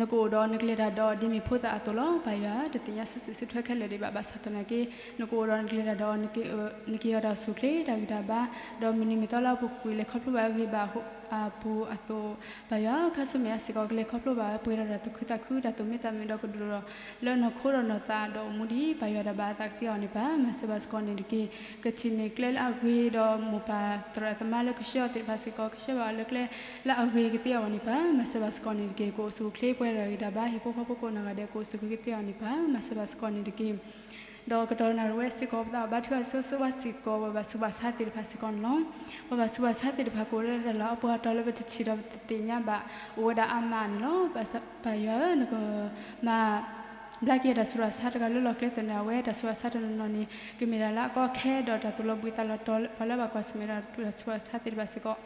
နကအိၣ်ဒီးနကလဲၤတၢ်ဒီးဒ်မ့ၢ်ဖိသၣ်အသိးလီၤ. ပၢ်ယွၤ တသ့ၣ်ညါစုစုထွဲခဲလၢာ်ဒံးဘၣ် ဘၣ်ဆၣ်သနာ်က့ နကအိၣ်ဒီးနကလဲၤတၢ်ဒီး နက့ၤအီၤတၢ်ဆူၣ်ချ့တၢ်ဂံၢ်တၢ်ဘါ ဒီးမုၢ်နံၤမုၢ်သီလၢအပူၤကွံာ်လဲၤခီဖျိဘၣ်အဂ့ၢ်ဘၣ်အပူၤအသိး ပၢ်ယွၤ ခါဆူမဲာ်ညါစ့ၢ်ကီး ကလဲၤခီဖျိဘၣ်ဝဲပှဲၤထီၣ်တၢ်သူၣ်ခုသးခု တၢ်သူၣ်မံသးမုာ်ဒီးကဒိၣ်ဒီး လၢနီၢ်ခိဒီးနီၢ်သးဒီးအိၣ်မူဒ်ပၢ်ယွၤတၢ်ဘၣ်အသးကသ့အီၤန့ၣ် ပၢ်မၤစၢၤဘၣ်စ့ၢ်ကီးန့ၣ်တက့ၢ်. ကထံၣ်န့ၢ်ကျဲလၢအဂ့ၤဒီးမိၢ်ပၢ်သရၣ်သမါလၢကဆှၢအီၤသ့ၣ်တဖၣ်စ့ၢ်ကီး ကဆှၢဘၣ်အီၤလၢကျဲလၢအဂ့ၤကသ့အဂီၢ်န့ၣ် ပၢ်မၤစၢၤဘၣ်စ့ၢ်ကီးန့ၣ်တက့ၢ်. ကအိၣ်ဆူၣ်အိၣ်ချ့ပှဲၤထီၣ်တၢ်ဂံၢ်တၢ်ဘါ ဟံၣ်ဖိဃီဖိကိးနီၢ်ဂၤဒဲး ကအိၣ်ဆူၣ်ချ့ကသ့အီၤန့ၣ် ပၢ်မၤစၢၤဘၣ်စ့ၢ်ကီးန့ၣ်တက့ၢ်. ဒီးကတီၢ်နၣ်ရံၣ်ဝဲစ့ၢ်ကီး ပသးဘါထုကဖၣ်ဆၢဂ့ၤဆၢဝါစ့ၢ်ကီး ပှၤဘၣ်ဆူးဘၣ်ဆါသ့ၣ်တဖၣ်စ့ၢ်ကီးန့ၣ်လီၤ. ပှၤဘၣ်ဆူးဘၣ်ဆါသ့ၣ်တဖၣ် ကအိၣ်လၢတၢ်လီၢ်အပှၤတီၤလၢပတထံၣ်ဒီးပတသ့ၣ်ညါဘၣ် အိၣ်ဝဲဒၣ်အါမးန့ၣ်လီၤ. ပၢ်ယွၤဧၢ နကမၤ ဘျါက့ၤတၢ်ဆူးတၢ်ဆါတဂၤလၢလီၢ်ကျဲသနၢၣ်ဝဲ တၢ်ဆူးတၢ်ဆါတနီၤနီၤန့ၣ် ကမ့ၢ်တၢ်လၢအကီအခဲဒီးတၢ်သူၣ်လီၤဘှံးသးလီၤတီၤ ပှၤလၢဘၣ်ကွၢ်ဆၢၣ်မဲာ်ဒီးတၢ်ဆူးတၢ်ဆါသ့ၣ်တဖၣ်စ့ၢ်ကီး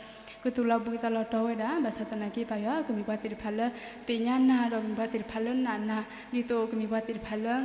ကသူၣ်လီၤဘှံးသးလီၤတီၤဝဲဒၣ် ဘၣ်ဆၣ်သနာ်က့ ပၢ်ယွၤ ကမ့ၢ်ပှၤသ့ၣ်တဖၣ်လၢသ့ၣ်ညါနၤ ဒီးကမ့ၢ်ပှၤသ့ၣ်တဖၣ်လၢနာ်နၤ ဒ်သိးကမ့ၢ်ပှၤသ့ၣ်တဖၣ်လၢ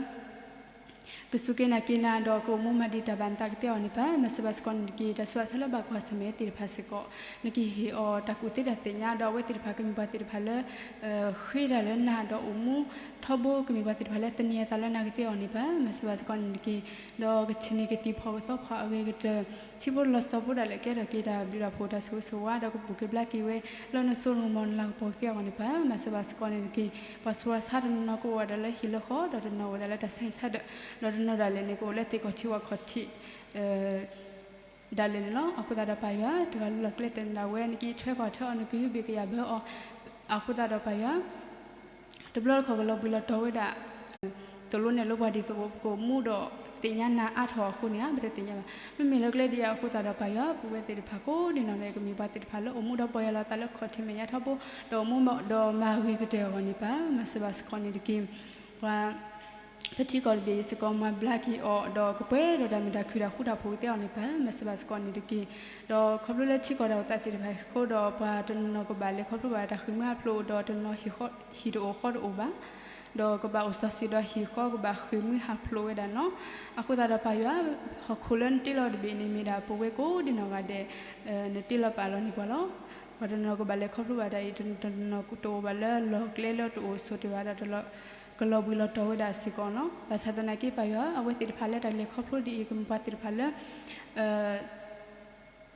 ကစူၢ်က့ၤနာ်က့ၤနၤ ဒီးကအိၣ်မူမၤဒံးတၢ်ဘၣ်နသးကသ့အီၤန့ၣ် ပၢ်မၤစၢၤဘၣ်စ့ၢ်ကီးန့ၣ်တက့ၢ်. တၢ်ဆူးတၢ်ဆါလၢဘၣ်ကွၢ်ဆၢၣ်မဲာ်သ့ၣ်တဖၣ်စ့ၢ်ကီး နကဟ့ၣ်အီၤတၢ်ကူၣ်သ့တၢ်သ့ၣ်ညါ ဒီးအဝဲသ့ၣ်တဖၣ်ကမ့ၢ်ပှၤသ့ၣ်တဖၣ်လၢ ဃ့တၢ်လၢနၤ ဒီးအိၣ်မူထီဘိ ကမ့ၢ်ပှၤသ့ၣ်တဖၣ်လၢသန့ၤအသးလၢနၤကသ့အီၤန့ၣ် ပၢ်မၤစၢၤဘၣ်စ့ၢ်ကီးန့ၣ်တက့ၢ်. ဒီးကထံၣ်န့ၢ်ကသံၣ်ဖီၣ်ကသီဖီၣ်အဂ့ၤကတၢၢ် ထံဖိလီၤစီဖိဒၣ်လဲာ် ကဲထီၣ်က့ၤတၢ်ဘျုးတၢ်ဖှိၣ် တၢ်ဆိၣ်ဂ့ၤဆိၣ်ဝါ ဒီးကပူၤက့ၤဘျါက့ၤဝဲ လၢနစိကမီၤလၤကပီၤကသ့အဂီၢ်န့ၣ် ပၢ်မၤစၢၤဘၣ်စ့ၢ်ကီးန့ၣ်တက့ၢ်. ပှၤဆူးပှၤဆါတနီၤနီၤကအိၣ်ဝဲဒၣ်လၢဟံၣ်လၢဃီ ဒီးတနီၤအိၣ်ဝဲဒၣ်လၢတၢ်ဆါဟံၣ်ဆါဒၢး ဒီးတနီၤဒၣ်လဲာ်န့ၣ် ကအိၣ်လၢသ့ၣ်ခီၣ်ထံးဝၣ်ခီၣ်ထံး ဒၣ်လဲာ်န့ၣ်လီၤ. အဃိသတးဒီးပၢ်ယွၤ တဂၤလၢလီၢ်ကျဲသနၢၣ်ဒၣ်ဝဲ နကအံးထွဲကွၢ်ထွဲအီၤ နကဟုဘ့ၣ်ကယာ်ဘၢအီၤ အဃိသတးဒီးပၢ်ယွၤ တဘျီတခီၣ်ကလီၤဘှံးလီၤတီၤဝဲဒၣ် သိၣ်လိနဲၣ်လိပှၤဒ်သိးကအိၣ်မူဒီးသ့ၣ်ညါနၤအါထီၣ်အဃိန့ၣ် ပတသ့ၣ်ညါဘၣ်. မ့မ့ၢ်လၢကျဲဒ်အံၤအဃိသတးဒီးပၢ်ယွၤ ပဝဲသ့ၣ်တဖၣ်ကိးဒံနီၢ်ဂၤဒဲး ကမ့ၢ်ပှၤသ့ၣ်တဖၣ်လၢအိၣ်မူဒီးပီၢ်ယၢ်လီၤသးလၢခီၣ်ထံးမဲာ်ညါထီဘိ ဒီးအိၣ်မူဒီးမၤဂ့ၤကတၢၢ်အဂီၢ်န့ၣ် ပၢ်မၤစၢၤဘၣ်စ့ၢ်ကီးန့ၣ်တက့ၢ်. ပှၤ ပထံကီၢ်တဘ့ၣ်အံၤစ့ၢ်ကီး မၤဘျါက့ၤအီၤ ဒီးကပှဲၤဒီးတၢ်မုာ်တၢ်ခုၣ်တၢ်ဃူတၢ်ဖိးကသ့အီၤန့ၣ် ပၢ်မၤစၢၤဘၣ်စ့ၢ်ကီးန့ၣ်တက့ၢ်. ဒီးခီဖျိလၢထံကီၢ်တၢ်အိၣ်သးသ့ၣ်တဖၣ်အဃိဒီး ပှၤတနီၤနီၤကဘၣ်လဲၤခီဖျိဘၣ်တၢ်ဃ့ၢ်မှံဟးဖျိး ဒီးတနီၤဟံၣ်တအိၣ်ဃီတအိၣ်ဘၣ် ဒီးကဘၣ်အိၣ်စီၤစုၤဒီးဟံၣ်ဃီကဘၣ်ဃ့ၢ်မှံဟးဖျိးဝဲဒၣ်န့ၣ်လီၤ. အဃိသတးဒီးပၢ်ယွၤ ဟီၣ်ခိၣ်လၢနတ့လီၤတဘ့ၣ်န့ၣ် မ့ၢ်ဒၣ်ပဝဲကိးဒံနီၢ်ဂၤဒဲး နတ့လီၤပာ်လီၤန့ၢ်ပှၤလီၤ. ပှၤတနီၤနီၤကဘၣ်လဲၤခီဖျိဘၣ်တၢ်အံၤ တနီၤနီၤတအိၣ်ဘၣ်လၢလီၢ်ကျဲလၢတအိၣ်ဆိးတ့ၢ်ဘၣ်ဒီး ကလီၤဘှံးလီၤတီၤဝဲဒၣ်စ့ၢ်ကီးန့ၣ်လီၤ. ဘၣ်ဆၣ်သနာ်က့ပၢ်ယွၤ အဝဲသ့ၣ်တဖၣ်လၢတၢ်လဲၤခီဖျိဒ်အံၤ ကမ့ၢ်ပှၤသ့ၣ်တဖၣ်လၢ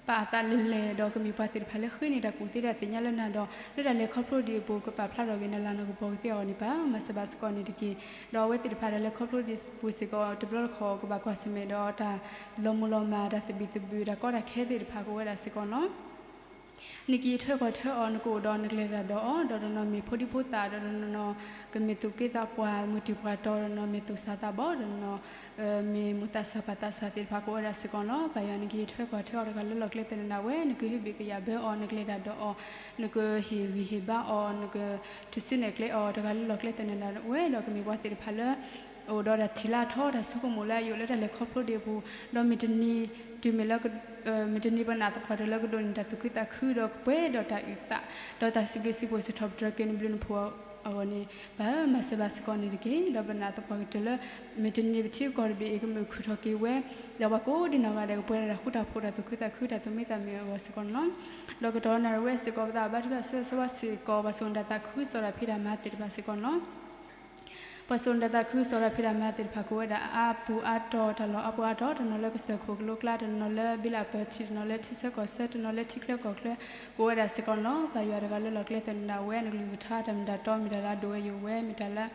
ပာ်အသးလဲၤလဲၤ ဒီးကမ့ၢ်ပှၤသ့ၣ်တဖၣ်လၢဃ့န့ၢ်တၢ်ကူၣ်သ့တၢ်သ့ၣ်ညါလၢနၤဒီး လၢတၢ်လဲၤခီဖျိဒ်အံၤအပူၤ ကပာ်ဖျါထီၣ်က့ၤနလၤနကပီၤကသ့အီၤန့ၣ် ပၢ်မၤစၢၤဘၣ်စ့ၢ်ကီးန့ၣ်တက့ၢ်. ဒီးအဝဲသ့ၣ်တဖၣ်တၢ်လဲၤခီဖျိဒ်အံၤအပူၤစ့ၢ်ကီး တဘျီတခီၣ်ကဘၣ်ကွၢ်ဆၢၣ်မဲာ်ဒီးတၢ် လီၤမုၢ်လီၤမၢ် တၢ်သဘံၣ်သဘုၣ် တၢ်ကီတၢ်ခဲသ့ၣ်တဖၣ်ကအိၣ်ဝဲဒၣ်စ့ၢ်ကီးန့ၣ်လီၤ. နက့ၤထၢကီၢ်ထၢအီၤ နကအိၣ်ဒီးနကလဲၤတၢ်ဒီးအီၤ, ဒီးတနီၤမ့ၢ်ဖိဒံဖိသၣ်, ဒီးတနီၤကမ့ၢ်သူၣ်က့သးပှၢ်, မုၢ်တံၢ်ပှၢ်တီၤ, တနီၤမ့ၢ်သူၣ်စၢ်သးဘီၣ်, တနီၤ မ့ၢ်မုာ်သးစၢ်ပှၢ်သးစၢ်သ့ၣ်တဖၣ် ကအိၣ်ဝဲဒၣ်စ့ၢ်ကီးလီၤ. ပၢ်ယွၤ နကဟ့ၣ်ထၢကီၢ်ထၢအီၤ တဂၤလၢလီၢ်ကျဲသနၢၣ်ဒၣ်ဝဲ, နကဟ့ၣ်ဘၣ်ကယာ်ဘၢအီၤ, နကလဲၤတၢ်ဒီးအီၤ, နကဟ့ၣ်ဂံၢ်ဟ့ၣ်ဘါအီၤ, နကထုးစုနဲၣ်ကျဲအီၤ တဂၤလၢလီၢ်ကျဲသနၢၣ်ဒၣ်ဝဲ, ဒီးကမ့ၢ်ပှၤသ့ၣ်တဖၣ်လၢ အိၣ်ဒီးတၢ်ထံၣ်လၢအထီ တၢ်ဆိကမိၣ်လၢအယိာ်လၢတၢ်လဲၤခီဖျိဒံးအပူၤ, ဒီးမ့ၢ်တနံၤ တုၤမ့ၢ်လၢ မ့ၢ်တနံၤ ပနၢ်သပှၢ်တၢၢ်လၢကဒိးန့ၢ်တၢ်သူၣ်ခုသးခု ဒီးကပှဲၤဒီးတၢ်အုၣ်သး, ဒီးတၢ်စံးဘျုးစံးဖှိၣ် စံးထီၣ်ပတြၢၤက့ၤနဘျုးနဖှိၣ်အဂီၢ်န့ၣ် ပၢ်ဧၢ မၤစၢၤဘၣ်စ့ၢ်ကီးန့ၣ်တက့ၢ်. ဒီးပနၢ်သပှၢ်ကတၢၢ်လၢ မ့ၢ်တနံၤပထံပကီၢ်တဘ့ၣ်အံၤ ကမ့ၢ်ခုၣ်ထီၣ်က့ၤဝဲ, ဒီးပှၤကိးဒံနီၢ်ဂၤဒဲး ကပှဲၤဒီးတၢ်ဃူတၢ်ဖိး တၢ်သူၣ်ခုသးခု တၢ်သူၣ်မံသးမုာ်အဂီၢ်စ့ၢ်ကီးန့ၣ်လီၤ. ဒီးကတီၢ်နၣ်ရံၣ်ဝဲစ့ၢ်ကီး ပသးဘါထုကဖၣ်ဆၢဂ့ၤဆၢဝါစ့ၢ်ကီး ပှၤစိာ်တၢ်သးခုကစီၣ်တၢ်ဖံးတၢ်မၤသ့ၣ်တဖၣ်စ့ၢ်ကီးန့ၣ်လီၤ. ပှၤစိာ်တၢ်သးခုကစီၣ်တၢ်ဖံးတၢ်မၤသ့ၣ်တဖၣ် ကအိၣ်ဝဲဒၣ်အါပူၤအါတီၤ တၢ်လီၢ်အါပူၤအါတီၤ, တနီၤလၢကစၢၢ်ခိၣ်ကလိကျါ, တနီၤလၢဘံလၣ်ပၢၢ်ထံး, တနီၤလၢထံဆၢကီၢ်ဆၢ, တနီၤလၢထံချၢကီၢ်ချၢ ကအိၣ်ဝဲဒၣ်စ့ၢ်ကီးန့ၣ်လီၤ. ပၢ်ယွၤ တဂၤလၢလီၢ်ကျဲသနၢၣ်ဒၣ်ဝဲ, နကလုၢ်ကထါတၢ်မ့ၢ်တၢ်တီ မ့ၢ်တၢ်လၢအဒိၣ်ဝဲယိာ်ဝဲ, မ့ၢ်တၢ်လၢ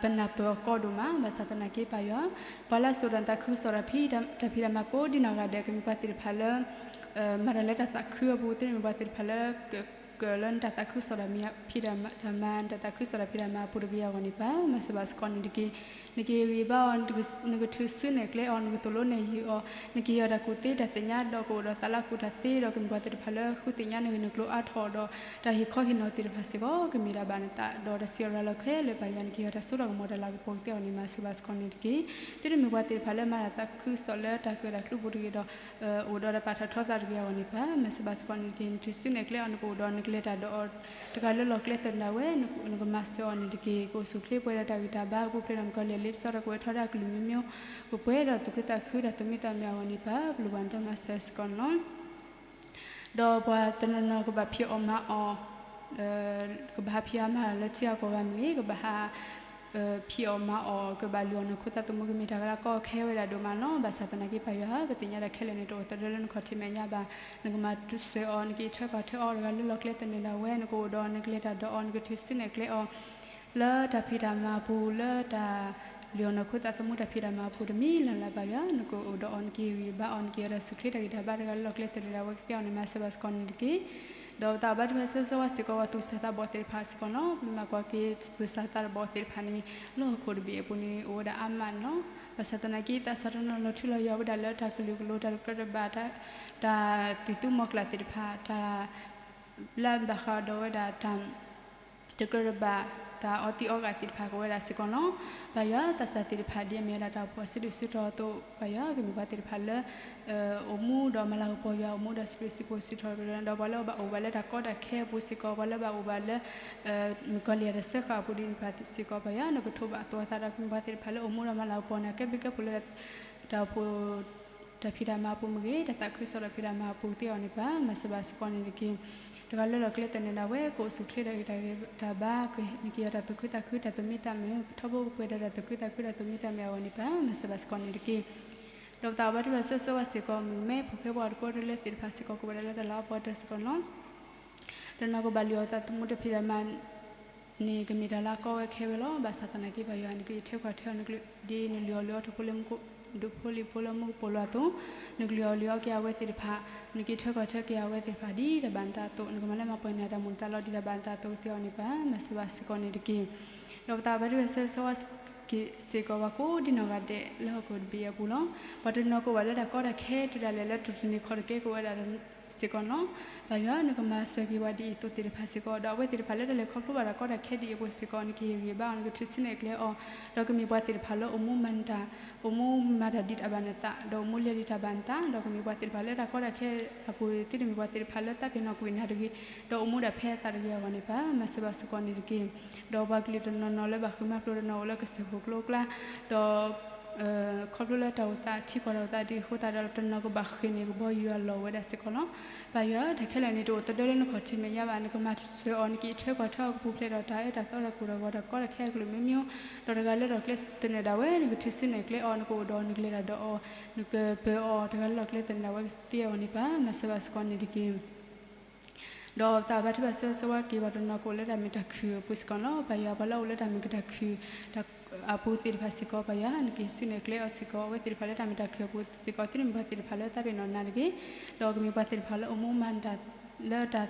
ပနၢ်ပၢၢ်အီၤကီဒိၣ်မး, ဘၣ်ဆၣ်သနာ်က့ ပၢ်ယွၤ, ပှၤလၢအစိာ်တၢ်သးခုကစီၣ်တၢ်ဖံးတၢ်မၤကိးဒံနီၢ်ဂၤဒဲး ကမ့ၢ်ပှၤသ့ၣ်တဖၣ်လၢ မၤတၢ်လၢတၢ်သးခုအပူၤ, သ့ၣ်တမ့ၢ်ပှၤသ့ၣ်တဖၣ်လၢ က ကလၢနတၢ်သးခုကစီၣ်တၢ်ဖံးတၢ်မၤ, နတၢ်သးခုကစီၣ်တၢ်ဖံးတၢ်မၤအပူၤတဂ့ၤအဂီၢ်န့ၣ် ပၢ်မၤစၢၤဘၣ်စ့ၢ်ကီးန့ၣ်တက့ၢ်. နကဟ့ၣ်ဂံၢ်ဘါအီၤ, နကထုးစုနဲၣ်ကျဲအီၤ, နကသိၣ်လိနဲၣ်ယုာ်အီၤ, နကဟ့ၣ်အီၤတၢ်ကူၣ်သ့တၢ်သ့ၣ်ညါ ဒီးကအိၣ်ဒီးသးလၢအကူၣ်တၢ်သ့, ဒီးကမ့ၢ်ပှၤသ့ၣ်တဖၣ်လၢဃုသ့ၣ်ညါနဂ့ၢ်နကျိၤအါထီၣ်ဒီး တၢ်ဟ့ၣ်ခီဟ့ၣ်နီၤသ့ၣ်တဖၣ်စ့ၢ်ကီး ကမ့ၢ်တၢ်ဘၣ်နသး, ဒီးတၢ်စံးအီၤရၤလီၤခဲလၢာ် ပၢ်ယွၤ နကဟ့ၣ်အီၤတၢ်စိတၢ်ကမီၤတၢ်လၤကပီၤကသ့အီၤန့ၣ် မၤစၢၤဘၣ်စ့ၢ်ကီးန့ၣ်တက့ၢ်. သ့ၣ်တမ့ၢ်ပှၤသ့ၣ်တဖၣ်လၢမၤတၢ်သးခုကစီၣ်လၢတၢ်ဃၢၤတၢ်ကျူပူၤတဂ့ၤဒီး အိၣ်ဒီးတၢ်ပာ်ထီၣ်ထီသးတဂ့ၤအဂီၢ်န့ၣ် ပၢ်မၤစၢၤဘၣ်စ့ၢ်ကီးန့ၣ်တက့ၢ်. နထုးစုနဲၣ်ကျဲအီၤ, နကအိၣ်ဒီးနကလဲၤတၢ်ဒီးအီၤ တဂၤလၢလီၢ်ကျဲသနၢၣ်ဒၣ်ဝဲ, နကမၤစၢၤအီၤန့ၣ်တက့ၢ်. ကအိၣ်ဆူၣ်ချ့ပှဲၤဒီးတၢ်ဂံၢ်တၢ်ဘါအပူၤဖျဲးဒီး မုၣ်ကီၤလံၢ်လ့ပစီဒီး ကဝဲၤထီၣ်ဒၣ်အကလုၢ်မံမံ, ကပှဲၤဒီးသူၣ်ခုသးခု တၢ်သူၣ်မံသးမုာ်အဂီၢ်န့ၣ် ပၢ်ပျၢ်ဘၣ်နတၢ်မၤစၢၤစ့ၢ်ကီးန့ၣ်လီၤ. ဒီးပှၤတနီၤနီၤကဘၣ်ဖံးအီၣ်မၤအီၣ်, ကဘၣ်ဟးဖံးဟးမၤလၢထံဂၤကီၢ်ဂၤမ့ၢ်ဂ့ၤ, ကဘၣ်ဟး ဖံးအီၣ်မၤအီၣ်, ကဘၣ်လုၢ်အီၣ်နီၢ်ခိသးသမူ ကမ့ၢ်တၢ်လၢအကီအခဲဝဲဒၣ်ဒိၣ်မးလီၤ. ဘၣ်ဆၣ်သနာ်က့ ပၢ်ယွၤဧၢ, ပသ့ၣ်ညါတၢ်ခဲလၢာ်န့ၣ် တအိၣ်သဒၢလၢနခီၣ်ထံးမဲာ်ညါဘၣ်. နကမၤစၢၤအီၤ, နကဟ့ၣ်ထၢကီၢ်ထၢအီၤ တဂၤလၢလီၢ်ကျဲသနၢၣ်ဒၣ်ဝဲ, နကအိၣ်ဒီးနကလဲၤတၢ်ဒီးအီၤ, နကထုးစုနဲၣ်ကျဲအီၤ လၢတၢ်ဖံးတၢ်မၤအပူၤ, လၢတၢ်လုၢ်အီၣ်နီၢ်ခိသးသမူတၢ်ဖံးတၢ်မၤအပူၤ တမံၤလၢ်လၢ် ပၢ်ယွၤ, နကအိၣ်ဒီးအီၤ, နကဟ့ၣ်ဂံၢ်ဘါအီၤ, နကဟ့ၣ်အီၤတၢ်ဆူၣ်ချ့တၢ်ဂံၢ်တၢ်ဘါ တဂၤလၢလီၢ်ကျဲသနၢၣ်ဒၣ်ဝဲကသ့အီၤန့ၣ် မၤစၢၤဘၣ်စ့ၢ်ကီးန့ၣ်တက့ၢ်. ဒီးပသးဘါထုကဖၣ်ဆၢဂ့ၤဆၢဝါစ့ၢ်ကီး ပှၤသူၣ်စၢ်သးဘီၣ်သ့ၣ်တဖၣ်စ့ၢ်ကီးန့ၣ်လီၤ. ပမ့ၢ်ကွၢ်က့ၤသူၣ်စၢ်သးဘီၣ်သ့ၣ်တဖၣ်န့ၣ် လၢဟီၣ်ခိၣ်တဘ့ၣ်အပူၤန့ၣ် အိၣ်ဝဲဒၣ်အါမးန့ၣ်လီၤ. ဘၣ်ဆၣ်သနာ်က့ သးစၢ်တနီၤလီၤထူလီၤယိာ်ဝဲဒၣ်လၢတၢ်ကလုာ်ကလိၤ တၢ်တကြၢးတဘၣ်, တၢ်သံၣ်သူမီၤကျၢ်သ့ၣ်တဖၣ်, တၢ် လၢဘၣ်ဃးဒီးဝဲဒၣ်တၢ် တကြၢးတဘၣ်, တၢ်အီသံးအီဂာ်သ့ၣ်တဖၣ် ကအိၣ်ဝဲဒၣ်စ့ၢ်ကီးန့ၣ်လီၤ. ပၢ်ယွၤ သးစၢ်သ့ၣ်တဖၣ် ဒ်အမ့ၢ်ဝဲဒၣ်တၢ်အိၣ်ဖှိၣ်စုဒုၣ်စုတီၤအသိး ပၢ်ယွၤ ကမ့ၢ်ပှၤသ့ၣ်တဖၣ်လၢ အိၣ်မူဒီးမၤလၤကပီၤယွၤ, အိၣ်မူဒီးစံးဘျုးစံးဖှိၣ်စံးထီၣ်ပတြၢၤ, ဒီးပှၤလၢဘၣ်အိၣ်ဘၣ်လၢတၢ်ကီတၢ်ခဲအပူၤစ့ၢ်ကီး, ပှၤလၢဘၣ်အိၣ်ဘၣ်လၢ မုၣ်ကီၤလံၢ်အတၢ်စၢဃာ်အပူၤဒ်န့ၣ်တဖၣ်စ့ၢ်ကီး, ပၢ်ယွၤ နကထိးဘၣ်အသးဒီး ကမ့ၢ်ပှၤသ့ၣ်တဖၣ်လၢအိၣ်မူဒီးမၤလၤကပီၤန့ၣ် ကဲဘျုးကဲဖှိၣ်လၢ တၢ်အိၣ်ဖှိၣ် တၢ်ဖံးတၢ်မၤအပူၤမ့ၢ်ဂ့ၤ, တၢ်သးခုကစီၣ်တၢ်ဖံးတၢ်မၤအပူၤသ့အီၤန့ၣ် ပၢ်မၤစၢၤဘၣ်စ့ၢ်ကီးန့ၣ်တက့ၢ်. တဂၤလၢလီၢ်ကျဲသနၢၣ်ဒၣ်ဝဲ ကအိၣ်ဆူၣ်ချ့တၢ်ဂံၢ်တၢ်ဘါ, နကဟ့ၣ်အီၤတၢ်သူၣ်ခုသးခု တၢ်သူၣ်မံသးမုာ်, ကထီဘိကပှဲၤဒီးတၢ်သူၣ်ခုသးခု တၢ်သူၣ်မံသးမုာ်အဂီၢ်န့ၣ် ပၢ်မၤစၢၤဘၣ်စ့ၢ်ကီးန့ၣ်တက့ၢ်. ဒီးပသးဘါထုကဖၣ်ဆၢဂ့ၤဆၢဝါစ့ၢ်ကီး မုၣ်ကမဲ ဖိၣ်ဃဲ ပှၤတကိးတလၢသ့ၣ်တဖၣ်စ့ၢ်ကီး ကအိၣ်ဝဲဒၣ်လၢတၢ်လီၢ်အပီၢ်တၢၢ်စ့ၢ်ကီးန့ၣ်လီၤ. တနီၤကဘၣ်လုၢ်အီၣ်သးသမူတၢ်ဖံးတၢ်မၤ န့ၣ် ကမ့ၢ်တၢ်လၢအကီဝဲခဲဝဲလီၤ. ဘၣ်ဆၣ်သနာ်က့ ပၢ်ယွၤ နကဟ့ၣ်ထၢကွၢ်ထွဲအီၤ နကလုၢ် ဒ်နလုၢ်အီၣ်လုၢ်အီ ထိၣ်ဖိလံၣ်ဖိလံၣ်ဖိလၢမူကပိာ်လီၤအသိး, နကလုၢ်အီၣ်လုၢ်အီက့ၤအဝဲသ့ၣ်တဖၣ်, နကဟ့ၣ်ထၢကွၢ်ထွဲက့ၤအဝဲသ့ၣ်တဖၣ် ဒ်တၢ်ဘၣ်နသးအသိး, နကမၤလၢမၤပှဲၤန့ၢ်တၢ်မူၤတၢ်လီၢ် ဒ်တၢ်ဘၣ်နသးအသိးကသ့အီၤန့ၣ် ပၢ်မၤစၢၤဘၣ်စ့ၢ်ကီးန့ၣ်တက့ၢ်. ဒီးပသးဘါထုကဖၣ်ဆၢဂ့ၤဆၢဝါက့ၤစ့ၢ်ကီး ပှၤကိးဒံနီၢ်ဂၤဒဲး လၢဟီၣ်ခိၣ်တဘ့ၣ်အပူၤလီၤ. ပှၤတနီၤကအိၣ်ဘၣ်လၢတၢ်ကီတၢ်ခဲ တုၤဒၣ်လဲာ်လၢတိၢ်တနံၤခီၣ်တကဲ ကအိၣ်ဝဲဒၣ်စ့ၢ်ကီးန့ၣ်လီၤ. ပၢ်ယွၤ နကမၤစၢၤက့ၤပှၤဒ်အံၤအသိးသ့ၣ်တဖၣ်စ့ၢ်ကီး, ဒီးအဝဲသ့ၣ်တဖၣ်လၢတၢ်လဲၤခီဖျိဘၣ်တၢ်ကီတၢ်ခဲဒ်အံၤအပူၤစ့ၢ်ကီး နကဟ့ၣ်ဂံၢ်ဘါအီၤ, နကထုးစုနဲၣ်ကျဲအီၤ, ဒီးကမ့ၢ်ပှၤသ့ၣ်တဖၣ်လၢအိၣ်မူမၤတၢ်, အိၣ်မူမၤတၢ်ဒ်တၢ်ဘၣ်နသး, ဒီးအိၣ်မူလဲၤဒ်တၢ်ဘၣ်နသး, ဒီးကမ့ၢ်ပှၤသ့ၣ်တဖၣ်လၢတၢ်ကီတၢ်ခဲအပူၤ သ့တမ့ၢ်ပှၤသ့ၣ်တဖၣ်လၢသးပ့ၤနီၣ်ကွံာ်နၤတဂ့ၤ, ဒီးအိၣ်မူဒၣ်ဖဲအသးတဂ့ၤအဂီၢ်န့ၣ် ပၢ်မၤစၢၤဘၣ်စ့ၢ်ကီးန့ၣ်တက့ၢ်. ဒီးပှၤကလုာ်တနီၤနီၤလၢဘၣ်ဃ့ၢ်မှံဟးဖျိး တနီၤအိၣ်လၢကစၢၢ်ခိၣ်ကလိကျါ, ဒီး ခီဖျိလၢတၢ်အိၣ်သး ထံကီၢ်တၢ်အိၣ်သးဒ်အဃိသတးဒီး တနီၤကဘၣ်ဃ့ၢ်န့ၢ်ကဘီယူၤအလီၢ်ဝဲဒၣ်စ့ၢ်ကီးလီၤ. ပၢ်ယွၤ တၢ်ခဲလၢာ်န့ၣ် တအိၣ်သဒၢလၢနခီၣ်ထံးမဲာ်ညါဘၣ်, နကမၤစၢၤအီၤ, နကဟ့ၣ်ထၢကွၢ်ထွဲအီၤ ကပူၤဖျဲးဒီးတၢ်အၢတၢ်သီတၢ်ကိၢ်တၢ်ဂီၤ တၢ်ကီတၢ်ခဲအကလုာ်မံမံ, ဒီးတဂၤလၢလီၢ်ကျဲသနၢၣ်ဒၣ်ဝဲ နကထုးစုနဲၣ်ကျဲအီၤ, နကအိၣ်ဒီး နကလဲၤတၢ်ဒီးအီၤ, နကပၢၤအီၤ, တဂၤလၢလီၢ်ကျဲသနၢၣ်ဒၣ်ဝဲကသ့အဂီၢ်န့ၣ် ပၢ်မၤစၢၤဘၣ်စ့ၢ်ကီးန့ၣ်တက့ၢ်. ဒီးပသးဘါထုကဖၣ်ဆၢဂ့ၤဆၢဝါက့ၤ ပှၤတနီၤကအိၣ်လၢတၢ်မုာ်တၢ်ခုၣ်အပူၤစ့ၢ်ကီးန့ၣ်လီၤ. ပၢ်ယွၤ ပှၤလၢအအိၣ်လၢတၢ်မုာ်တၢ်ခုၣ် အပူၤသ့ၣ်တဖၣ်စ့ၢ်ကီး ပၢ်ယွၤ နကဟ့ၣ်စုနဲၣ်ကျဲအီၤစ့ၢ်ကီး, အဝဲသ့ၣ်တဖၣ်လၢတၢ်မုာ်တၢ်ခုၣ်အပူၤစ့ၢ်ကီး သ့တမ့ၢ်ပှၤသ့ၣ်တဖၣ်လၢသးပ့ၤနီၣ်နၤတဂ့ၤ, ဒီးကမ့ၢ်ပှၤသ့ၣ်တဖၣ်လၢအိၣ်မူမၤတၢ် လၢတၢ်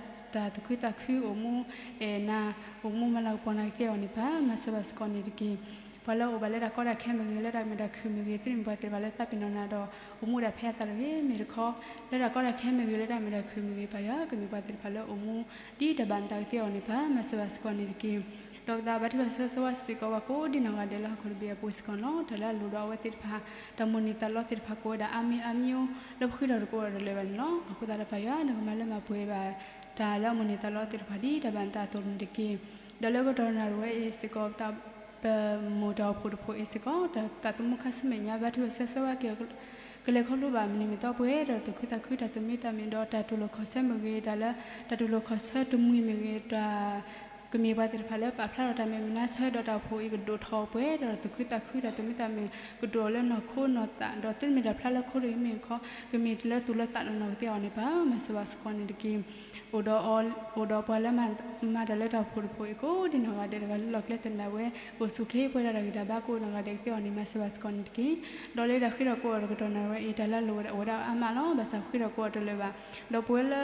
သူၣ်ခုသးခုအိၣ်မူ အဲၣ်နၤ အိၣ်မူမၤလၤကပီၤနၤကသ့အဂီၢ်န့ၣ် ပၢ်မၤစၢၤဘၣ်စ့ၢ်ကီးန့ၣ်တက့ၢ်. ပှၤလၢအိၣ်ဘၣ်လၢတၢ်ကီတၢ်ခဲမ့ၢ်ဂ့ၤ လၢတၢ်မုာ်တၢ်ခုၣ်မ့ၢ်ဂ့ၤ သုမ့ၢ်ပှၤသ့ၣ်တဖၣ်လၢသးပ့ၤနီၣ်နၤဒီး အိၣ်မူဒၣ်ဖဲအသးတဂ့ၤ မ့ၢ်တခီ လၢတၢ်ကီတၢ်ခဲမ့ၢ်ဂ့ၤ လၢတၢ်မုာ်တၢ်ခုၣ်မ့ၢ်ဂ့ၤ ပၢ်ယွၤ ကမ့ၢ်ပှၤသ့ၣ်တဖၣ်လၢအိၣ်မူ ဒ်တၢ်ဘၣ်နသးကသ့အဂီၢ်န့ၣ် ပၢ်မၤစၢၤဘၣ်စ့ၢ်ကီးန့ၣ်တက့ၢ်. ဒီးပသးဘါထုကဖၣ်ဆၢဂ့ၤဆၢဝါစ့ၢ်ကီးပှၤကိးဒံနီၢ်ဂၤဒဲးလၢဟီၣ်ခိၣ်တဘ့ၣ်အပူၤစ့ၢ်ကီးန့ၣ်လီၤ. တၢ်လၢအလိၣ်ဒီးအဝဲသ့ၣ်တဖၣ် တၢ်မိၣ်န့ၢ်သးလီသ့ၣ်တဖၣ် ကိးဝဲဒၣ်အါမံၤအါမံၤအိၣ် လၢပဃုထီၣ်တကိးဒီးတလၢာ်ဘၣ်န့ၣ်လီၤ. အဃိသတးဒီးပၢ်ယွၤ နကမၤလၢမၤပှဲၤဘၣ် တၢ်လၢအမိၣ်န့ၢ်သးလီသ့ၣ်တဖၣ်ဒ်တၢ်ဘၣ်နသးအသိးန့ၣ်တက့ၢ်. ဒီးလၢကတီၢ်နၣ်ရံၣ်ဝဲအံၤစ့ၢ်ကီး ပမိၢ်တၢ်အိၣ်ဖှိၣ်တဖှိၣ်အံၤစ့ၢ်ကီး တၢ်သးသမူခါဆူမဲာ်ညါ ဘါထုကဖၣ်ဆၢဂ့ၤဆၢဝါက့ၤ ကလဲၤခီဖျိဘၣ်မုၢ်နံၤမုၢ်သီပှဲၤဒီးသူၣ်ခုသးခု တၢ်သူၣ်မံသးမုာ်ဒီးတၢ်တူၢ်လိာ်ခီၣ်ဆၢမ့ၢ်ဂ့ၤ တၢ်လၢတၢ်တူၢ်လိာ်ခီၣ်ဆၢတမှံၤမ့ၢ်ဂ့ၤ တၢ် ကမ့ၢ်ပှၤသ့ၣ်တဖၣ်လၢပာ်ဖျါထီၣ်တၢ်မဲာ်မုာ်နါဆၢဒီးတၢ်အိၣ်ဖှိၣ်အံၤကဒိၣ်ထီၣ်ပှဲၤဒီးသူၣ်ခုသးခု တၢ်သူၣ်မံသးမုာ်ကဒိၣ်လၢနီၢ်ခိနီၢ်သး ဒီးသုတမ့ၢ်တၢ်ဖျါလၢခိတဂ့ၤမ့ၢ်တခီ ကမ့ၢ်လၢသူၣ်လၢသးနီၢ်နီၢ်ကသ့အဂီၢ်န့ၣ် ပၢ်မၤစၢၤဘၣ်စ့ၢ်ကီးန့ၣ်တက့ၢ်. အိၣ်ဒီး အိၣ်ဒီးပှၤလၢမၤတၢ်လၢတၢ်အိၣ်ဖှိၣ်တဖှိၣ်အံၤကိးဒံနီၢ်ဂၤဒဲး တဂၤလၢလီၢ်ကျဲသနၢၣ်ဝဲ အိၣ်ဆူၣ်ချ့ပှဲၤဒီးတၢ်ဂံၢ်တၢ်ဘါကိးနီၢ်ဂၤဒဲးကသ့အဂီၢ်န့ၣ် မၤစၢၤဘၣ်စ့ၢ်ကီးန့ၣ်တက့ၢ်. ဒီးလၢတၢ်ဃ့ထီၣ်ကိးအီၤတကတီၢ်နၣ်ရံၣ်ဝဲအံၤ တၢ်လၢအလိၣ်ဝဲဒၣ်အိၣ်ဝဲဒၣ်အါမးလီၤ. ဘၣ်ဆၣ်ဃ့ထီၣ်ကိးအီၤတလၢာ်ဘၣ်. ဒီးပဝဲလၢ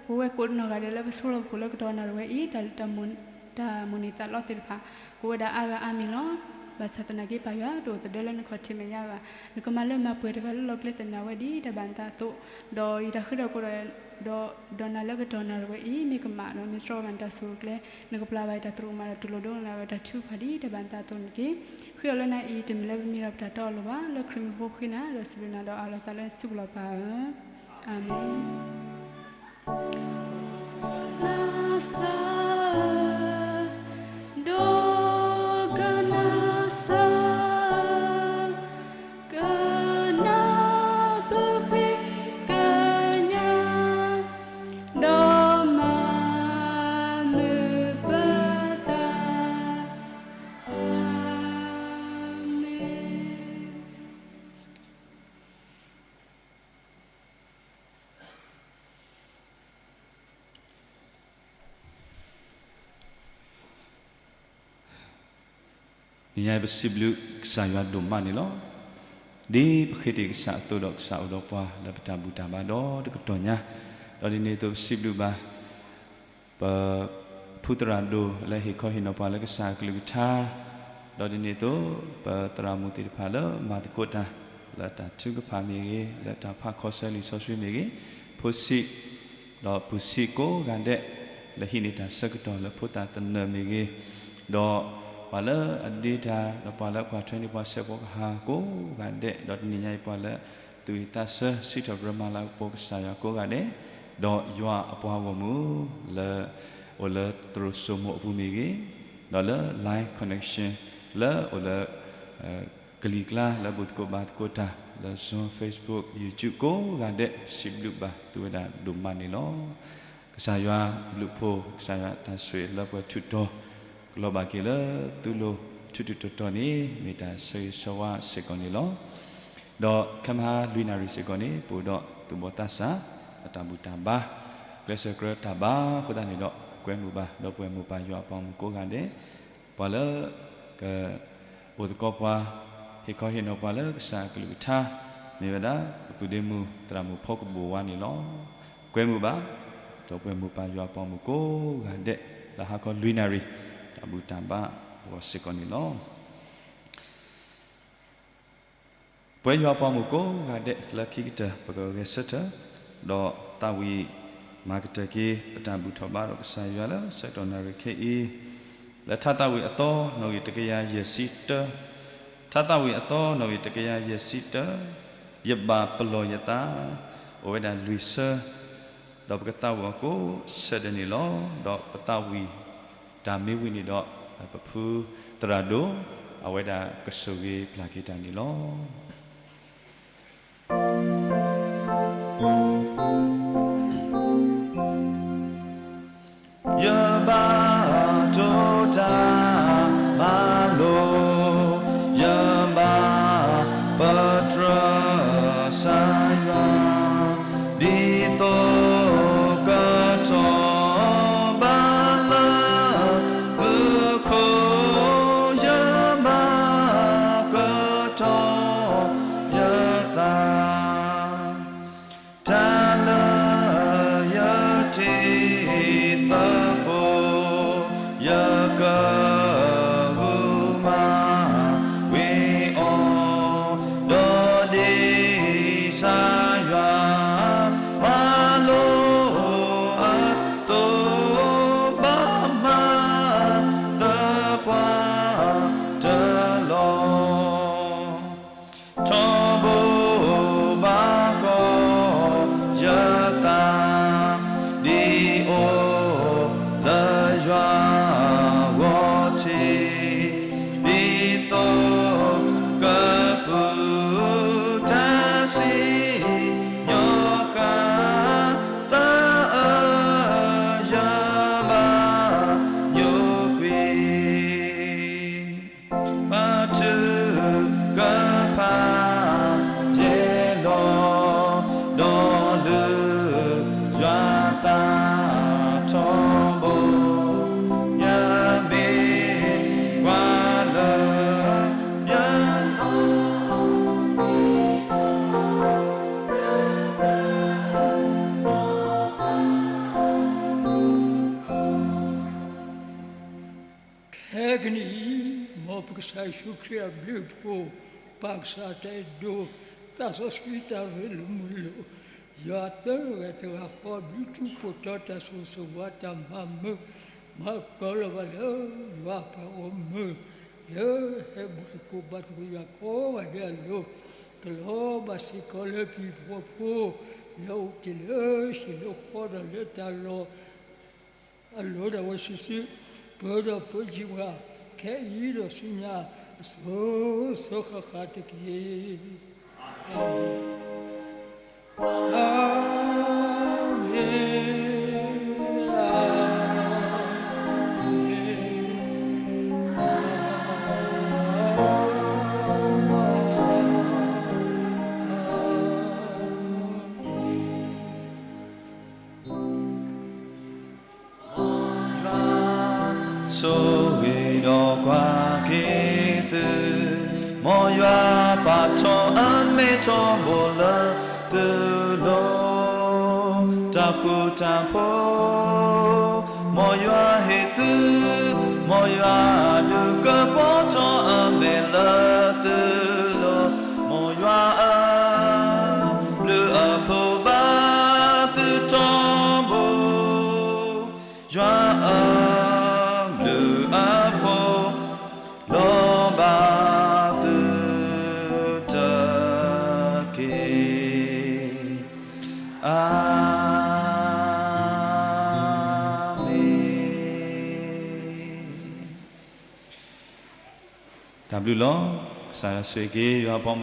ပဝဲကိးနီၢ်ဂၤဒဲးလၢပဆိလီၤပခိၣ်လၢကတီၢ်နၣ်ရံၣ်ဝဲအံၤ တၢ် တၢ်မိၣ်န့ၢ်သးလီသ့ၣ်တဖၣ် ကိးဝဲဒၣ်အါဂၤအါမံၤလီၤ. ဘၣ်ဆၣ်သနာ်က့ပၢ်ယွၤ တအိၣ်သဒၢလၢနခီၣ်ထံးမဲာ်ညါဘၣ်. နကမၤလၢမၤပှဲၤတဂၤလၢလီၢ်ကျဲသနၢၣ်ဝဲဒ်တၢ်ဘၣ်နသးအသိး, ဒီးယတၢ်ဃ့ထီၣ်ကိးဒီး ဒီးနၤလၢကတီၢ်နၣ်ရံၣ်ဝဲအံၤ မ့ၢ်ကမၣ်ဒီးမ့ၢ်တြီဘၣ်နတၢ်ဆိၣ်ဂ့ၤကျဲ, နကပျၢ်ဘၣ်ယတၢ်သရူးကမၣ်ဒီးတူၢ်လိာ်ဒိကနၣ်ဝဲတၢ်ထုကဖၣ်ဒ်တၢ်ဘၣ်နသးအသိးန့ၣ်တက့ၢ်. ဃ့အီၤလၢနၤအံၤ တမ့ၢ်လၢပမ့ၢ်ဒီးပတၢ်တီအလိၤဘၣ်. လၢခရံာ်မံၤဖိဃ့နၤ ဒီးစံးဘျုးနၤဒီးအးလီၤသးလၢနစုပူၤလီၤပၢ်ဧၢ. အၤမ့ၣ်. ကနၣ်စၢ်, ဒိကနၣ်စၢ်, ကနၢ်ပဃ့ကညး, ဒီးမၤမုာ်ပသး, အၤမ့ၣ်. နံၤညါအံၤပစံးဘျုးကစၢ်ယွၤဒိၣ်မးန့ၣ်လီၤ. ဒ်ပဃ့တ့ၢ်ကစၢ်အသိးဒီး ကစၢ်အိၣ်ဒီးပှၤလၢပတၢ်ဘူၣ်တၢ်ဘါဒီတကတီၢ်ညါ, ဒီးဒ်န့ၣ်အသိးပစံးဘျုးဘၣ် ပ ဖုသရၣ်ဒိၣ်လၢဟ့ၣ်ခီဟ့ၣ်နီၤပှၤလၢကစၢ်အကလုၢ်ကထါ, ဒီးဒ်န့ၣ်အသိး ပသရၣ်မုၣ်သ့ၣ်တဖၣ်လၢမၤသကိးတၢ် လ�«တၢ်ထုကဖၣ်မ့ၢ်ဂ့ၤ, လၢတၢ်ဖးခီဆၢလံာ်စီဆှံမ့ၢ်ဂ့ၤ, ဖိဆံး, ဒီးပုၢ်ဆံးကိးဂၤဒဲး, လၢဟံးန့ၢ်တၢ်ဆၢကတီၢ်လၢဖိသၣ်သနၢၣ်မ့ၢ်ဂ့ၤ, ဒီးပှၤလၢအဒ့တၢ်, ဒီးပှၤလၢအကွၢ်ထွဲန့ၢ်ပှၤဆဲးဖိကဟၣ်ကိးဂၤဒဲး, ဒီးတနံၤညါအံၤပှၤလၢ သူၣ်ဝံၣ်သးဆၢ စံးထီၣ်ပတြၢၤမၤလၤကပီၤကစၢ်ယွၤကိးဂၤဒဲး, ဒီးယွၤအပှၤဂီၢ်မုၢ်လၢ အိၣ်လၢသရိာ်စိမိၤအပူၤမ့ၢ်ဂ့ၤ, ဒီးလၢ live connection လၢအိၣ်လၢ ကလံၤကျါလၢဘူၣ်သကိးဘါသကိးတၢ် လၢ Zoom, Facebook, YouTube ကိးဂၤဒဲး စံးဘျုးဘၣ်သုဝဲဒၣ်ဒိၣ်မးန့ၣ်လီၤ. ကစၢ်ယွၤဘျုးဖှိၣ် ကစၢ်ယွၤတၢ်ဆိၣ်ဂ့ၤလၢပှဲၤထူးတီၤ ကလီၤဘၣ်က့ၤလၢသုလိၤထူးထူးတီၤတီၤန့ၣ် မ့ၢ်တၢ်ဆၢဂ့ၤဆၢဝါစ့ၢ်ကီးန့ၣ်လီၤ. ဒီးခဲမဟါလွံၢ်နၣ်ရံၣ်စ့ၢ်ကီးန့ၣ် ပအိၣ်ဒီးသူၣ်ဘီၣ်သးစၢ် အတၢ်ဘူၣ်တၢ်ဘါ ကျဲးစၢးကြၢးတၢ်ဘါအဃိသတးန့ၣ်ဒီး ကွဲမုာ်ဘၣ် ဒီပုၢ်ဝဲၢ်မိၢ်ပၢ်ယွၤအပှၤဂီၢ်မုၢ်ကိးဂၤဒဲး, ပှၤလၢ က အိၣ်သကိးပှၤ ဟ့ၣ်ခီဟ့ၣ်နီၤပှၤလၢကစၢ်အကလုၢ်ကထါ မ့ၢ်ဝဲဒၣ် ပပုၢ်ဒ့မုၣ်သရၣ်မုၣ်ဖီကဘိၣ်ဝါန့ၣ်လီၤ. ကွဲမုာ်ဘၣ် ဒီပုၢ်ဝဲၢ်မိၢ်ပၢ်ယွၤအပှၤဂီၢ်မုၢ်ကိးဂၤဒဲး လၢဟါခီလွံၢ်နၣ်ရံၣ် တၢ်ဘူၣ်တၢ်ဘါအဂီၢ်စ့ၢ်ကီးန့ၣ်လီၤ. ပဝဲယွၤအပှၤဂီၢ်မုၢ်ကိးဂၤဒဲးလၢခံကတၢၢ် ပကဂဲၤဆၢထၢၣ် ဒီးသးဝံၣ်မၤကတၢၢ်က့ၤ ပတၢ်ဘူၣ်ထီၣ်ဘါဒီးကစၢ်ယွၤလၢဆၢကတီၢ်နၣ်ရံၣ်ခဲအံၤ, လၢထါသးဝံၣ်အသီ နီၣ်ဂံၢ်တကယၤယဲၢ်ဆံတၢ, ထါသးဝံၣ်အသီ နီၣ်ဂံၢ်တကယၤယဲၢ်ဆံတၢ, ယဘၣ်ပလီၢ်ယသး အိၣ်ဝဲဒၣ်လွံၢ်ဆၢ ဒီးပကသးဝံၣ်အီၤကိးဆၢဒဲးန့ၣ်လီၤ. ဒီးပသးဝံၣ်တၢ်မ့ၢ်ဝံၤန့ၣ်ဒီး ပဖုသရၣ်ဒိၣ် အဝဲဒၣ်ကဆိၣ်ဂ့ၤပျၢ်က့ၤတၢ်န့ၣ်လီၤ. ယဘၣ်တိၢ်တၢ်မၤလိာ်, ယဘၣ်ပတြၢၤကစၢ်ယွၤ, ဒ်သိးကထီၣ်ဘးလၢမူခိၣ်, ယဘၣ်ကထီၣ် ယ့ၣ်ၡူးခရံာ်အဘျုးအဖှိၣ်, ပၢ်ကစၢ်တၢ်အဲၣ်ဒိၣ်, သးစီဆှံတၢ်ရ့လိာ်မုာ်လိာ်, ယွၤသၢဂၤတဂၤဃီ ဘျုးထူဖိးတီၤတၢ်ဆိၣ်ဂ့ၤဆိၣ်ဝါတၢ်မၤမုာ်, မၤကီၤလီၤဘၣ်လၢယွၤအပှၤဂီၢ်မုၢ်, လၢဟဲဘူၣ်သကိးဘါသကိးယွၤကိးဂၤဒဲးအလိၤ, ကလီၤဘၣ်စ့ၢ်ကီးလၢပဟံၣ်ဖိဃီဖိ, လၢအအိၣ်တ့ၢ်လၢဟံၣ်လၢဃီဒီးလၢတၢ်လီၢ် အလိၤဒၣ်ဝဲစုာ်စုာ်, ပၢၤဒီးပၢၤယံၤပှၤ, ခဲအံၤဒီးဆူညါ, အစိၤစိၤဃၣ်ဃၣ်တက့ၢ်. အၤမ့ၣ်, အၤမ့ၣ်, အၤမ့ၣ်. ဆိၣ်ဂ့ၤဒီးကွၢ်က့ၤသု, မ်ယွၤပာ်ထီၣ်အမဲထီဘိလၢသုလိၤ, တၢ်ဃူတၢ်ဖိး, မ်ယွၤဟ့ၣ်သု, မ်ယွၤဒုးကပီၤထီၣ်အမဲလၢသုလိၤ, မ်ယွၤအ ဘျုးအဖှိၣ်ဘၣ်သုထီဘိ, ယွၤအဘျုးအဖှိၣ် လီၤဘၣ်သုတက့ၢ်. အၤမ့ၣ်. တၢ်ဘျုးလီၤ. ကစၢ်ယွၤဆိၣ်ဂ့ၤက့ၤယွၤအပှၤ